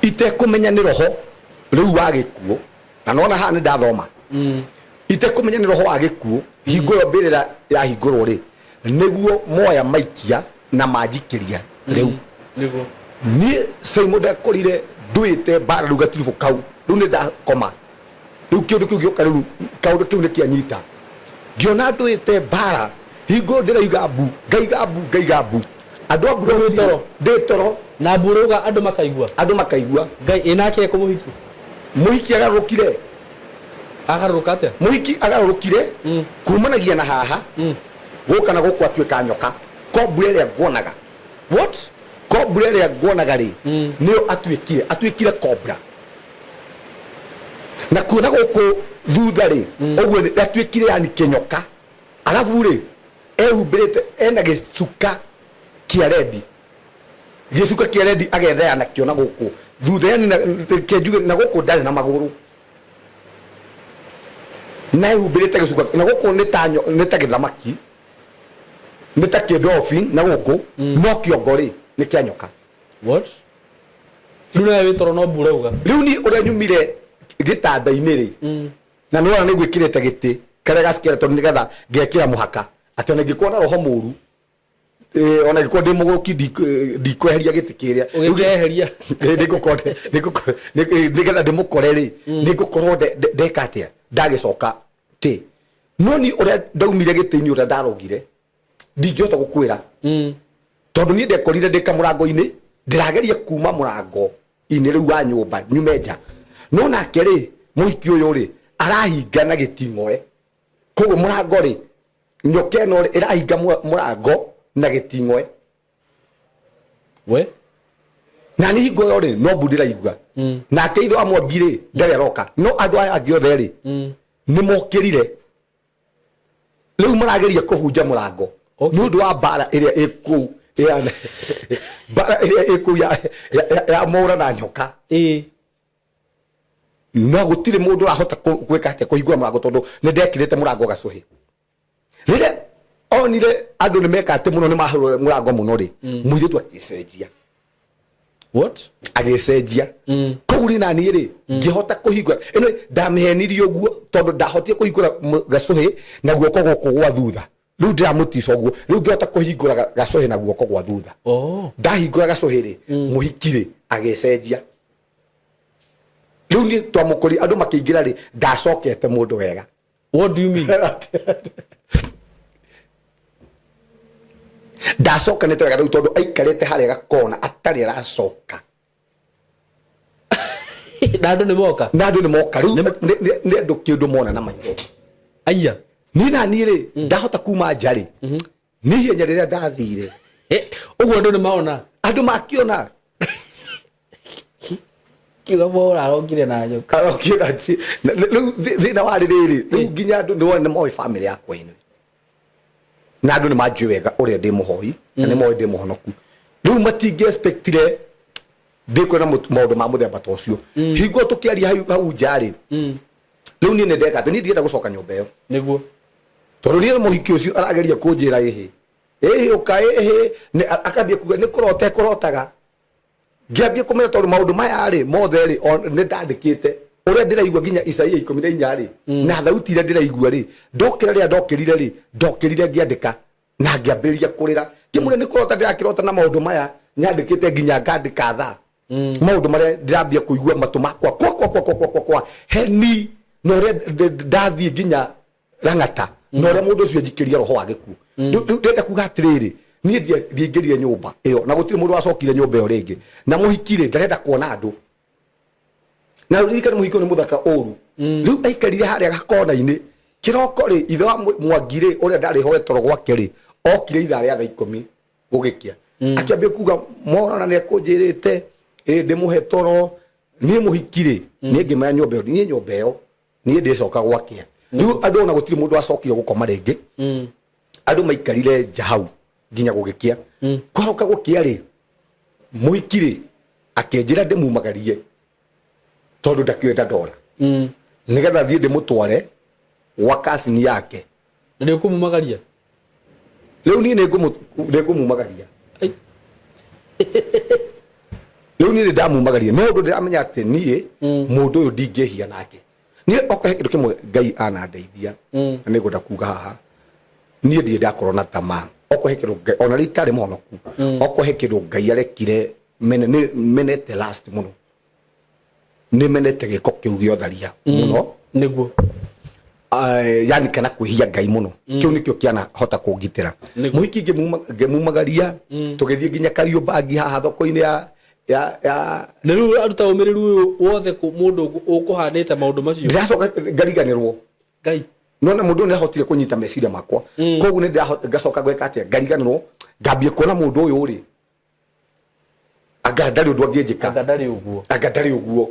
Speaker 1: itekũmenya nĩ roho rĩu wa gĩkuũ. Na nona haha nĩ ndathoma, itekũmenya nĩ roho wa gĩkuũ. Hingo ĩyo mbĩrĩra yahingũrwo rĩ, nĩguo moya maikia na manjikĩria rĩu. Niĩ Simon ndekorire nduĩte mbara rĩu gatiribũ kau. Rĩu nĩ ndakoma. Rĩu kĩũndũ kĩu gĩũka, rĩu kaũndũ kĩu nĩ kĩanyita, ngĩona ndũĩte mbara hingo ndĩraiga mbu, ngaiga mbu, ngaiga mbu, andũ a mbu.
Speaker 2: Wĩ toro?
Speaker 1: Ndĩ toro.
Speaker 2: Na mbu ũrauga andũ makaigua?
Speaker 1: Andũ makaigua.
Speaker 2: Ngai ĩ nake ekũmũhiki?
Speaker 1: Mũhiki agarũrũkire.
Speaker 2: Agarũrũka atĩa?
Speaker 1: Mũhiki agarũrũkire kumanagia na haha gũka na gũkũ, atuĩka nyoka, cobra ĩrĩa nguonaga.
Speaker 2: What?
Speaker 1: Cobra ĩrĩa nguonaga rĩ, nĩyo atuĩkire cobra, na kuona gũkũ thutha rĩ, ũguo atuĩkire yani kĩnyoka. Arabu rĩ, ehumbĩrĩte, ena gĩcuka kĩa red, gĩcuka kĩa red, agethea nakĩo na gũkũ thutha, yani reke njuge na gũkũ ndarĩ na magũrũ, na ehumbĩrĩte gĩcuka na gũkũ nĩ ta gĩthamaki, nĩ ta kĩndolphin na gũkũ, no kĩongo rĩ, nĩ kĩa nyoka.
Speaker 2: What? Rĩu nawe wĩ toro no mbu ũrauga?
Speaker 1: Rĩu niĩ ũrĩa nyumire gĩtanda-inĩ rĩ, na nĩwona nĩ gwĩkĩrĩte gĩtĩ karĩa ga skeleton, nĩgetha ngekĩra mũhaka atĩ ona ingĩkorwo na roho mũru, ona ingĩkorwo ndĩ mũgũrũki, ndikweheria gĩtĩ kĩrĩa.
Speaker 2: Ũgĩkeheria?
Speaker 1: Nĩngũkorwo nĩgetha ndĩmũkore rĩ, nĩngũkorwo ndeka atĩa, ndagĩcoka kĩ. No ni ũrĩa ndaumire gĩtĩ-inĩ, ũrĩa ndarũgire, ndingĩhota gũkwĩra, tondũ niĩ ndekorire ndĩ kamũrango-inĩ, ndĩrageria kuma mũrango-inĩ rĩu wa nyũmba nyume nja, no nake rĩ, mũhiki ũyũ rĩ, arahinga na gĩting'oe. Koguo mũrango rĩ, nyoka ĩno rĩ, ĩrahinga mũrango na gĩting'oe.
Speaker 2: We.
Speaker 1: Na nĩ hingo ĩyo rĩ, no mbu ndĩraigua. Nake ithe wa Mwangi rĩ, ndarĩ aroka, no andũ aya angĩ othe rĩ, nĩ mokĩrire. Rĩu marageria kũbunja mũrango nĩ ũndũ wa mbara ĩrĩa ĩ kũu, mbara ĩrĩa ĩ kũu ya mũra na nyoka. No gũtirĩ mũndũ ũrahota gwĩka atĩa, kũhingũra mũrango, tondũ nĩ ndekĩrĩte mũrango gacũhĩ. Rĩrĩa onire andũ nĩ meka atĩ mũno, nĩ mahũra mũrango mũno rĩ, mũirĩtu agĩcenjia.
Speaker 2: What?
Speaker 1: Agĩcenjia. Koguo rĩ, naniĩ rĩ, ngĩhota kũhingũra ĩno. Ndamĩhenirie ũguo tondũ ndahotire kũhingũra gacũhĩ na guoko gũkũ gwa thutha. Rĩu ndĩramũtica ũguo, rĩu ngĩhota kũhingũra gacũhĩ na guoko gwa thutha. Ndahingũra gacũhĩ rĩ, mũhiki rĩ, agĩcenjia. Rĩu niĩ twamũkũri andũ makĩingĩra rĩ, ndacokete mũndũ wega.
Speaker 2: What do you mean?
Speaker 1: Ndacokanĩte wega rĩu, tondũ aikarĩte harĩa gakona atarĩ aracoka.
Speaker 2: Na andũ nĩ moka?
Speaker 1: Na andũ nĩ moka rĩu. Nĩ andũ kĩndũ mona na maitho.
Speaker 2: Aya.
Speaker 1: Niĩ na niĩ rĩ, ndahota kuma nja rĩ, nĩ ihenya rĩrĩa ndathire.
Speaker 2: Ũguo andũ nĩ maona?
Speaker 1: Andũ makiona.
Speaker 2: Kiuga mo ũrarongire na nyoka.
Speaker 1: Arokiona rĩu thĩna warĩ rĩrĩ, rĩu nginya andũ nĩ wona nĩ moĩ famĩlĩ yakwa ĩno, na andũ nĩ manjũĩ wega ũrĩa ndĩ mũhoi, na nĩ moĩ ndĩ mũhonoku. Rĩu matingĩ expectire ndĩkwĩra maũndũ ma mũthemba ta ũcio. Hingo tũkĩaria hau hau nja rĩ, rĩu niĩ nĩ ndeka atĩ niĩ ndirenda gũcoka nyũmba ĩyo. Tondũ niĩ mũhiki ũcio arageria kũnjĩra ĩhĩ ĩhĩ ũka ĩhĩ, akambia kuga nĩ kũrota ekũrotaga. Ngĩambia kũmenya, tondũ maũndũ maya rĩ mothe rĩ, nĩ ndandĩkĩte ũrĩa ndĩraigua, nginya Isaia 14 rĩ, na thauti iria ndĩraigua rĩ. Ndokĩra, rĩrĩa ndokĩrire rĩ, ndokĩrire ngĩandĩka na ngĩambĩrĩria kũrĩra, ngĩmwĩra nĩ kũrota ndĩrakĩrota, na maũndũ maya nyandĩkĩte, nginya ngandĩka thaa, maũndũ marĩa ndĩrambia kũigua matũ makwa kwa kwa kwa kwa kwa kwa kwa heni, na ũrĩa ndathiĩ nginya Lang'ata, na ũrĩa mũndũ ũcio njikĩria roho wa gĩkuũ. Rĩu ndĩrenda kuga atĩrĩrĩ, niĩ ndiaingĩrire nyũmba ĩyo, na gũtirĩ mũndũ wacokire nyũmba ĩyo rĩngĩ. Na mũhiki rĩ, ndarenda kuona andũ, na ririkane mũhiki ũyũ nĩ mũthaka ũru. Rĩu aikarire harĩa gakona-inĩ. Kĩroko rĩ, ithe wa Mwangi rĩ, ũrĩa ndarĩ hoe toro gwake rĩ, okire ithaa rĩa thaa 10 gũgĩkĩa, akĩambia kuga morana nĩ ekũnjĩrĩte ĩ ndĩmũhe toro. Niĩ mũhiki rĩ, niĩ ngĩmenya nyũmba ĩyo, niĩ nyũmba ĩyo niĩ ndĩcoka gwakĩa. Rĩu andũ ona gũtirĩ mũndũ wacokire gũkoma rĩngĩ. Andũ maikarire nja hau nginya gũgĩkĩa. Kwaroka gũkĩa rĩ, mũhiki rĩ, akĩnjĩra ndĩmumagarie, tondũ ndakĩũĩ ndandora, nĩgetha thiĩ ndĩmũtware gwa kasini yake.
Speaker 2: Na nĩ ũkũmumagaria?
Speaker 1: Rĩu niĩ nĩngũmumagaria.
Speaker 2: Ai.
Speaker 1: Rĩu niĩ nĩndamumagaria, no ũndũ ndĩramenya atĩ niĩ mũndũ ũyũ ndingĩhia nake. Niĩ okorwo he kĩndũ kĩmwe Ngai anandeithia, na nĩngwenda kuga haha, niĩ ndirĩ ndakorwo na tamaa. Okorwo he kĩndũ Ngai, ona rĩrĩa itarĩ mũhonoku, okorwo he kĩndũ Ngai arekire mene, nĩ menete last mũno. Nĩ menete gĩko kĩu gĩa ũtharia mũno.
Speaker 2: Nĩguo.
Speaker 1: Yani kana kwĩhia Ngai mũno, kĩu nĩkĩo kĩanahota kũngitĩra. Mũhiki ngĩmumagaria, tũgĩthiĩ nginya Kariũmbangi haha thoko-inĩ ya
Speaker 2: Na rĩu aruta ũmĩrĩru ũyũ wothe kũ mũndũ ũkũhanĩte maũndũ macio?
Speaker 1: Ndĩracoka ngariganĩrwo.
Speaker 2: Ngai.
Speaker 1: Nona mũndũ ũyũ nĩahotire kũnyita meciria makwa, koguo nĩ ngacoka gwĩka atĩa? Ngariganĩrwo, ngambia kuona mũndũ ũyũ rĩ, anga ndarĩ ũndũ angĩnjĩka.
Speaker 2: Anga ndarĩ ũguo.
Speaker 1: Anga ndarĩ ũguo.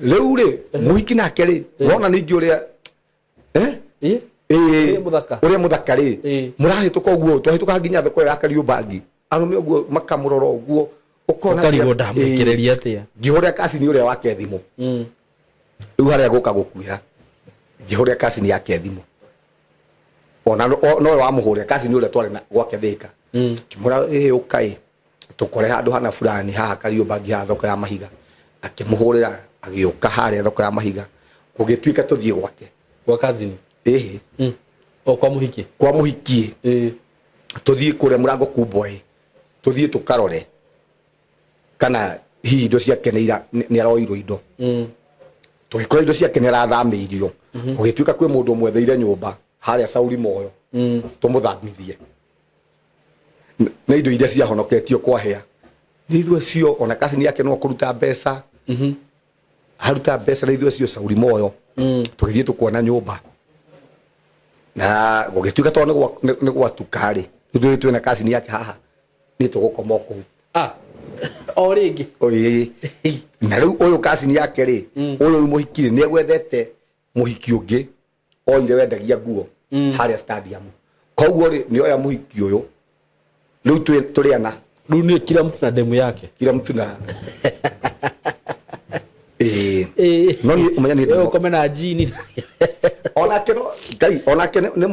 Speaker 1: Rĩu rĩ, mũhiki nake rĩ, wona ningĩ ũrĩa
Speaker 2: Ĩ?
Speaker 1: Ĩĩ.
Speaker 2: Ũrĩa mũthaka.
Speaker 1: Ũrĩa mũthaka rĩ. Mũrahĩtũka ũguo, twahĩtũka nginya thoko ĩyo ya Kariũmbangi, arũme ũguo makamũrora ũguo, ũkona.
Speaker 2: Ũkarigwo ndamũikĩrĩria atĩa.
Speaker 1: Ngĩhũrĩra kacini ũrĩa wake thimũ. Rĩu harĩa gũka gũkuĩra, ngĩhũrĩra kacini yake thimũ, ona nowe wamũhũrĩra, kacini ũrĩa twarĩ na gwake Thĩka. Ngĩmwĩra, ĩ ũka ĩ tũkore handũ hana fulani haha Kariũmbangi, haha thoko ya mahiga. Akĩmũhũrĩra, agĩũka harĩa thoko ya mahiga, gũgĩtuĩka tũthiĩ gwake.
Speaker 2: Gwa kazini?
Speaker 1: Ĩhĩ.
Speaker 2: O kwa mũhiki?
Speaker 1: Kwa mũhiki. Tũthiĩ kũrĩa mũrango kumbwa ĩ, tũthiĩ tũkarore kana hihi indo ciake nĩ aroirwo indo. Tũgĩkora indo ciake nĩ arathamĩirio, gũgĩtuĩka kwĩ mũndũ ũmwetheire nyũmba harĩa Sauli Moyo, tũmũthamithie na indo iria ciahonoketio kwahĩa nĩ ithuĩ cio. Ona kacini yake no kũruta mbeca, aruta mbeca na ithuĩ cio Sauli Moyo. Tũgĩthiĩ tũkuona nyũmba na gũgĩtuĩka tondũ nĩ gwatuka rĩ, rĩu tũrĩ twĩna kacini yake haha, nĩ tũgũkoma o kũu.
Speaker 2: Ah, o rĩngĩ?
Speaker 1: Ĩĩ. Na rĩu ũyũ kacini yake rĩ, ũyũ rĩu mũhiki rĩ, nĩ egwethete mũhiki ũngĩ oire wendagia nguo harĩa stadium, koguo rĩ, nĩ oya mũhiki ũyũ rĩu tũrĩ ana.
Speaker 2: Rĩu nĩ kila mtu na demu yake.
Speaker 1: Kila mtu na, ĩĩ. No niĩ ũmenya niĩ
Speaker 2: Wewe ũkome na jini.
Speaker 1: Onake no Ngai, onake nĩ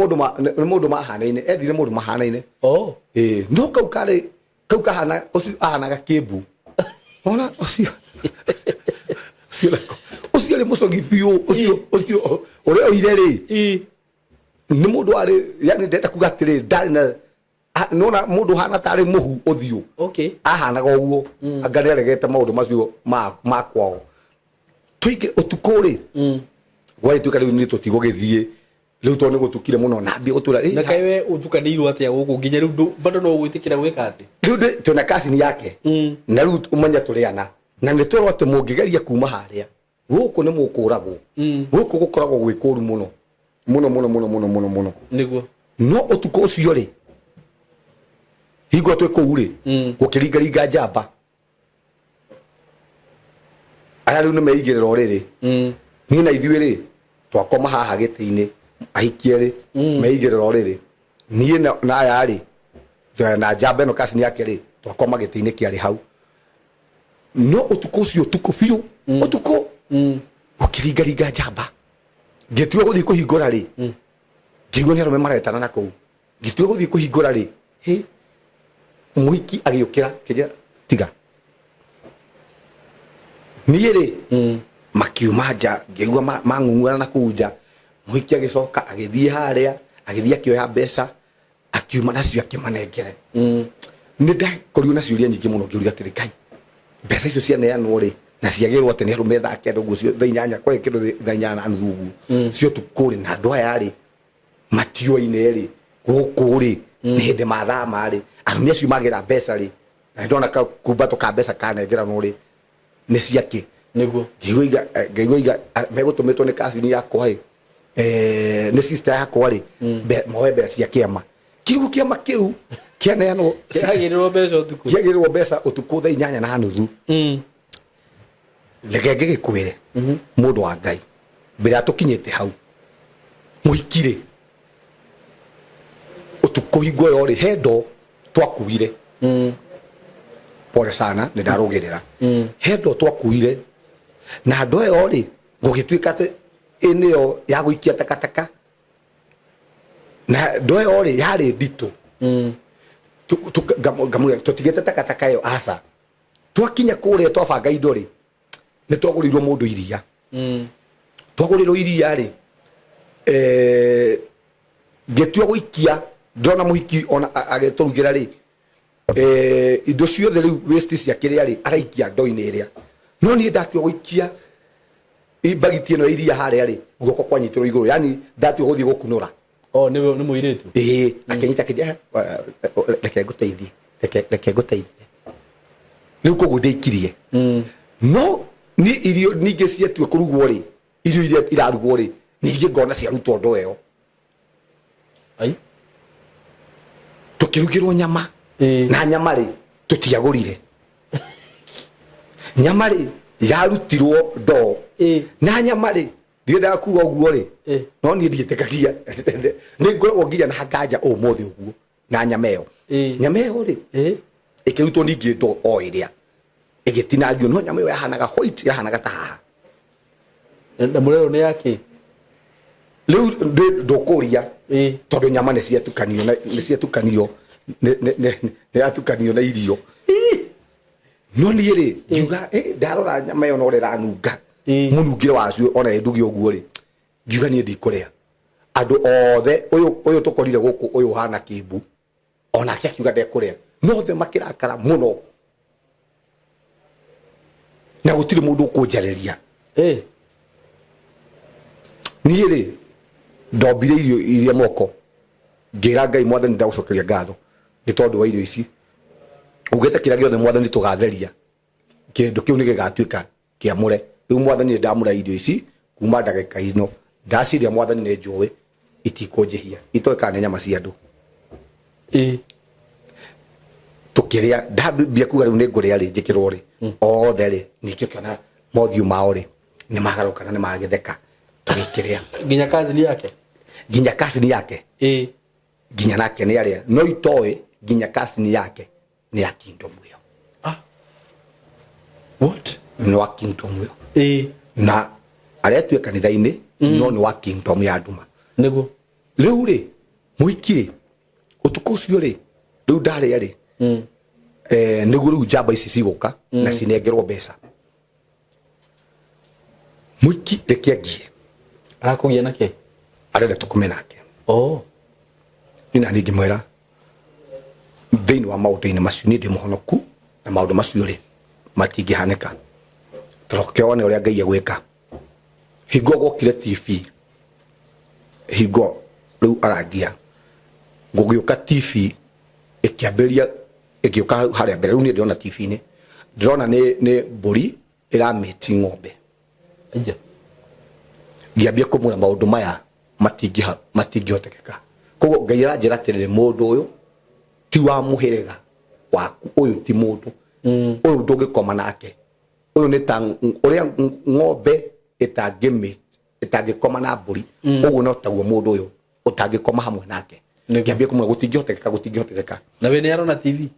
Speaker 1: mũndũ mahanaine, ethire mũndũ mahanaine.
Speaker 2: Oh.
Speaker 1: Ĩĩ, no kau karĩ kau kahana ũcio ahanaga kĩmbu, ona ũcio ũcio rĩ, mũcogi biũ ũcio ũrĩa oire rĩ. Nĩ mũndũ warĩ, yani ndenda kuga atĩrĩ, ndarĩ na nona mũndũ ũhana tarĩ mũhu ũthiũ. Ahanaga ũguo, anga nĩ aregete maũndũ macio ma kwao. Tũingĩ ũtukũ rĩ, gwagĩtuĩka rĩu nĩ tũtigũgĩthiĩ rĩu tondũ nĩ gũtukire mũno, nambie gũtwĩra
Speaker 2: Na kaĩ we ũtukanĩirwo atĩa gũkũ nginya rĩu bado no gwĩtĩkĩra gwĩka atĩ?
Speaker 1: Rĩu twĩna kacini yake. Na rĩu ũmenye tũrĩ ana, na nĩ twerwo atĩ mũngĩgeria kuma harĩa gũkũ nĩ mũkũragwo. Gũkũ gũkoragwo gwĩ kũru mũno mũno mũno mũno mũno mũno mũno. No ũtukũ ũcio rĩ, hingo twĩ kũu rĩ, gũkĩringaringa njamba aya rĩu nĩ meigĩrĩra ũrĩrĩ. Niĩ na ithuĩ rĩ, twakoma haha gĩtĩ-inĩ, ahiki erĩ meigĩrĩra ũrĩrĩ, niĩ na aya rĩ, na njamba ĩno kacini yake rĩ, twakoma gĩtĩ-inĩ kĩarĩ hau. No ũtukũ ũcio, ũtukũ biũ, ũtukũ, gũkĩringaringa njamba, ngĩtua gũthiĩ kũhingũra rĩ, ngĩigua nĩ arũme maretana na kũu. Ngĩtua gũthiĩ kũhingũra rĩ, hĩ, mũhiki agĩũkĩra, kĩnjĩra tiga niĩ rĩ. Makiuma nja, ngĩigua mang'ung'uana na kũu nja. Mũhiki agĩcoka agĩthiĩ harĩa, agĩthiĩ akĩoya mbeca, akiuma nacio akĩmanengere. Nĩ ndakorirwo na ciũria nyingĩ mũno, ngĩũria atĩrĩ, Ngai, mbeca icio cianeanwo rĩ, na ciagĩrwo atĩ nĩ arũme 9:00 ũguo, 8:00, kwagĩ kĩndũ 8:30 ũguo cio ũtukũ rĩ, na andũ aya rĩ matioine rĩ, gũkũ rĩ nĩ hĩndĩ mathama rĩ, arũme acio magĩra mbeca rĩ, na nĩndona kumbato ka mbeca kanengeranwo rĩ, nĩ ciakĩ? Ngĩigua iga megũtũmĩtwo nĩ kacini yakwa ĩ, nĩ sister yakwa rĩ, moe mbeca cia kĩama. Kiugo kĩama kĩu kĩaneanwo.
Speaker 2: Kĩagĩrĩrwo mbeca ũtukũ?
Speaker 1: Kĩagĩrĩrwo mbeca ũtukũ 8:30. Reke ngĩgĩkwĩre, mũndũ wa Ngai, mbere ya tũkinyĩte hau, mũhiki rĩ, ũtukũ hingo ĩyo rĩ, he ndo twakuire. Pole sana, nĩ ndarũgĩrĩra. He ndo twakuire, na ndo ĩyo rĩ, gũgĩtuĩka atĩ ĩ nĩyo ya gũikia takataka, na ndo ĩyo rĩ yarĩ nditũ. Ngamwĩra tũtigĩte takataka ĩyo, aca. Twakinya kũrĩa twabanga indo rĩ, nĩ twagũrĩirwo mũndũ iria. Twagũrĩrwo iria rĩ, ngĩtua gũikia, ndona mũhiki ona agĩtũrugĩra rĩ, indo ciothe rĩu waste cia kĩrĩa rĩ, araikia ndoo-inĩ ĩrĩa, no niĩ ndatua gũikia. Mbagiti ĩno ya iria harĩa rĩ, guoko kwanyitĩrwo igũrũ, yani ndatua gũthiĩ gũkunũra.
Speaker 2: Oh, nĩ nĩ mũirĩtu.
Speaker 1: Ĩĩ, akĩnyita akĩnjĩra, "Eh, eh, reke ngũteithie, reke ngũteithie." Rĩu koguo ndĩikirie. No ni irio ningĩ ciatua kũrugwo rĩ, irio iria irarugwo rĩ, ningĩ ngona ciarutwo ndoo ĩyo.
Speaker 2: Ai.
Speaker 1: Tũkĩrugĩrwo nyama.
Speaker 2: Ĩĩ.
Speaker 1: Na nyama rĩ, tũtiagũrire nyama rĩ, yarutirwo ndoo.
Speaker 2: Ĩĩ.
Speaker 1: Na nyama rĩ, ndiendaga kuga ũguo rĩ, no niĩ ndiĩtĩkagia, nĩ ngoragwo nginya na nganja ũmũthĩ ũguo na nyama ĩyo.
Speaker 2: Ĩĩ.
Speaker 1: Nyama ĩyo rĩ, ĩkĩrutwo ningĩ ndoo o ĩrĩa ĩgĩtinangio, no nyama ĩyo yahanaga white, yahanaga ta haha.
Speaker 2: Na mũrerwo nĩ yake?
Speaker 1: Rĩu ndũkũria, tondũ nyama nĩ ciatukanio nĩ ciatukanio nĩ yatukanio na irio. No niĩ rĩ, ngiuga, "Eh, ndarora nyama ĩyo no ũrĩa ĩranunga, mũnungĩre wacio ona ĩnduge ũguo rĩ," ngiuga niĩ ndikũrĩa. Andũ othe, ũyũ tũkorire gũkũ, ũyũ ũhana kĩmbu, onake akiuga ndekũrĩa. No othe makĩrakara mũno na gũtirĩ mũndũ ũkũnjarĩria. Niĩ rĩ, ndombire irio iria moko, ngĩra Ngai, "Mwathani, ndagũcokeria ngatho nĩ tondũ wa irio ici. Ugĩte kĩrĩa gĩothe, Mwathani, tũgatheria kĩndũ kĩu nĩ gĩgatuĩka kĩamũre. Rĩu, Mwathani, nĩ ndamũra irio ici kuma ndagĩka ino. Ndaciria, Mwathani, nĩ njũĩ itikũnjĩhia, itoĩ kana nĩ nyama cia andũ." Tukĩrĩa, ndambia kuga rĩu nĩ ngũrĩa rĩ, njĩkĩrwo rĩ, othe rĩ, ningĩ ũkĩona mothiũ mao rĩ, nĩ magarũka na nĩ magĩtheka tũgĩkĩrĩa.
Speaker 2: Nginya cousin yake?
Speaker 1: Nginya cousin yake. Nginya nake nĩ arĩa, no itoĩ nginya cousin yake nĩ ya kingdom ĩyo.
Speaker 2: Ah. What?
Speaker 1: Nĩ wa kingdom ĩyo. Na arĩa tuĩ kanitha-inĩ, no nĩ wa kingdom ya nduma.
Speaker 2: Nĩguo.
Speaker 1: Rĩu rĩ, mũiki ũtukũ ũcio rĩ, rĩu ndarĩa rĩ, nĩguo rĩu njamba ici cigũka na cinengerwo mbeca. Mũiki, reke angie.
Speaker 2: Arakũgia na kĩ?
Speaker 1: Arenda tũkome nake.
Speaker 2: Oh.
Speaker 1: Niĩ na niĩ ngĩmwĩra, thĩinĩ wa maũndũ-inĩ macio niĩ ndĩ mũhonoku, na maũndũ macio rĩ, matingĩhanĩka. Tũroke one ũrĩa Ngai egwĩka. Hingo gwokire TV, hingo rĩu arangia, gũgĩũka TV ĩkĩambĩrĩria, ĩgĩũka harĩa mbere. Rĩu niĩ ndĩrona TV-inĩ, ndĩrona nĩ mbũri ĩramĩti ng'ombe.
Speaker 2: Aya.
Speaker 1: Ngĩambia kũmwĩra maũndũ maya matingĩhotekeka. Koguo Ngai aranjĩra atĩrĩrĩ, mũndũ ũyũ ti wa mũhĩrĩga waku, ũyũ ti mũndũ, ũyũ ndũngĩkoma nake, ũyũ nĩ ta ũrĩa ng'ombe ĩtangĩkoma na mbũri, ũguo no taguo mũndũ ũyũ ũtangĩkoma hamwe nake. Ngĩambia kũmwĩra gũtingĩhotekeka, gũtingĩhotekeka.
Speaker 2: Na we nĩ arona TV?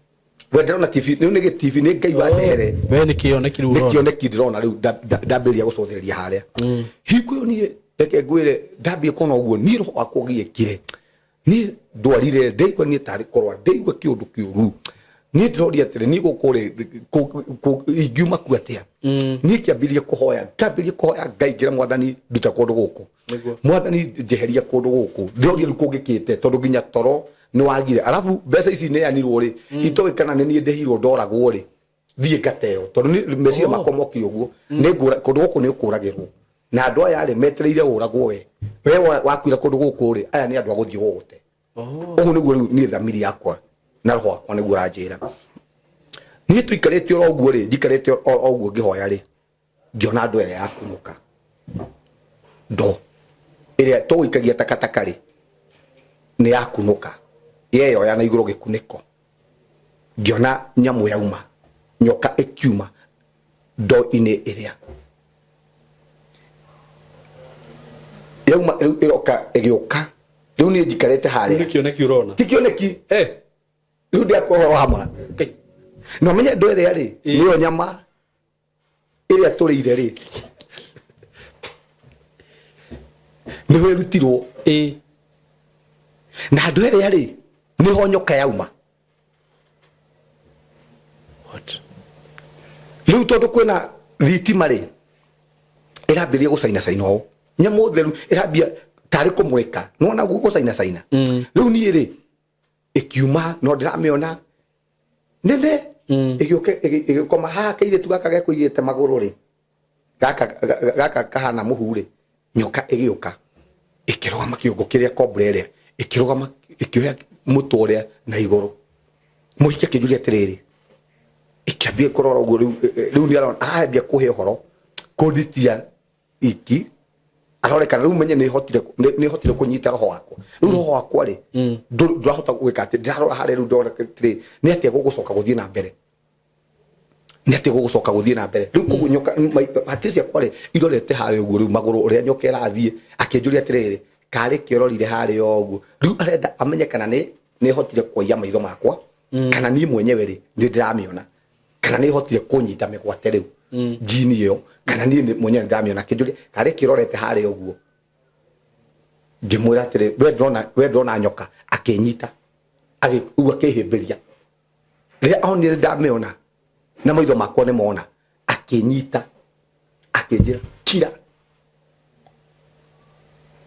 Speaker 1: We ndĩrona TV rĩu, nĩ gĩ TV, nĩ Ngai wandehere.
Speaker 2: We nĩ kĩoneki rĩu
Speaker 1: nĩ
Speaker 2: ũrona.
Speaker 1: Kĩoneki ndĩrona rĩu, ndambĩrĩria gũcũthĩrĩria harĩa. Hingo ĩyo niĩ, reke ngwĩre, ndambie kuona ũguo, niĩ roho wakwa ũgiĩkire, niĩ ndwarire, ndaigua niĩ tarĩ kũrwa, ndaigua kĩũndũ kĩũru. Niĩ ndĩroria atĩrĩ, niĩ gũkũ rĩ, ingiuma ku atĩa? Niĩ ngĩambĩrĩria kũhoya, ngambĩrĩria kũhoya Ngai, ngĩra Mwathani, nduta kũndũ gũkũ. Mwathani, njeheria kũndũ gũkũ. Ndĩroria rĩu kũngĩkĩte, tondũ nginya toro nĩ wagire. Arabu mbeca ici neanirwo rĩ, itoĩ kana nĩ niĩ ndĩhirwo, ndoragwo rĩ, thiĩ ngateo, tondũ meciria makwa mokire ũguo, nĩ ngũra kũndũ gũkũ, nĩ ũkũragĩrwo na andũ aya rĩ, metereire ũragwo. We wakuira kũndũ gũkũ rĩ, aya nĩ andũ a gũthiĩ gũgũte.
Speaker 2: Oh.
Speaker 1: Ũguo nĩguo rĩu niĩ thamiri yakwa na roho wakwa nĩguo ũranjĩra. Niĩ tũikarĩte oro ũguo rĩ, njikarĩte oro ũguo ngĩhoya rĩ, ngĩona andũ ĩrĩa yakunũka, ndo ĩrĩa tũgũikagia takataka rĩ, nĩ yakunũka, yeyoya na igũrũ gĩkunĩko. Ngĩona nyamũ yauma, nyoka ĩkiuma ndo-inĩ ĩrĩa yauma. Rĩu ĩroka ĩgĩũka, rĩu niĩ njikarĩte
Speaker 2: Rĩu
Speaker 1: harĩa.
Speaker 2: Nĩ kĩoneki ũrona?
Speaker 1: Ti kĩoneki.
Speaker 2: Eh.
Speaker 1: Rĩu ndĩakwa ũhoro hama
Speaker 2: Ngai.
Speaker 1: Na ũmenye ndo ĩrĩa rĩ, nĩyo nyama ĩrĩa tũrĩire rĩ, nĩho ĩrutirwo. Na andũ ĩrĩa rĩ, nĩho nyoka yauma.
Speaker 2: What?
Speaker 1: Rĩu tondũ kwĩna thitima rĩ, ĩrambĩrĩria gũcaina caina ũũ, nyamũ theru ĩrambia tarĩ kũmũrĩka, nĩwona gũcaina caina. Rĩu niĩ rĩ, ĩkiuma, no ndĩramĩona nene, ĩgĩũka ĩgĩkoma haha kairĩtu gaka gekũigĩte magũrũ rĩ. Gaka gaka kahana mũhu rĩ, nyoka ĩgĩũka ĩkĩrũgama kĩongo kĩrĩa kobra ĩrĩa ĩkĩrũgama ĩkĩoya mũtwe ũrĩa na igũrũ. Mũhiki akĩnjũria atĩrĩrĩ, ĩkĩambia kũrora ũguo rĩu, rĩu nĩ arona arambia kũhe ũhoro kũnditia iki arorekana rĩu menye nĩ hotire kũnyita roho wakwa. Rĩu roho wakwa rĩ, ndũrahota gwĩka atĩ ndĩrarora harĩa rĩu ndona atĩrĩ, nĩ atĩa gũgũcoka gũthiĩ na mbere, nĩ atĩa gũgũcoka gũthiĩ na mbere rĩu. Koguo nyoka hakiri ciakwa rĩ irorete harĩa ũguo rĩu magũrũ ũrĩa nyoka ĩrathiĩ. Akĩnjũria atĩrĩrĩ, karĩ kĩororire harĩa ũguo rĩu arenda amenye kana nĩ hotire kuoya maitho makwa, kana niĩ mwenyewe rĩ nĩ ndĩramĩona, kana nĩ hotire kũnyita mĩgwate rĩu njini ĩyo, kana niĩ mwenyewe nĩ ndĩramĩona. Akĩnjũria karĩ kĩrorete harĩa ũguo, ngĩmwĩra atĩrĩ, we ndĩrona nyoka. Akĩnyita ũguo akĩhĩmbĩria rĩrĩa onire ndamĩona na maitho makwa nĩ mona. Akĩnyita akĩnjĩra, "Kira,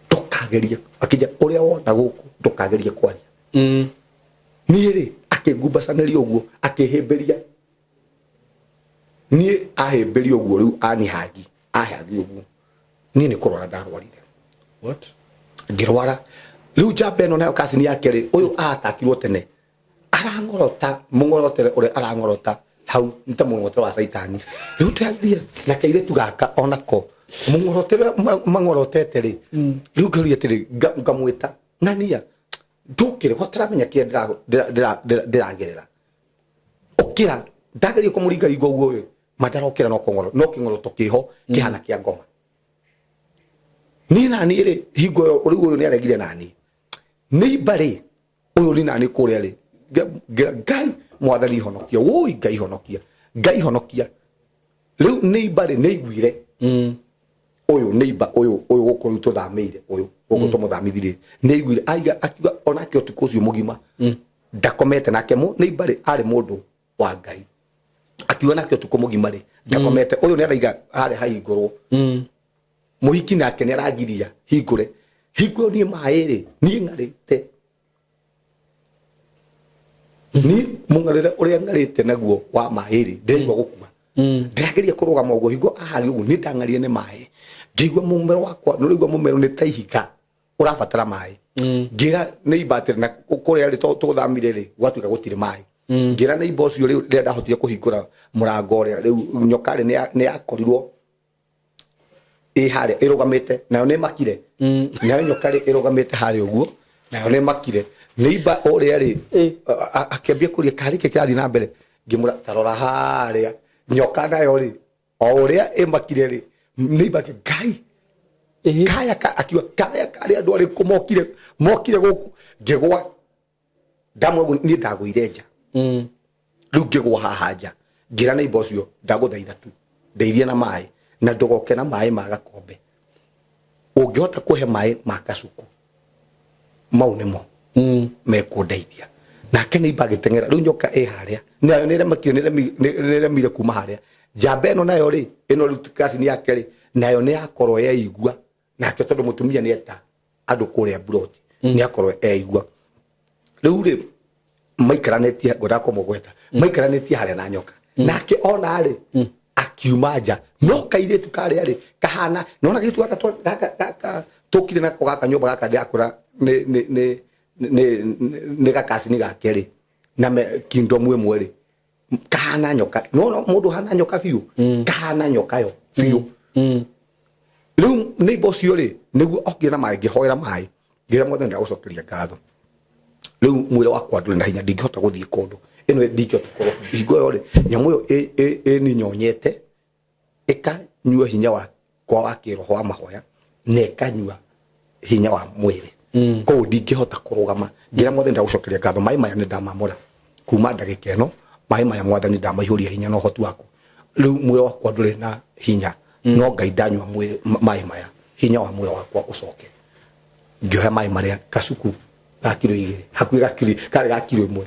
Speaker 1: ndũkagerie." Akĩnjĩra, "Ũrĩa wona gũkũ ndũkagerie kwaria." Niĩ rĩ akĩngumbacanĩria ũguo akĩhĩmbĩria niĩ, ahĩmbĩria ũguo rĩu anihagi ahagi ũguo, niĩ nĩ kũrwara ndarwarire.
Speaker 2: What?
Speaker 1: Ngĩrwara. Rĩu njamba ĩno nayo kacini yake rĩ, ũyũ atakirwo tene arang'orota mũng'orotere ũrĩa arang'orota hau nĩ ta mũng'orotere wa caitani. Rĩu ndĩrageria na kairĩtu gaka onako mũng'orotere mang'orotete rĩ. Rĩu ngaria atĩrĩ, ngamwĩta ng'ania, ndũkĩre hotaramenya kĩrĩa ndĩragerera, ũkĩra. Ndageria kũmũringaringa ũguo rĩ, mandarokĩra, no kũng'oro no kĩng'oroto kĩho kĩhana kĩa ngoma. Niĩ naniĩ rĩ, hingo ĩyo rĩu ũyũ nĩ aregire naniĩ nĩ imba rĩ, ũyũ nĩ nani kũrĩa rĩ. Ngai mwathani honokia, woi Ngai honokia, Ngai honokia. Rĩu nĩ imba rĩ, nĩ iguire ũyũ nĩ imba ũyũ ũyũ gũkũ rĩu tũthamĩire ũyũ gũkũ tũmũthamithirie nĩ aiguire aiga akiuga onake ũtukũ ũcio mũgima ndakomete nake mũ nĩ imba rĩ, arĩ mũndũ wa Ngai. Akiuga nake ũtukũ mũgima rĩ ndakomete, ũyũ nĩ araiga harĩa hahingũrwo. Mũhiki nake nĩ arangiria hingũre hingo ĩyo niĩ maĩ rĩ, niĩ ng'arĩte, niĩ mũng'arĩre ũrĩa ng'arĩte naguo wa maĩ rĩ, ndĩraigua gũkua. Ndĩrageria kũrũgama ũguo hingo ahagi ũguo niĩ ndang'arie nĩ maĩ, ngĩigua mũmero wakwa nĩ ũraigua mũmero nĩ ta ihiga ũrabatara maĩ. Ngĩra nĩ imba atĩrĩ, na kũrĩa rĩ tũthamire rĩ gwatuĩka gũtirĩ maĩ. Ngĩra nĩ imba ũcio rĩu rĩrĩa ndahotire kũhingũra mũrango ũrĩa rĩu nyoka rĩ nĩ yakorirwo ĩ harĩa ĩrũgamĩte, nayo nĩ makire, nayo nyoka rĩ ĩrũgamĩte harĩa ũguo, nayo nĩ makire. Nĩ imba ũrĩa rĩ akĩambia kũria karĩ kĩ kĩrathiĩ na mbere. Ngĩmũra, "Tarora harĩa nyoka." Nayo rĩ o ũrĩa ĩmakire rĩ, nĩ imba Ngai kaya ka akiuga kaya karĩ andũ arĩkũ mokire mokire gũkũ. Ngĩgwa ndamwĩra ũguo niĩ ndagũire nja. Rĩu ngĩgwa haha nja, ngĩra neighbor ũcio, "Ndagũthaitha tu ndeithia na maĩ, na ndũgoke na maĩ ma gakombe, ũngĩhota kũhe maĩ ma kacuku mau nĩmo mekũndeithia." Nake neighbor agĩteng'era. Rĩu nyoka ĩ harĩa nayo nĩremakire, nĩremire kuma harĩa. Njamba ĩno nayo rĩ, ĩno rĩu kazini yake rĩ, nayo nĩ yakorwo yeigua nake tondũ mũtumia nĩ eta andũ kũrĩa mburoti, nĩ akorwo eigua. Rĩu rĩ maikaranĩtie, ngwendaga kũmũgweta, maikaranĩtie harĩa na nyoka nake ona rĩ akiuma nja, no kairĩtu karĩa rĩ kahana nona kairĩtu gaka gaka tũkire nako gaka nyũmba gaka ndĩrakũra nĩ gakacini gake rĩ na kingdom ĩmwe rĩ kahana nyoka, no mũndũ hana nyoka biũ, kahana nyoka yo biũ. Rĩu neighbor ũcio rĩ nĩguo okire na maĩ, ngĩhoera maĩ, ngĩra Mwathani, ndagũcokeria ngatho, rĩu mwĩrĩ wakwa ndũrĩ na hinya, ndingĩhota gũthiĩ kũndũ ĩno, ndingĩhota kũrwo hingo ĩyo rĩ nyamũ ĩyo ĩninyonyete ĩkanyua hinya wakwa wa kĩroho wa mahoya na ĩkanyua hinya wa mwĩrĩ, koguo ndingĩhota kũrũgama. Ngĩra Mwathani, ndagũcokeria ngatho, maĩ maya nĩ ndamamũra kuma ndagĩka ĩno, maĩ maya Mwathani ndamaihũria hinya na ũhoti waku. Rĩu mwĩrĩ wakwa ndũrĩ na hinya, no Ngai ndanyua maĩ maya hinya wa mwĩrĩ wakwa ũcoke. Ngĩoya maĩ marĩa kacuku ga kiro 2 hakuhĩ ga kiro, karĩ ga kiro 1,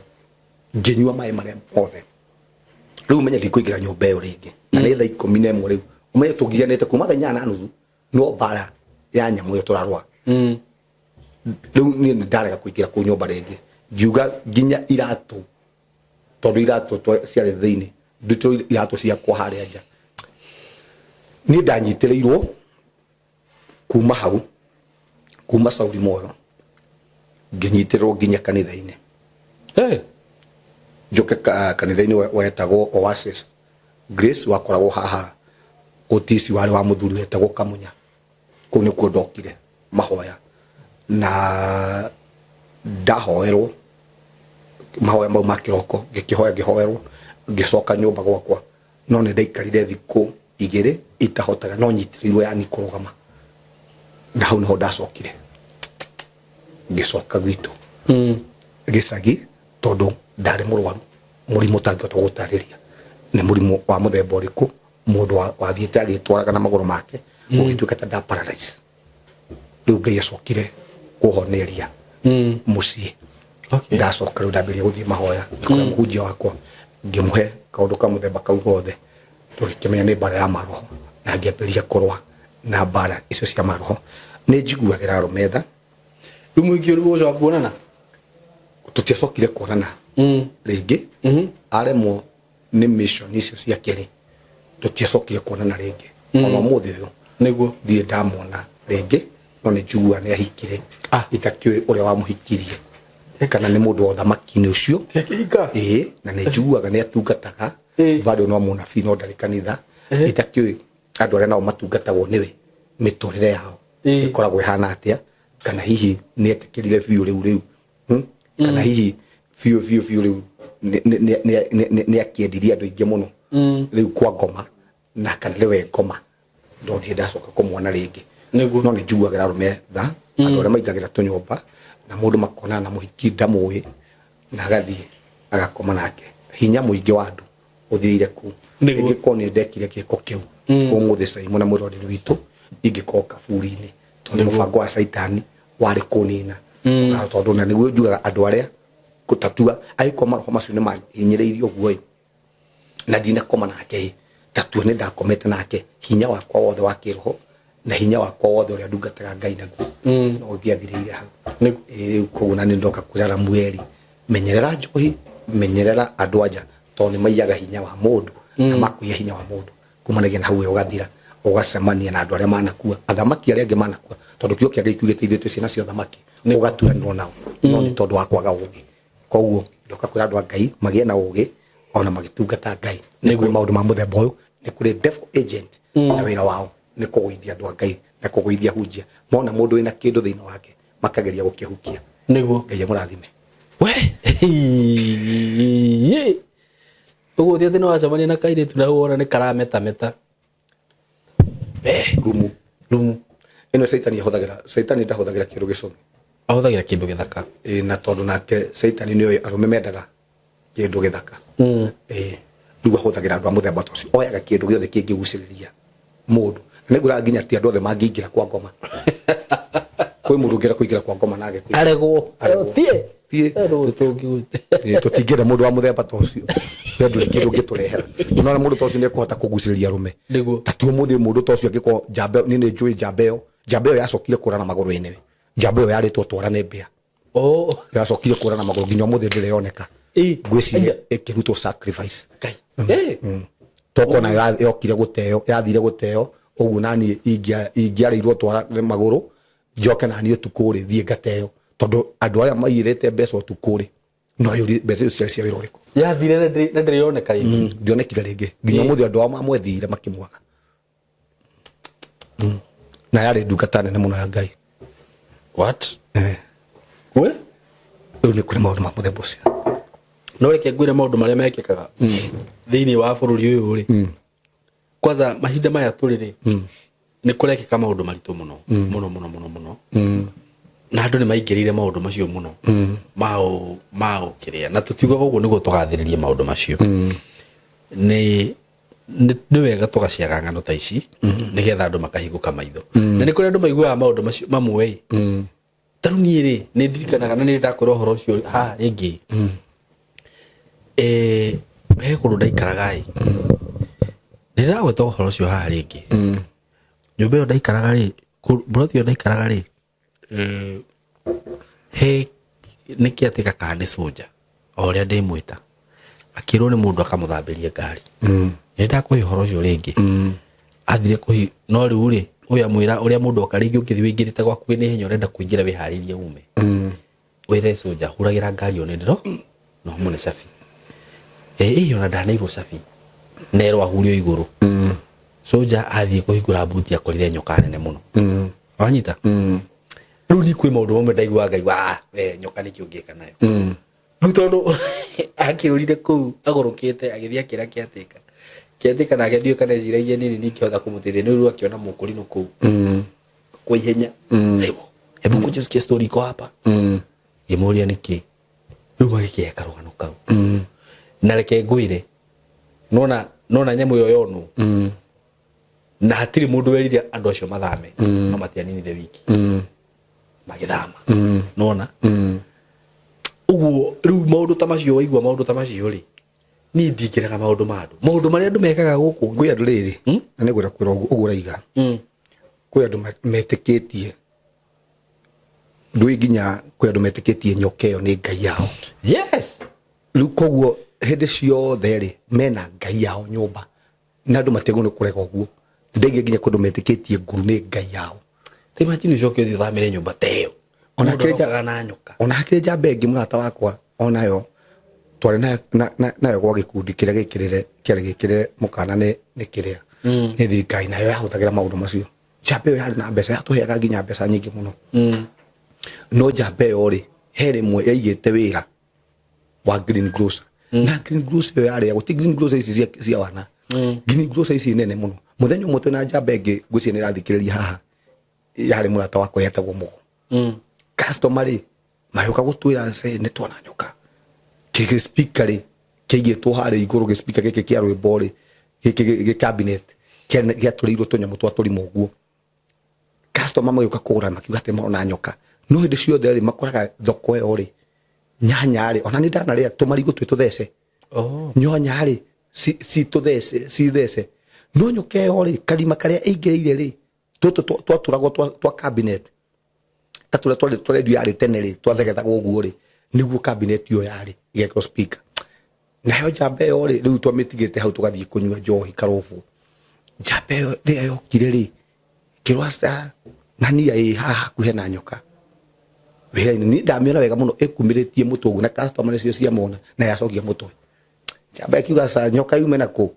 Speaker 1: ngĩnyua maĩ marĩa mothe. Rĩu ũmenye ndikũingĩra nyũmba ĩyo rĩngĩ, na nĩ thaa 11 rĩu. Ũmenye tũgianĩte kuma thaa 8:30, no mbara ya nyamũ ĩyo tũrarũa. Rĩu niĩ nĩ ndarega kũingĩra kũu nyũmba rĩngĩ, ngiuga nginya iratũ, tondũ iratũ ciarĩ thĩinĩ, ndutĩrwo iratũ ciakwa harĩa nja. Niĩ ndanyitĩrĩirwo kuma hau, kuma Sauli Moyo, ngĩnyitĩrĩrwo nginya kanitha-inĩ.
Speaker 2: Hey.
Speaker 1: Njoke kanitha-inĩ wetagwo Oasis Grace, wakoragwo haha Otisi, warĩ wa mũthuri wetagwo Kamunya. Kũu nĩkuo ndokire mahoya na ndahoerwo mahoya mau ma kĩroko, ngĩkĩhoya, ngĩhoerwo, ngĩcoka nyũmba gwakwa. No nĩ ndaikarire thikũ 2 itahotaga, no nyitĩrĩirwo yani kũrũgama, na hau niho ndacokire ngĩcoka gwitũ gĩcagi, tondũ ndarĩ mũrwaru mũrimũ ũtangĩhota gũtarĩria nĩ mũrimũ wa mũthemba ũrĩkũ. Mũndũ wathiĩte agĩtwaraga na magũrũ make, ũgĩtuĩka ta nda paralyze. Rĩu Ngai acokire kũhoneria mũciĩ. Ndacoka rĩu ndambĩrĩria gũthiĩ mahoya, ngĩkora mũhunjia wakwa, ngĩmũhe kaũndũ ka mũthemba kau gothe, tũgĩkĩmenya nĩ mbara ya maroho, na ngĩambĩrĩria kũrũa na mbara icio cia maroho. Nĩ njiguagĩra arũme tha.
Speaker 2: Rĩu mũingĩ ũrĩ gũcoka kuonana?
Speaker 1: Tũtiacokire kuonana rĩngĩ. Aremwo nĩ mission icio ciake rĩ, tũtiacokire kuonana rĩngĩ. Ona ũmũthĩ ũyũ ndirĩ ndamwona rĩngĩ, no nĩ njiguaga nĩ ahikire. Itakĩũĩ ũrĩa wamũhikirie, kana nĩ mũndũ wa ũthamaki-inĩ ũcio.
Speaker 2: Akĩhika?
Speaker 1: Ĩĩ, na nĩ njiguaga nĩ atungataga. Bado no mũnabii, no ndarĩ kanitha. Itakĩũĩ andũ arĩa nao matungatagwo nĩwe, mĩtũrĩre yao ĩkoragwo ĩhana atĩa, kana hihi nĩ etĩkĩrire biũ rĩu rĩu, Kana hihi biũ biũ biũ rĩu nĩ akĩendirie andũ aingĩ mũno rĩu kwa ngoma, na kana nĩwe ngoma. No ndirĩ ndacoka kũmuona rĩngĩ. No nĩ njiguagĩra arũme tha, andũ arĩa maingagĩra tũnyũmba na mũndũ makonana na mũhiki ndamũĩ, na agathiĩ agakoma nake. Hinya mũingĩ wa andũ ũthirĩire kũu. Ingĩkorwo nĩ ndekire gĩko kĩu, ũmũthĩ Caimo na mwĩroreri witũ ingĩkorwo kaburi-inĩ, tondũ mũbango wa Caitani warĩ kũnina. Na tondũ na nĩguo njugaga andũ arĩa gũtatua, angĩkorwo maroho macio nĩ mahinyĩrĩirie ũguo ĩ, na ndinakoma nake ĩ, tatua nĩ ndakomete nake, hinya wakwa wothe wa kĩroho na hinya wakwa wothe ũrĩa ndungataga Ngai naguo no ũngĩathirĩire hau. Ĩ, rĩu koguo na nĩ ndoka kwĩra Ramueli, menyerera njohi, menyerera andũ anja, tondũ nĩ maiyaga hinya wa mũndũ, na makuiya hinya wa mũndũ kumanagia na hau we ũgathira, ũgacemania na andũ arĩa manakua, athamaki arĩa angĩ manakua, tondũ kiugo kĩa Ngai kiugĩte ithuĩ twĩ ciana cia ũthamaki, ũgaturanĩrwo nao, no nĩ tondũ wa kwaga ũgĩ. Koguo ndoka kwĩra andũ a Ngai magĩe na ũgĩ ona magĩtungata Ngai. Nĩ kũrĩ maũndũ ma mũthemba ũyũ, nĩ kũrĩ devil agent, na wĩra wao nĩ kũgũithia andũ a Ngai na kũgũithia hunjia. Mona mũndũ wĩna kĩndũ thĩinĩ wake, makageria gũkĩhukia. Ngai amũrathime.
Speaker 2: We ũguo ti atĩ nĩ wacemania na kairĩtu na wona nĩ karametameta.
Speaker 1: Rumu.
Speaker 2: Rumu.
Speaker 1: Ĩno Caitani ahũthagĩra. Caitani ndahũthagĩra kĩndũ gĩcũgĩ.
Speaker 2: Ahũthagĩra kĩndũ gĩthaka.
Speaker 1: Ĩ, na tondũ nake Caitani nĩoĩ arũme mendaga kĩndũ gĩthaka. Ĩ, rĩu ahũthagĩra andũ a mũthemba ta ũcio, oyaga kĩndũ gĩothe kĩngĩgucĩrĩria mũndũ. Na nĩngwĩraga nginya ti andũ othe mangĩingĩra kwa ngoma. Kwĩ mũndũ ũngĩenda kũingĩra kwa ngoma na age kũingĩra.
Speaker 2: Aregwo.
Speaker 1: Aregwo.
Speaker 2: Thiĩ.
Speaker 1: Thiĩ.
Speaker 2: Tũtũngĩgũte.
Speaker 1: Ĩ, tũtingĩenda mũndũ wa mũthemba ta ũcio. We ndũrĩ kĩndũ ũngĩtũrehera. Nĩwona mũndũ ta ũcio nĩekũhota kũgucĩrĩria arũme. Ta ti ũmũthĩ mũndũ ta ũcio angĩkorwo njamba, niĩ nĩ njũĩ njamba ĩyo. Njamba ĩyo yacokire kũra na magũrũ ene. Njamba ĩyo yarĩtwo twarane mbĩa. Yacokire kũra na magũrũ nginya ũmũthĩ ndĩrĩ yoneka. Ngwĩciria ĩkĩrutwo sacrifice.
Speaker 2: Ngai.
Speaker 1: Tokona yokire gũteo, yathire gũteo, ũguo naniĩ ingĩarĩirwo twara magũrũ, njoke naniĩ ũtukũ rĩ, thiĩ ngateo. Tondũ andũ aya maiyĩrĩte mbeca ũtukũ rĩ, no yũrie mbeca icio ciarĩ cia wĩra ũrĩkũ.
Speaker 2: Yathire na ndĩrĩ yoneka rĩngĩ.
Speaker 1: Ndionekire rĩngĩ. Nginya ũmũthĩ andũ ao mamwethire makĩmwaga. Na yarĩ ndungata nene mũno ya Ngai.
Speaker 2: What? We?
Speaker 1: Rĩu nĩ kũrĩ maũndũ ma mũthemba ũcio.
Speaker 2: No reke ngwĩre maũndũ marĩa mekĩkaga thĩinĩ wa bũrũri ũyũ rĩ. Kwanza mahinda maya tũrĩ rĩ, nĩ kũrekĩka maũndũ maritũ mũno, mũno mũno mũno mũno. Na andũ nĩ maingĩrĩire maũndũ macio mũno. Mao kĩrĩa. Na tũtiugaga ũguo nĩguo tũgathĩrĩrie maũndũ macio. Nĩ wega tũgaciaga ng'ano ta ici, nĩgetha andũ makahingũka maitho. Na nĩ kũrĩ andũ maiguaga maũndũ macio mamwe ĩ. Ta rĩu niĩ rĩ, nĩ ndirikanaga na nĩ ndakwĩra ũhoro ũcio haha rĩngĩ. He kũndũ ndaikaraga ĩ. Nĩ ndĩragweta ũhoro ũcio haha rĩngĩ. Nyũmba ĩyo ndaikaraga rĩ, mburoti ĩyo ndaikaraga rĩ, he nĩ kĩatĩka kana nĩ cũnja, o ũrĩa ndĩmwĩta. Akĩrwo nĩ mũndũ akamũthambĩrie ngari. Nĩ ndakũhe ũhoro ũcio rĩngĩ. Athire kũhi no rĩu rĩ, ũyũ amwĩra ũrĩa mũndũ oka rĩngĩ ũngĩthiĩ wĩingĩrĩte gwaku wĩna ihenya ũrenda kũingĩra wĩharĩrie ume. Wĩre cũnja huragĩra ngari ĩyo nĩ ndĩro no mũne cabi. Ĩ ona ndaneirwo cabi. Nerwo ahure o igũrũ. Cũnja athiĩ kũhingũra mbuti akorire nyoka nene mũno. Wanyita? Rĩu ni kwĩ maũndũ mamwe ndaiguaga ngaigua, ah, we nyoka nĩkĩ ũngĩka nayo. Rĩu tondũ akĩũrire kũu agũrũkĩte agĩthiĩ akĩra kĩatĩka. Kĩatĩka nake ndiũĩ kana eciragia nini ningĩhota kũmũteithia nĩ rĩu akĩona mũkũrinũ kũu. Kwa ihenya. Saibo, hebu kuja usikie story iko hapa. Ngĩmũria nĩkĩ. Rĩu magĩkĩhe karũgano kau. Na reke ngwĩre, nona nona nyamũ ĩyo yonwo. Na hatirĩ mũndũ werire andũ acio mathame. No matianinire wiki. Magĩthama. Nona? Ũguo rĩu maũndũ ta macio waigua maũndũ ta macio rĩ, niĩ ndingĩrega maũndũ ma andũ. Maũndũ marĩa andũ mekaga gũkũ.
Speaker 1: Kwĩ andũ rĩrĩ, na nĩngwenda kwĩra ũguo ũguo ũraiga. Kwĩ andũ metĩkĩtie ndũĩ nginya kwĩ andũ metĩkĩtie nyoka ĩyo nĩ ngai yao.
Speaker 2: Yes.
Speaker 1: Rĩu koguo hĩndĩ ciothe rĩ mena ngai yao nyũmba na andũ matiagĩrĩirwo nĩ kũrega ũguo. Ndaigua nginya kwĩ andũ metĩkĩtie nguru nĩ ngai yao.
Speaker 2: Ta imagine ũcoke ũthiĩ ũthamĩre nyũmba ta ĩyo.
Speaker 1: Ona
Speaker 2: Mũndũ
Speaker 1: hakĩrĩ nja-
Speaker 2: arokaga na nyoka.
Speaker 1: Ona hakĩrĩ njamba ĩngĩ mũrata wakwa onayo twarĩ nayo gwa gĩkundi kĩrĩa gĩkĩrĩre kĩarĩ gĩkĩrĩre mũkana nĩ kĩrĩa nĩ thirikari nayo yahũthagĩra maũndũ macio. Njamba ĩyo yarĩ na mbeca, yatũheaga nginya mbeca nyingĩ mũno. No njamba ĩyo rĩ, he rĩmwe yaigĩte wĩra wa green grocer. Na green grocer ĩyo yarĩ ya gũti green grocer ici cia wana. Green grocer ici nene mũno. Mũthenya ũmwe twĩna njamba ĩngĩ ngwĩciria nĩ ĩrathikĩrĩria haha, yarĩ mũrata wakwa yetagwo Mũgo. Customer rĩ, magĩũka gũtwĩra ce nĩ tuona nyoka. Gĩ speaker rĩ, kĩigĩtwo harĩa igũrũ, gĩ speaker gĩkĩ kĩa rwĩmbo rĩ, gĩkĩ gĩ cabinet, gĩatũrĩirwo tũnyamũ twa tũrimũ ũguo. Customer magĩũka kũgũra makiuga atĩ marona nyoka. No hĩndĩ ciothe rĩ, makoraga thoko ĩyo rĩ, nyanya rĩ, ona nĩ ndanarĩa tũmarigũ twĩ tũthece. Nyanya rĩ, ci tũthece, ci thece. No nyoka ĩyo rĩ, karima karĩa ĩingĩrĩire rĩ, tũtũ twatũragwo twa cabinet. Ta tũrĩa twarĩ twa radio yarĩ tene rĩ, twathegethagwo ũguo rĩ, nĩguo cabinet ĩyo yarĩ, ĩgekĩrwo speaker. Nayo njamba ĩyo rĩ, rĩu twamĩtigĩte hau tũgathiĩ kũnyua njohi karũbũ. Njamba ĩyo rĩrĩa yokire rĩ, ĩkĩrwo aca, ng'ania ĩ haha hakuhĩ na nyoka. Wĩra-inĩ, niĩ ndamĩona wega mũno ĩkumĩrĩtie mũtwe ũguo, na customer nĩcio ciamona, na yacokia mũtwe. Njamba ĩkiuga aca, nyoka yume nakũ?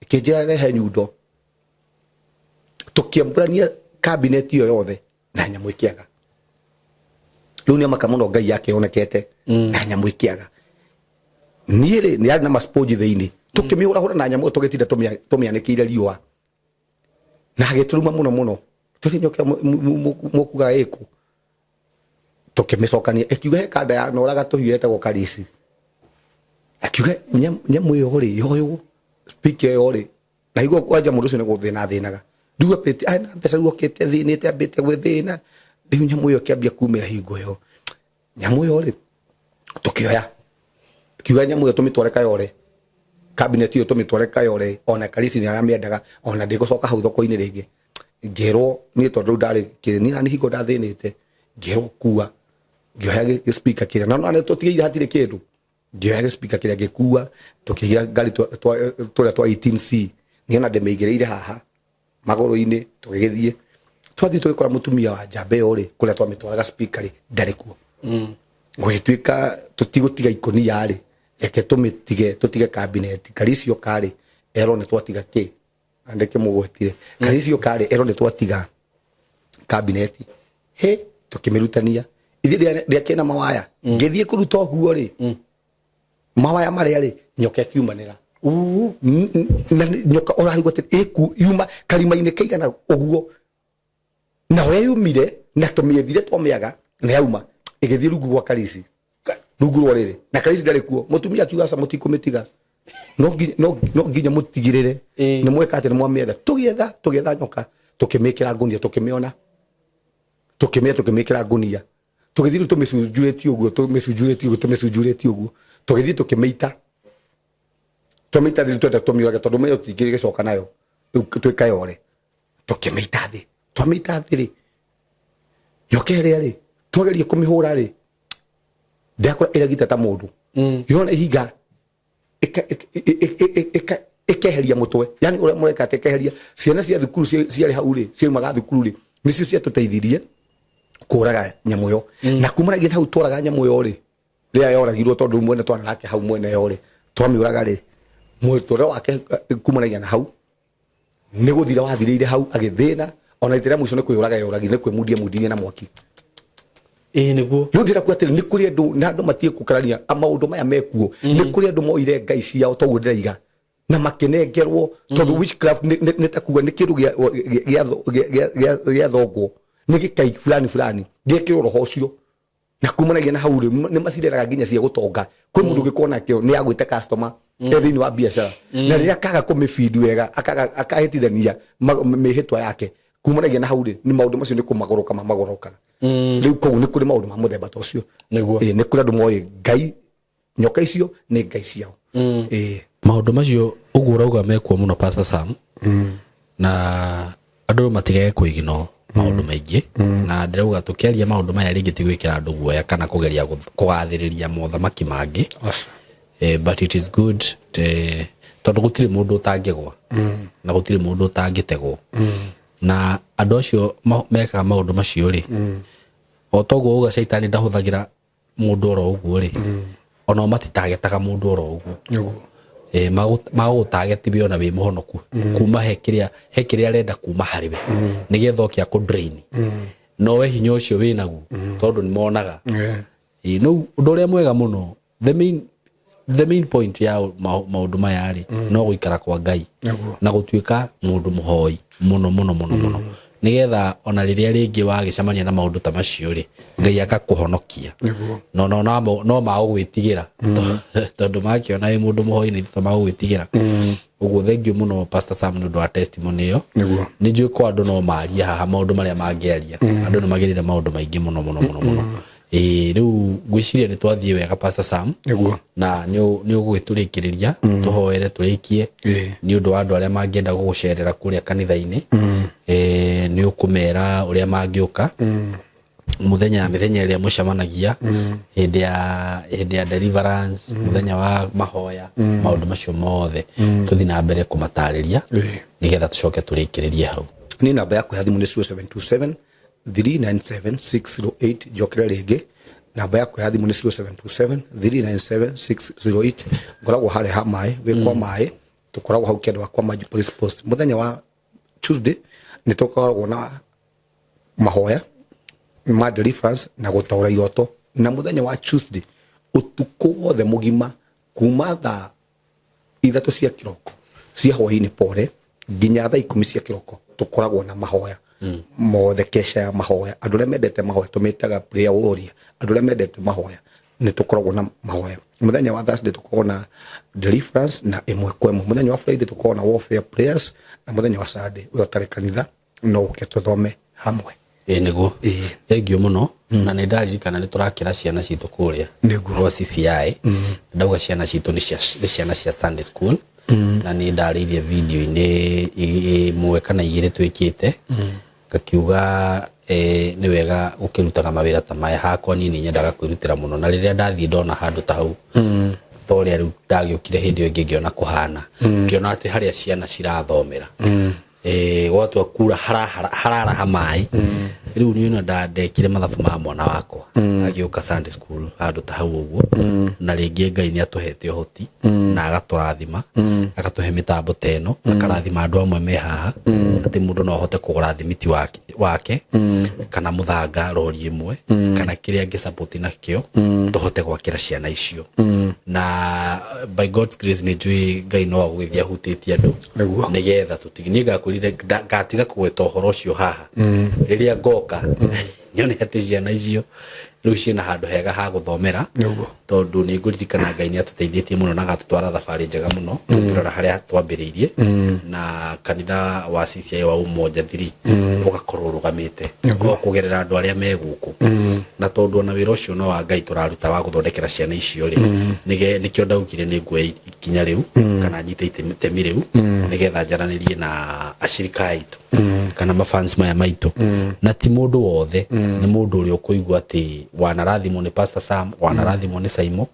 Speaker 1: Ĩkĩnjĩra rehe nyundo. Tũkĩambũrania cabinet ĩyo yothe na nyamũ ĩkĩaga. Rĩu nĩ amaka mũno ngai yake yonekete na nyamũ ĩkĩaga. Niĩ rĩ, nĩ yarĩ na masponji thĩinĩ. Tũkĩmĩhũrahũra na nyamũ ĩyo tũgĩtinda tũmĩanĩkĩire riũa. Na agĩtũruma mũno mũno. Tũrĩ nyoka mũkuga ĩkũ. Tũkĩmĩcokania. Ĩkiuga he kanda ya noraga tũhiũ yetagwo Karisi. Akiuga nyamũ ĩyo rĩ, yoywo, speaker ĩyo rĩ, na igua kwanja mũndũ ũcio nĩ gũthĩna athĩnaga. Rĩu ambĩte, arĩ na mbeca rĩu okĩte athĩnĩte, ambĩte gwĩthĩna. Rĩu nyamũ ĩyo ĩkĩambia kumĩra hingo ĩyo. Nyamũ ĩyo rĩ, tũkĩoya. Kiuga nyamũ ĩyo tũmĩtware Kayole. Cabinet ĩyo tũmĩtware Kayole, ona Karisi nĩ aramĩendaga, ona ndĩgũcoka hau thoko-inĩ rĩngĩ. Ngĩrwo, niĩ tondũ rĩu ndarĩ kĩrĩ, niĩ nani hingo ndathĩnĩte, ngĩrwo kua. Ngĩoya gĩ speaker kĩrĩa, na nĩ tũtigĩire hatirĩ kĩndũ. Ngĩoya gĩ speaker kĩrĩa ngĩkua, tũkĩiga ngari tũrĩa twa 18C. Niĩ ona ndĩmĩigĩrĩire haha magũrũ-inĩ, tũgĩgĩthiĩ. Twathiĩ tũgĩkora mũtumia wa njamba ĩyo rĩ, kũrĩa twamĩtwaraga speaker rĩ, ndarĩ kuo. Gũgĩtuĩka tũtigũtiga ikũnia rĩ, reke tũmĩtige, tũtige cabinet. Karisi oka rĩ, erwo nĩ twatiga kĩ? Na ndĩkĩmũgwetire. Karisi oka rĩ, erwo nĩ twatiga cabinet. Hĩ, tũkĩmĩrutania. Ithuĩ ndĩakĩna mawaya. Ngĩthiĩ kũruta ũguo rĩ, mawaya marĩa rĩ, nyoka ĩkiumanĩra. Na nyoka ũrarigwo atĩ ĩku yuma karima-inĩ kaigana ũguo. Na ũrĩa yumire, na tũmĩethire twamĩaga, na yauma, ĩgĩthiĩ rungu gwa Karisi. Rungu rwa rĩrĩ. Na Karisi ndarĩ kuo. Mũtumia akiuga aca mũtikũmĩtiga. No nginya mũtigĩrĩre. Nĩ mweka atĩ nĩ mwamĩetha. Tũgĩetha, tũgĩetha nyoka. Tũkĩmĩkĩra ngũnia, tũkĩmĩona. Tũkĩmĩetha, tũkĩmĩkĩra ngũnia. Tũgĩthiĩ rĩu tũmĩcunjurĩtie ũguo, tũmĩcunjurĩtie ũguo, tũmĩcunjurĩtie ũguo. Tũgĩthiĩ tũkĩmĩita. Twamĩita thĩ rĩu twenda tũmĩũrage tondũ mĩyo tũtingĩgĩcoka nayo. Rĩu twĩkayore. Tũkĩmĩita thĩ. Twamĩita thĩ rĩ, nyoka ĩrĩa rĩ, twageria kũmĩhũra rĩ, ndakora ĩragita ta mũndũ. Yona ihiga, Ĩkeheria mũtwe, yani ũrĩa mũreka atĩ ĩkeheria ciana cia thukuru ciarĩ hau rĩ, ciaumaga thukuru rĩ, nĩcio ciatũteithirie kũraga nyamũ ĩyo. Na kumanagia hau tworaga nyamũ ĩyo rĩ, rĩrĩa yoragirwo, tondũ mwene twana nake hau mwene yo rĩ, twamĩũraga rĩ, mũtũrĩre wake kumanagia na hau nĩ gũthira wathirĩire hau, agĩthĩna ona itĩra mũico nĩ kwĩyũraga yoragire, nĩ kwĩmundia mundirie na mwaki.
Speaker 2: Ĩĩ, nĩguo.
Speaker 1: Rĩu ndĩra kuga atĩrĩ, nĩ kũrĩ andũ na andũ matige kũkarania maũndũ maya mekuo. Nĩ kũrĩ andũ moire ngai ciao toguo ndĩraiga na makĩnengerwo, tondũ witchcraft nĩ ta kuga nĩ kĩndũ gĩa thongwo nĩ gĩkai fulani fulani gĩekĩrwo roho ũcio, na kumanagia na hau rĩ, nĩ macireraga nginya cia gũtonga. Kwĩ mũndũ ũngĩkorwo nakĩo nĩ agwĩte customer e thĩinĩ wa biacara, na rĩrĩa akaga kũmĩbindi wega, akaga akahĩtithania mĩhĩtwa yake, kumanagia na hau rĩ, nĩ maũndũ macio nĩ kũmagũrũka mamagũrũkaga rĩu. Koguo nĩ kũrĩ maũndũ ma mũthemba ta ũcio. Ĩĩ, nĩ kũrĩ andũ moĩ ngai nyoka icio nĩ ngai ciao. Ĩĩ.
Speaker 2: Maũndũ macio ũguo ũrauga mekuo mũno, Pastor Sam, na andũ matigage kũigino maũndũ maingĩ. Na ndĩrauga tũkĩaria maũndũ maya rĩngĩ ti gwĩkĩra andũ guoya kana kũgeria kũgathĩrĩria mothamaki mangĩ.
Speaker 1: Aca.
Speaker 2: But it is good tondũ gũtirĩ mũndũ ũtangĩgwa na gũtirĩ mũndũ ũtangĩtegwo, na andũ acio mekaga maũndũ macio rĩ, o toguo uga caitani ndahũthagĩra mũndũ oro ũguo rĩ, onao matitagetaga mũndũ oro ũguo. Magũgũtageti we ona wĩ mũhonoku kuma he kĩrĩa arenda kuma harĩ we, nĩgetha oke akũ drain nowe hinya ũcio wĩ naguo, tondũ nĩ monaga. Ĩĩ, no ũndũ ũrĩa mwega mũno, the main point ya maũndũ maya rĩ, no gũikara kwa Ngai na gũtuĩka mũndũ mũhoi mũno mũno mũno mũno, nĩgetha ona rĩrĩa rĩngĩ wagĩcemania na maũndũ ta macio rĩ, Ngai akakũhonokia. No no no no magũgwĩtigĩra, tondũ makĩona wĩ mũndũ mũhoi nĩ to magũgwĩtigĩra ũguo. Thank you mũno, Pastor Sam, nĩ ũndũ wa testimony ĩyo. Nĩ njũĩ kwa andũ no marie haha maũndũ marĩa mangĩaria, andũ nĩ magĩrĩire maũndũ maingĩ mũno mũno mũno mũno. Ĩĩ, rĩu ngwĩciria nĩ twathiĩ wega, Pastor Sam, na nĩ ũgũgĩtũrĩkĩrĩria tũhoere tũrĩkie. Nĩ ũndũ wa andũ arĩa mangĩenda gũgũcerera kũrĩa kanitha-inĩ, nĩ ũkũmera ũrĩa mangĩũka, mũthenya, mĩthenya ĩrĩa mũcemanagia, hĩndĩ ya deliverance, mũthenya wa mahoya, maũndũ macio mothe tũthiĩ na mbere kũmatarĩria, nĩgetha tũcoke tũrĩkĩrĩrie hau.
Speaker 1: Nĩ namba yakwa ya thimũ nĩ 0727 397 608. Njokere rĩngĩ, namba yakwa ya thimũ nĩ 0727 397 608. Ngoragwo harĩa ha maĩ, wĩ kwa maĩ, tũkoragwo hau kĩanda wa kwa Maji Police Post. Mũthenya wa Tuesday nĩ tũkoragwo na mahoya ma deliverance na gũtaũra iroto, na mũthenya wa Tuesday ũtukũ wothe mũgima kuma thaa 3 cia kĩroko cia hwaĩ-inĩ pore nginya thaa 10 cia kĩroko tũkoragwo na mahoya mothe, kesha ya mahoya. Andũ arĩa mendete mahoya tũmĩtaga prayer warrior. Andũ arĩa mendete mahoya nĩ tũkoragwo na mahoya. Mũthenya wa Thursday tũkoragwo na deliverance na ĩmwe kwa ĩmwe. Mũthenya wa Friday tũkoragwo na warfare prayers, na mũthenya wa Sunday we ũtarĩ kanitha no ũke tũthome hamwe.
Speaker 2: Ĩĩ, nĩguo.
Speaker 1: Ĩĩ.
Speaker 2: Thank you mũno, na nĩ ndaririkana nĩ tũrakĩra ciana citũ kũrĩa gwa CCI. Ndauga ciana citũ nĩ ciana cia Sunday school, na nĩ ndarĩirie video-inĩ ĩmwe kana igĩrĩ twĩkĩte, ngakiuga nĩ wega gũkĩrutaga mawĩra ta maya. Hakwa niĩ nĩ nyendaga kwĩrutĩra mũno, na rĩrĩa ndathiĩ ndona handũ ta hau, ta ũrĩa rĩu ndagĩũkire hĩndĩ ĩyo ĩngĩ ngĩona kũhana, ngĩona atĩ harĩa ciana cirathomera, gwatua kura hararaha maĩ. Rĩu niĩ ona ndekire mathabu ma mwana wakwa agĩũka Sunday school handũ ta hau ũguo. Na rĩngĩ Ngai nĩ atũhete ũhoti na agatũrathima, agatũhe mĩtambo ta ĩno, akarathima andũ amwe me haha atĩ mũndũ no ahote kũgũra thimiti wake kana mũthanga rori ĩmwe kana kĩrĩa angĩ support nakĩo, tũhote gwakĩra ciana icio. Na by God's grace nĩ njũĩ Ngai no agũgĩthiĩ ahutĩtie andũ nĩgetha tũtige. Niĩ ngakwĩrire ngatiga kũgweta ũhoro ũcio haha rĩrĩa ngoka nyone atĩ ciana icio rĩu ciĩna handũ hega ha gũthomera, tondũ nĩ ngũririkana Ngai nĩ atũteithĩtie mũno na agatũtwara thabarĩ njega mũno tũkĩrora harĩa twambĩrĩirie, na kanitha wa CCI wa Umoja 3 ũgakorwo ũrũgamĩte o kũgerera andũ arĩa me gũkũ. Na tondũ ona wĩra ũcio no wa Ngai tũraruta wa gũthondekera ciana icio rĩ, nĩkĩo ndaugire nĩ nguoya. ikinya rĩu kana nyite itemi rĩu nĩgetha njaranĩrie na acirika aitũ kana mafans maya maitũ. Na ti mũndũ wothe, nĩ mũndũ ũrĩa ũkũigua atĩ wanarathimwo nĩ Pastor Sam, wanarathimwo nĩ Saimo,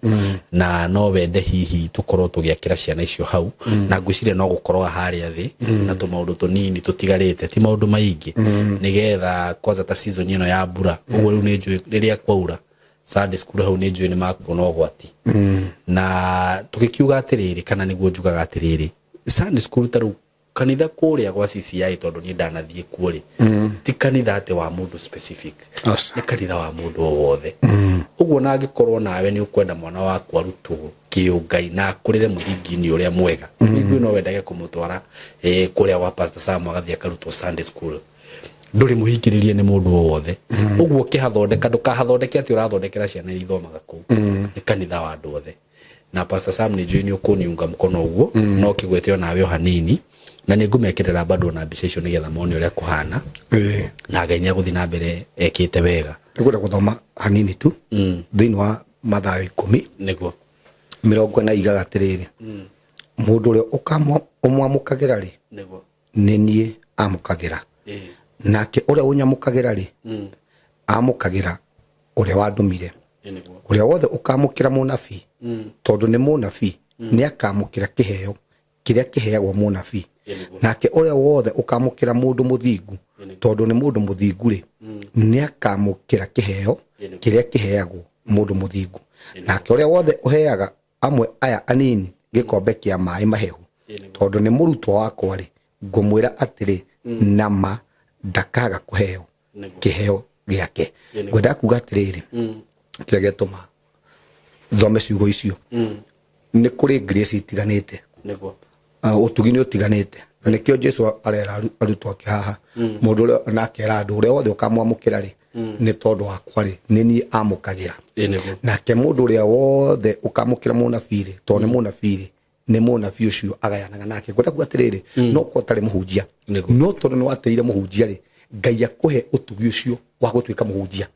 Speaker 2: na no wende hihi tũkorwo tũgĩakĩra ciana icio hau. Na ngwĩciria no gũkorwo harĩa thĩ na tũmaũndũ tũnini tũtigarĩte, ti maũndũ maingĩ, nĩgetha kwanza ta season ĩno ya mbura ũguo. Rĩu nĩ njũĩ rĩrĩa kwaura Sunday school hau, nĩ njũĩ nĩ makuona ũgwati. Na tũgĩkiuga atĩrĩrĩ, kana nĩguo njugaga atĩrĩrĩ, Sunday school ta rĩu kanitha kũrĩa gwa CCI, tondũ niĩ ndanathiĩ kuo rĩ, ti kanitha atĩ wa mũndũ specific.
Speaker 1: Aca.
Speaker 2: Nĩ kanitha wa mũndũ o wothe. Ũguo na angĩkorwo nawe nĩ ũkwenda mwana waku arutwo kĩũngai na akũrĩre mũthingi-inĩ ũrĩa mwega, ningĩ no wendage kũmũtwara kũrĩa gwa Pastor Sam agathiĩ akarutwo Sunday school, ndũrĩ mũhingĩrĩrie nĩ mũndũ o wothe. Ũguo ũkĩhathondeka, ndũkahathondeke atĩ ũrathondekera ciana iria ithomaga kũu. Nĩ kanitha wa andũ othe. Na Pastor Sam, nĩ njũĩ nĩ ũkũniunga mkono ũguo, no kĩgwete onawe o hanini, na nĩ ngũmekĩrĩra bado na mbica icio nĩgetha mone ũrĩa kũhana. Na Ngai nĩ agũthiĩ na mbere ekĩte wega.
Speaker 1: Nĩngwenda gũthoma hanini tu thĩinĩ wa Mathayo 10 40 igaga atĩrĩrĩ, mũndũ ũrĩa ũmwamũkagĩra rĩ, nĩ niĩ amũkagĩra, nake ũrĩa ũnyamũkagĩra rĩ, amũkagĩra ũrĩa wandũmire. Ũrĩa wothe ũkamũkĩra mũnabii tondũ nĩ mũnabii, nĩ akamũkĩra kĩheo kĩrĩa kĩheagwo mũnabii, nake ũrĩa wothe ũkamũkĩra mũndũ mũthingu tondũ nĩ mũndũ mũthingu rĩ, nĩ akamũkĩra kĩheo kĩrĩa kĩheagwo mũndũ mũthingu, nake ũrĩa wothe ũheaga amwe aya anini gĩkombe kĩa maĩ mahehu tondũ nĩ mũrutwo wakwa rĩ, ngũmwĩra atĩrĩ na ma, ndakaga kũheo kĩheo gĩake. Ngwendaga kuga atĩrĩrĩ, kĩrĩa gĩatũma thome ciugo icio, nĩ kũrĩ grace itiganĩte. Ũtugi nĩ ũtiganĩte, na nĩkĩo Jesu arera arutwo ake haha, mũndũ ũrĩa, na akera andũ, ũrĩa wothe ũkamwamũkĩra rĩ, nĩ tondũ wakwa rĩ, nĩ niĩ amũkagĩra, nake mũndũ ũrĩa wothe ũkamũkĩra mũnabii rĩ, tondũ nĩ mũnabii rĩ, nĩ mũnabii ũcio agayanaga nake. Ngwenda kuga atĩrĩrĩ, no korwo ũtarĩ mũhunjia, no tondũ nĩ watĩire mũhunjia rĩ, Ngai akũhe ũtugi ũcio wa gũtuĩka mũhunjia.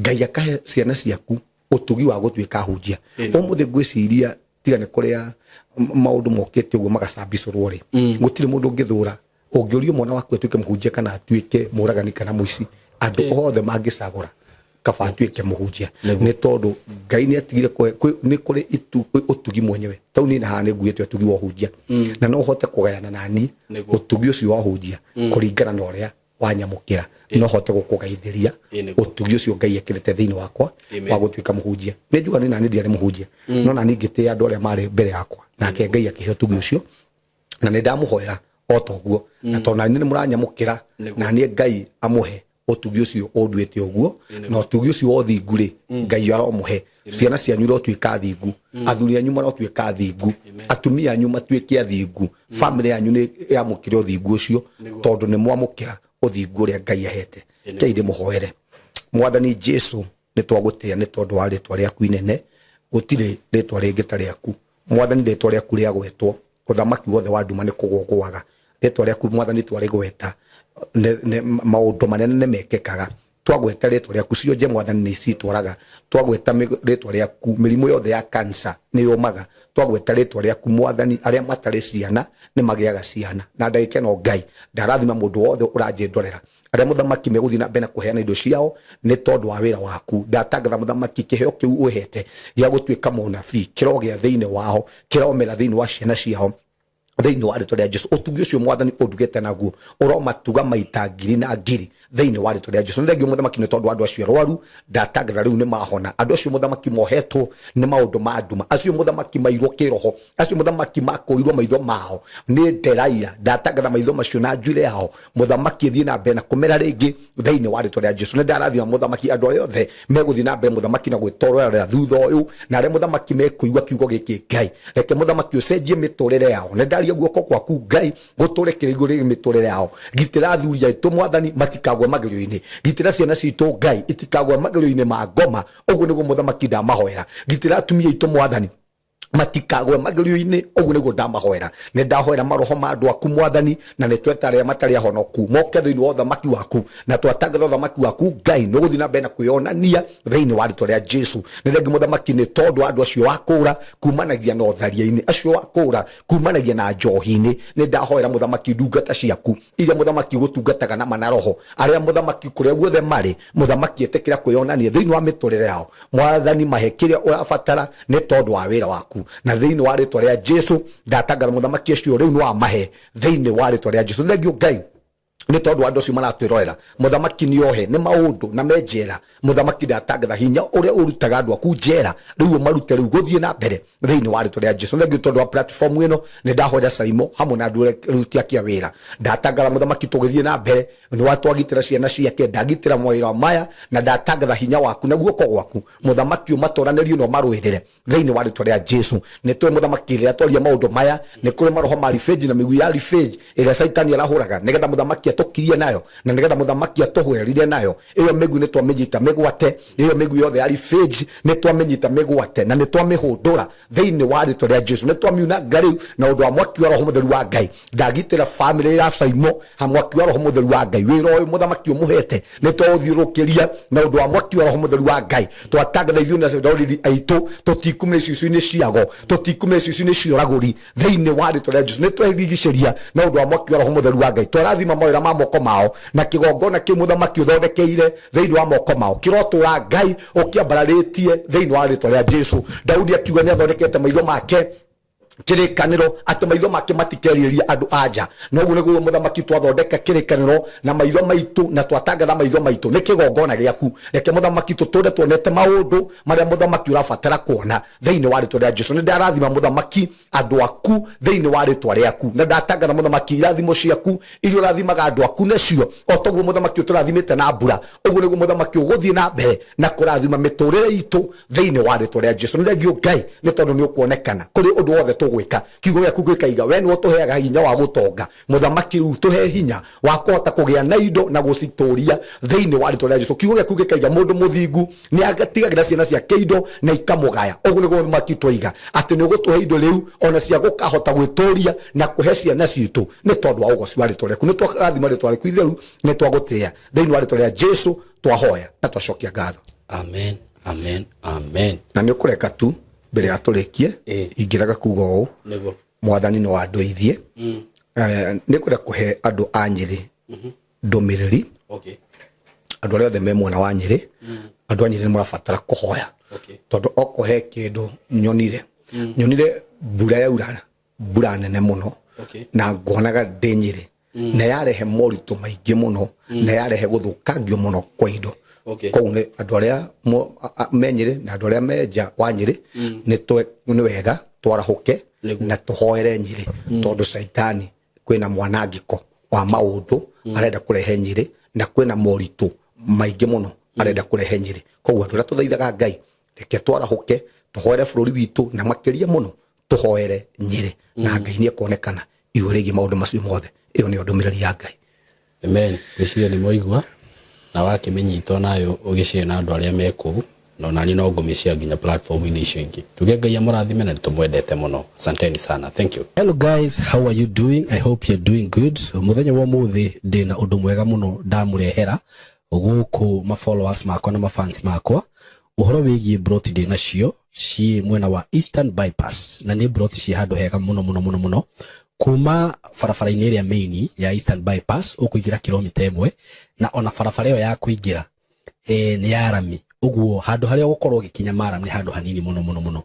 Speaker 1: Ngai akahe ciana ciaku ũtugi wa gũtuĩka ahunjia. Ũmũthĩ ngwĩciria tiga nĩ kũrĩa maũndũ mokĩte ũguo magacambicũrwo rĩ, gũtirĩ mũndũ ũngĩthũra ũngĩũrio mwana waku atuĩke mũhunjia kana atuĩke mũragani kana mũici. Andũ othe mangĩcagũra kaba atuĩke mũhunjia, nĩ tondũ Ngai nĩ atigire nĩ kũrĩ ũtugi mwenyewe. Tau niĩ na haha nĩ nguĩte ũtugi wa ũhunjia, na no hote kũgayana na niĩ ũtugi ũcio wa ũhunjia kũringana na ũrĩa wanyamũkĩra. No hote gũkũgaithĩria ũtugi ũcio Ngai ekĩrĩte thĩinĩ wakwa wa gũtuĩka mũhunjia. Nĩ njuga nĩ nani ndiarĩ mũhunjia, no nani ngĩtĩĩa andũ arĩa marĩ mbere yakwa, nake Ngai akĩhe ũtugi ũcio, na nĩ ndamũhoera o ta ũguo, na tondũ nani nĩ mũranyamũkĩra, na niĩ Ngai amũhe ũtugi ũcio ũnduĩte ũguo. Na ũtugi ũcio wa ũthingu rĩ, Ngai aromũhe. Ciana cianyu irotuĩka athingu, athuri anyu marotuĩka athingu, atumia anyu matuĩke athingu, family yanyu nĩ yamũkĩre ũthingu ũcio, tondũ nĩ mwamũkĩra ũthingu ũrĩa Ngai ahete. Kei ndĩmũhoere. Mwathani Jesu, nĩ twagũtĩa nĩ tondũ wa rĩtwa rĩaku inene. Gũtirĩ rĩtwa rĩngĩ ta rĩaku, Mwathani. Rĩtwa rĩaku rĩagwetwo, ũthamaki wothe wa nduma nĩ kũgũgũaga. Rĩtwa rĩaku, Mwathani, twarĩgweta, maũndũ manene nĩ mekĩkaga. Twagweta rĩtwa rĩaku, cionje, Mwathani, nĩ citwaraga. Twagweta rĩtwa rĩaku, mĩrimũ yothe ya cancer nĩ yũmaga. Twagweta rĩtwa rĩaku, Mwathani, arĩa matarĩ ciana nĩ magĩaga ciana. Na ndagĩka ĩno, Ngai, ndarathima mũndũ wothe ũranjĩndorera, arĩa, Mũthamaki, megũthiĩ na mbere na kũheana indo ciao nĩ tondũ wa wĩra waku. Ndatangatha, Mũthamaki, kĩheo kĩu ũhete gĩa gũtuĩka mũnabii kĩrogĩa thĩinĩ wao, kĩromera thĩinĩ wa ciana ciao thĩinĩ wa rĩtwa rĩa Jesu. Ũtugi ũcio, Mwathani, ũndugĩte naguo ũromatuga maita ngiri na ngiri thĩinĩ wa rĩtwa rĩa Jesu. Nĩ thengio, Mũthamaki, nĩ tondũ andũ acio arwaru, ndatangatha rĩu nĩ mahona. Andũ acio, Mũthamaki, mohetwo nĩ maũndũ ma nduma, acio, Mũthamaki, mairwo kĩroho, acio, Mũthamaki, makũrirwo maitho mao nĩ nderaia, ndatangatha maitho macio na njuĩrĩ yao, Mũthamaki, ĩthiĩ na mbere na kũmera rĩngĩ thĩinĩ wa rĩtwa rĩa Jesu. Nĩ ndarathima, Mũthamaki, andũ arĩa othe megũthiĩ na mbere, Mũthamaki, na gwĩtororera thutha ũyũ, na arĩa, Mũthamaki, mekũigua kiugo gĩkĩ. Ngai, reke, Mũthamaki, ũcenjie mĩtũrĩre yao. Nĩ ndaria guoko gwaku, Ngai, gũtũre kĩrĩ igũrũ rĩgiĩ mĩtũrĩre yao. Gitĩra athuri aitũ, Mwathani, matikagwe magerio-inĩ. Gitĩra ciana citũ, Ngai, itikagwe magerio-inĩ ma ngoma. Ũguo nĩguo, Mũthamaki, ndamahoera. Gitĩra atumia aitũ, Mwathani. Matikagwe magerio-inĩ. Ũguo nĩguo ndamahoera. Nĩ ndahoera maroho ma andũ aku, Mwathani, na nĩ tweta arĩa matarĩ ahonoku moke thĩinĩ wa ũthamaki waku, na twatangatha ũthamaki waku. Ngai, nĩ ũgũthiĩ na mbere na kwĩyonania thĩinĩ wa rĩtwa rĩa Jesu. Nĩ thengi, Mũthamaki, nĩ tondũ wa andũ acio wakũra kumanagia na ũtharia-inĩ, acio wakũra kumanagia na njohi-inĩ. Nĩ ndahoera, Mũthamaki, ndungata ciaku iria, Mũthamaki, gũtungataga na mana roho, arĩa, Mũthamaki, kũrĩa guothe marĩ, Mũthamaki, ĩtĩkĩra kwĩyonania thĩinĩ wa mĩtũrĩre yao. Mwathani, mahe kĩrĩa ũrabatara nĩ tondũ wa wĩra waku, na thĩinĩ wa rĩtwa rĩa Jesu ndatangatha, Mũthamaki, ũcio rĩu nĩ wamahe thĩinĩ wa rĩtwa rĩa Jesu. Thengiũ, Ngai, nĩ tondũ wa andũ acio maratwĩrorera, Mũthamaki, nĩ ohe nĩ maũndũ na me njera. Mũthamaki, ndatangatha hinya ũrĩa ũrutaga andũ aku njera rĩu ũmarute rĩu gũthiĩ na mbere thĩinĩ wa rĩtwa rĩa Jesu. Thengiũ tondũ wa platform ĩno. Nĩ ndahoya Saimo hamwe na andũ aruti ake a wĩra. Ndatangatha, Mũthamaki, tũgĩthiĩ na mbere, nĩ watwagitĩra ciana ciake. Ndagitĩra mawĩra maya na ndatangatha hinya waku na guoko gwaku, Mũthamaki, ũmatoranĩrie na ũmarũĩrĩre thĩinĩ wa rĩtwa rĩa Jesu. Nĩ tũĩ, Mũthamaki, rĩrĩa twaria maũndũ maya, nĩ kũrĩ maroho ma ribĩnji na mĩgui ya ribĩnji ĩrĩa Caitani arahũraga nĩgetha, Mũthamaki, atũkirie nayo na nĩgetha, Mũthamaki, atũhwerire nayo. Ĩyo mĩgui nĩ twamĩnyita mĩgwate. Ĩyo mĩgui yothe ya ribĩnji nĩ twamĩnyita mĩgwate na nĩ twamĩhũndũra thĩinĩ wa rĩtwa rĩa Jesu. Nĩ twamiunanga rĩu na ũndũ wa mwaki wa Roho Mũtheru wa Ngai. Ndagitĩra famĩlĩ ya Saimo ha mwaki wa Roho Mũtheru wa Ngai. Wĩra ũyũ, Mũthamaki, ũmũhete nĩ twaũthiũrũkĩria na ũndũ wa mwaki wa Roho Mũtheru wa Ngai. Twatangatha ithuĩ na rũrĩrĩ aitũ tũtikumĩra icicio-inĩ ciago, tũtikumĩra icicio-inĩ cia ũragũri thĩinĩ wa rĩtwa rĩa Jesu. Nĩ twerigicĩria na ũndũ wa mwaki wa Roho Mũtheru wa Ngai. Twarathima mawĩra ma moko mao na kĩgongona kĩu, Mũthamaki, ũthondekeire thĩinĩ wa moko mao kĩrotũra, Ngai, ũkĩambararĩtie thĩinĩ wa rĩtwa rĩa Jesu. Daudi akiuga nĩ athondekete maitho make kĩrĩkanĩro atĩ maitho make matikerirĩria andũ anja. Noguo nĩguo, Mũthamaki, twathondeka kĩrĩkanĩro na maitho maitũ na twatangatha maitho maitũ nĩ kĩgongona gĩaku. Reke, Mũthamaki, tũtũre tuonete maũndũ marĩa, Mũthamaki, ũrabatara kuona thĩinĩ wa rĩtwa rĩa Jesu. Nĩ ndarathima, Mũthamaki, andũ aku thĩinĩ wa rĩtwa rĩaku, na ndatangatha, Mũthamaki, irathimo ciaku iria ũrathimaga andũ aku nacio. O toguo, Mũthamaki, ũtũrathimĩte na mbura, ũguo nĩguo, Mũthamaki, ũgũthiĩ na mbere na kũrathima mĩtũrĩre itũ thĩinĩ wa rĩtwa rĩa Jesu. Nĩ thengio, Ngai, nĩ tondũ nĩ ũkuonekana kũrĩ ũndũ wothe tũgwĩka. Kiugo gĩaku gĩkaiga we nĩwe ũtũheaga hinya wa gũtonga. Mũthamaki, rĩu tũhe hinya wa kũhota kũgĩa na indo na gũcitũria thĩinĩ wa rĩtwa rĩa Jesu. Kiugo gĩaku gĩkaiga mũndũ mũthingu nĩ atigagĩra ciana ciake indo na ikamũgaya. Ũguo nĩguo, Mũthamaki, twaiga atĩ nĩ ũgũtũhe indo rĩu ona cia gũkahota gwĩtũria na kũhe ciana citũ nĩ tondũ wa ũgoci wa rĩtwa rĩaku. Nĩ twarathima rĩtwa rĩaku itheru, nĩ twagũtĩĩa. Thĩinĩ wa rĩtwa rĩa Jesu twahoya na twacokia ngatho.
Speaker 2: Amen, amen, amen.
Speaker 1: Na nĩ ũkũreka tu mbere ya tũrĩkie, ingĩraga kuga ũũ: Mwathani no andũithie. Nĩ kwenda kũhe andũ a Nyĩrĩ ndũmĩrĩri, andũ arĩa othe me mwena wa Nyĩrĩ. Andũ a Nyĩrĩ nĩ mũrabatara kũhoya, tondũ okorwo he kĩndũ nyonire, nyonire mbura yaura, mbura nene mũno, na nguonaga ndĩ Nyĩrĩ, na yarehe moritũ maingĩ mũno na yarehe gũthũkangio mũno kwa indo. Koguo nĩ andũ arĩa me Nyĩrĩ na andũ arĩa me nja wa Nyĩrĩ, nĩ wega twarahũke na tũhoere Nyĩrĩ, tondũ Caitani kwĩna mwanangĩko wa maũndũ arenda kũrehe Nyĩrĩ na kwĩna moritũ maingĩ mũno arenda kũrehe Nyĩrĩ. Koguo andũ arĩa tũthaithaga Ngai, reke twarahũke tũhoere bũrũri witũ na makĩria mũno tũhoere Nyĩrĩ, na Ngai nĩ ekuonekana igũrũ rĩgiĩ maũndũ macio mothe. Ĩyo nĩyo ndũmĩrĩri ya Ngai.
Speaker 2: Amen. Ngwĩciria nĩ mwaigua na wakĩmĩnyita onayo ũgĩshare na andũ arĩa me kũu, na onani no ngũmĩshare nginya platform-inĩ icio ingĩ. Tuge Ngai amũrathime na nĩtũmwendete mũno. Asanteni sana. Thank you. Hello guys, how are you doing? I hope you're doing good. Mũthenya wa ũmũthĩ ndĩna ũndũ mwega mũno ndamũrehera gũkũ ma followers makwa na ma fans makwa, ũhoro wĩgiĩ broti ndĩ nacio ciĩ mwena wa Eastern Bypass, na nĩ broti ciĩ handũ hega mũno mũno mũno mũno. Kuma barabara-inĩ ĩrĩa main ya Eastern Bypass ũkũingĩra kilomita 1, na ona barabara ĩyo ya kũingĩra nĩ ya rami, ũguo handũ harĩa ũgũkorwo ũgĩkinya maram nĩ handũ hanini mũno mũno mũno.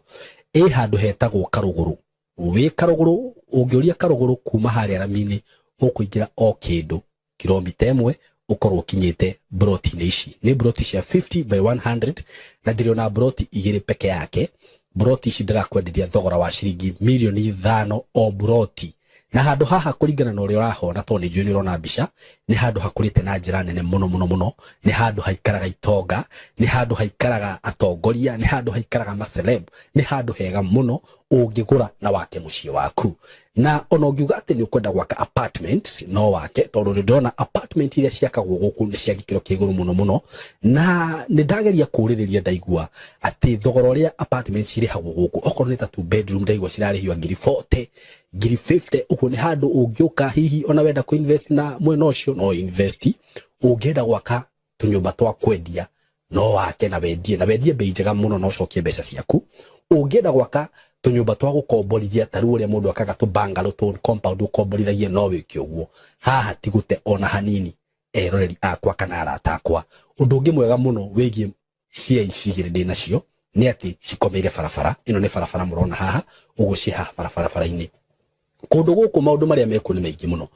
Speaker 2: Ĩ handũ hetagwo Karũgũrũ. Wĩ Karũgũrũ, ũngĩũria Karũgũrũ kuma harĩa rami-inĩ, ũkũingĩra o kĩndũ kilomita 1, ũkorwo ũkinyĩte broti-inĩ ici. Nĩ broti cia 50 by 100, na ndĩrĩ ona broti igĩrĩ peke yake. Broti ici ndĩrakwenderia thogora wa ciringi mirioni 5 o broti. Na handũ haha kũringana na ũrĩa ũrahona, tondũ nĩ njũĩ nĩ ũrona mbica, nĩ handũ hakũrĩte na njĩra nene mũno mũno mũno. Nĩ handũ haikaraga itonga, nĩ handũ haikaraga atongoria, nĩ handũ haikaraga maceleb, nĩ handũ hega mũno ũngĩgũra na wake mũciĩ waku. Na ona ũngiuga atĩ nĩ ũkwenda gwaka apartment, no wake, tondũ nĩ ndĩrona apartment iria ciakagwo gũkũ nĩ cia gĩkĩro kĩa igũrũ mũno mũno. Na nĩ ndageria kũũrĩrĩria, ndaigua atĩ thogora ũrĩa apartment cirĩhagwo gũkũ, okorwo nĩ ta two bedroom, ndaigua cirarĩhio ngiri 40, ngiri 50. Ũguo nĩ handũ ũngĩũka hihi ona wenda kũ invest na mwena ũcio, no invest. Ũngĩenda gwaka tũnyũmba twa kwendia, no wake na wendie, na wendie bei njega mũno na ũcokie mbeca ciaku. Ũngĩenda gwaka tũnyũmba twa gũkomborithia, ta rĩu ũrĩa mũndũ akaga tũ bungalow, tũ compound ũkomborithagia, no wĩke ũguo. Haha ti gũte ona hanini, eroreri akwa kana arata akwa. Ũndũ ũngĩ mwega mũno wĩgiĩ cia ici igĩrĩ ndĩ nacio nĩ atĩ cikomeire barabara. Ĩno nĩ barabara mũrona haha ũguo, ciĩ haha barabara-inĩ. Kũndũ gũkũ maũndũ marĩa mekuo nĩ maingĩ mũno.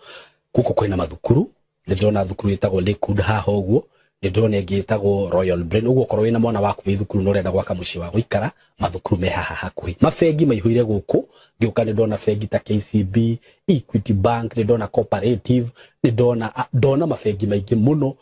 Speaker 2: Gũkũ kwĩna mathukuru, nĩ ndĩrona thukuru ĩtagwo Lakewood haha ũguo, nĩ ndĩrona ĩngĩ ĩtagwo Royal Brain. Ũguo okorwo wĩna mwana waku wĩ thukuru na ũrenda gwaka mũciĩ wa gũikara, mathukuru me haha hakuhĩ. Mabengi maihũire gũkũ. Ngĩũka nĩ ndona bengi ta KCB, Equity Bank, nĩ ndona Cooperative, nĩ ndona mabengi maingĩ mũno.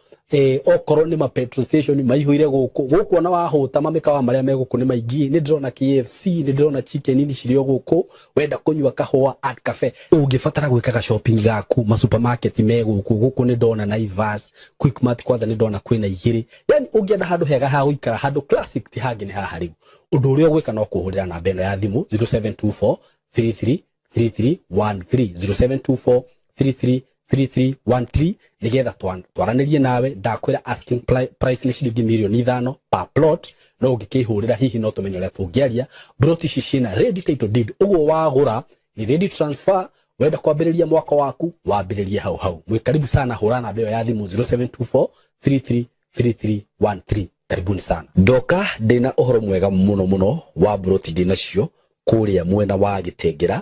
Speaker 2: Okorwo nĩ ma petrol station maihũire gũkũ. Gũkũ ona wahũta, mamĩkawa marĩa me gũkũ nĩ maingĩ. Nĩ ndĩrona KFC, nĩ ndĩrona Chicken Inn cirĩ o gũkũ. Wenda kũnyua kahũa, Art Cafe. Ũngĩbatara gwĩkaga shopping gaku, ma supermarket me gũkũ. Gũkũ nĩ ndona Naivas, Quickmart, kwanza nĩ ndona kwĩna igĩrĩ. Yani ũngĩenda handũ hega ha gũikara, handũ classic, ti hangĩ nĩ haha. Rĩu ũndũ ũrĩa ũgwĩka no kũhũrĩra namba ĩno ya thimũ, 0724 33 3313, 0724 33 3313, nigetha twaranĩrie nawe. Ndakwĩra asking price nĩ ciringi mirioni 5 per plot, no ũngĩkĩhũrĩra hihi no tũmenye ũrĩa tũngĩaria. Plot ici ciĩna ready title deed, ũguo wagũra nĩ ready transfer. Wenda kwambĩrĩria mwaka waku, wambĩrĩrie hau hau. Mwĩ karibu sana, hũra namba ĩyo ya thimũ, 0724 33 3313. Karibuni sana. Ndoka ndĩna ũhoro mwega mũno mũno wa broti ndĩnacio kũrĩa mwena wa Gĩtengera.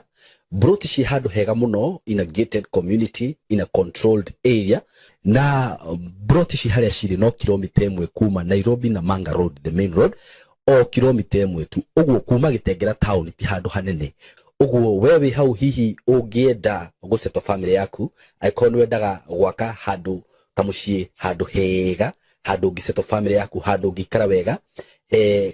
Speaker 2: Broti ciĩ handũ hega mũno, in a gated community, in a controlled area. Na broti ci harĩa cirĩ no kilomita 1 kuma Nairobi na Manga Road, the main road, o kilomita 1 tu. Ũguo kuma Gĩtengera town ti handũ hanene. Ũguo we wĩ hau, hihi ũngĩenda gũsettle family yaku, angĩkorwo nĩ wendaga gwaka handũ kamũciĩ, handũ hega, handũ ũngĩsettle family yaku, handũ ũngĩikara wega,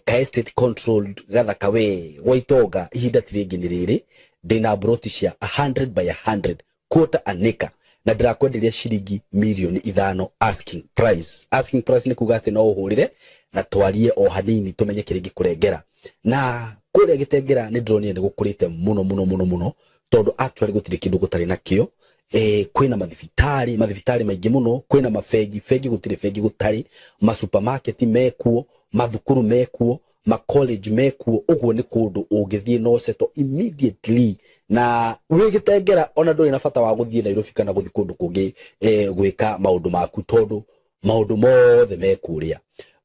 Speaker 2: ka estate controlled gathaka we gwa itonga, ihinda ti rĩngĩ nĩ rĩrĩ. Ndĩna broti cia 100 by 100, quarter an acre, na ndĩrakwenderia ciringi mirioni 5 asking price. Asking price nĩ kuga atĩ no ũhũrĩre na twarie o hanini, tũmenye kĩrĩa ingĩkũrengera. Na kũrĩa Gĩtengera nĩ ndĩronire nĩ gũkũrĩte mũno mũno mũno mũno, tondũ actually gũtirĩ kĩndũ gũtarĩ nakĩo. Kwĩna mathibitarĩ, mathibitarĩ maingĩ mũno, kwĩna mabengi, bengi gũtirĩ bengi gũtarĩ, masupermarket mekuo, mathukuru mekuo, ma college mekuo. Ũguo nĩ kũndũ ũngĩthiĩ no settle immediately na wĩ Gĩtengera, ona ndũrĩ na bata wa gũthiĩ Nairobi kana gũthiĩ kũndũ kũngĩ gwĩka maũndũ maku, tondũ maũndũ mothe me kũrĩa.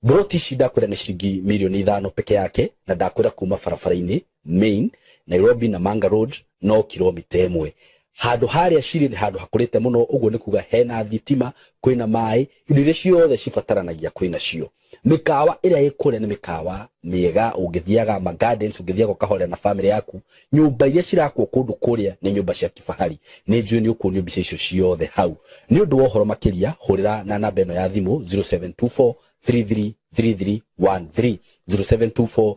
Speaker 2: Broti ici ndakwĩra nĩ ciringi mirioni 5 peke yake, na ndakwĩra kuma barabara-inĩ main Nairobi na Manga Road no kilomita 1. Handũ harĩa cirĩ nĩ handũ hakũrĩte mũno. Ũguo nĩ kuga hena thitima, kwĩna maĩ, indo iria ciothe cibataranagia kwĩna cio. Mĩkawa ĩrĩa ĩ kũrĩa nĩ mĩkawa mĩega, ũngĩthiaga ma gardens, ũngĩthiaga ũkahorera na family yaku. Nyũmba iria cirakwo kũndũ kũrĩa nĩ nyũmba cia kifahari. Nĩ njũĩ nĩ ũkuonio mbica icio ciothe hau. Nĩ ũndũ wa ũhoro makĩria, hũrĩra na namba ĩno ya thimũ, 0724 333313, 0724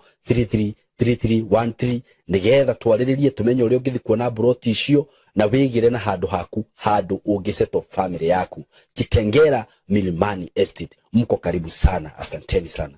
Speaker 2: 333313, nigetha twarĩrĩrie, tũmenye ũrĩa ũngĩthiĩ kuona broti icio na wĩgĩre na handũ haku, handũ ũngĩsettle family yaku. Kitengera Milimani Estate, mko karibu sana. Asanteni sana.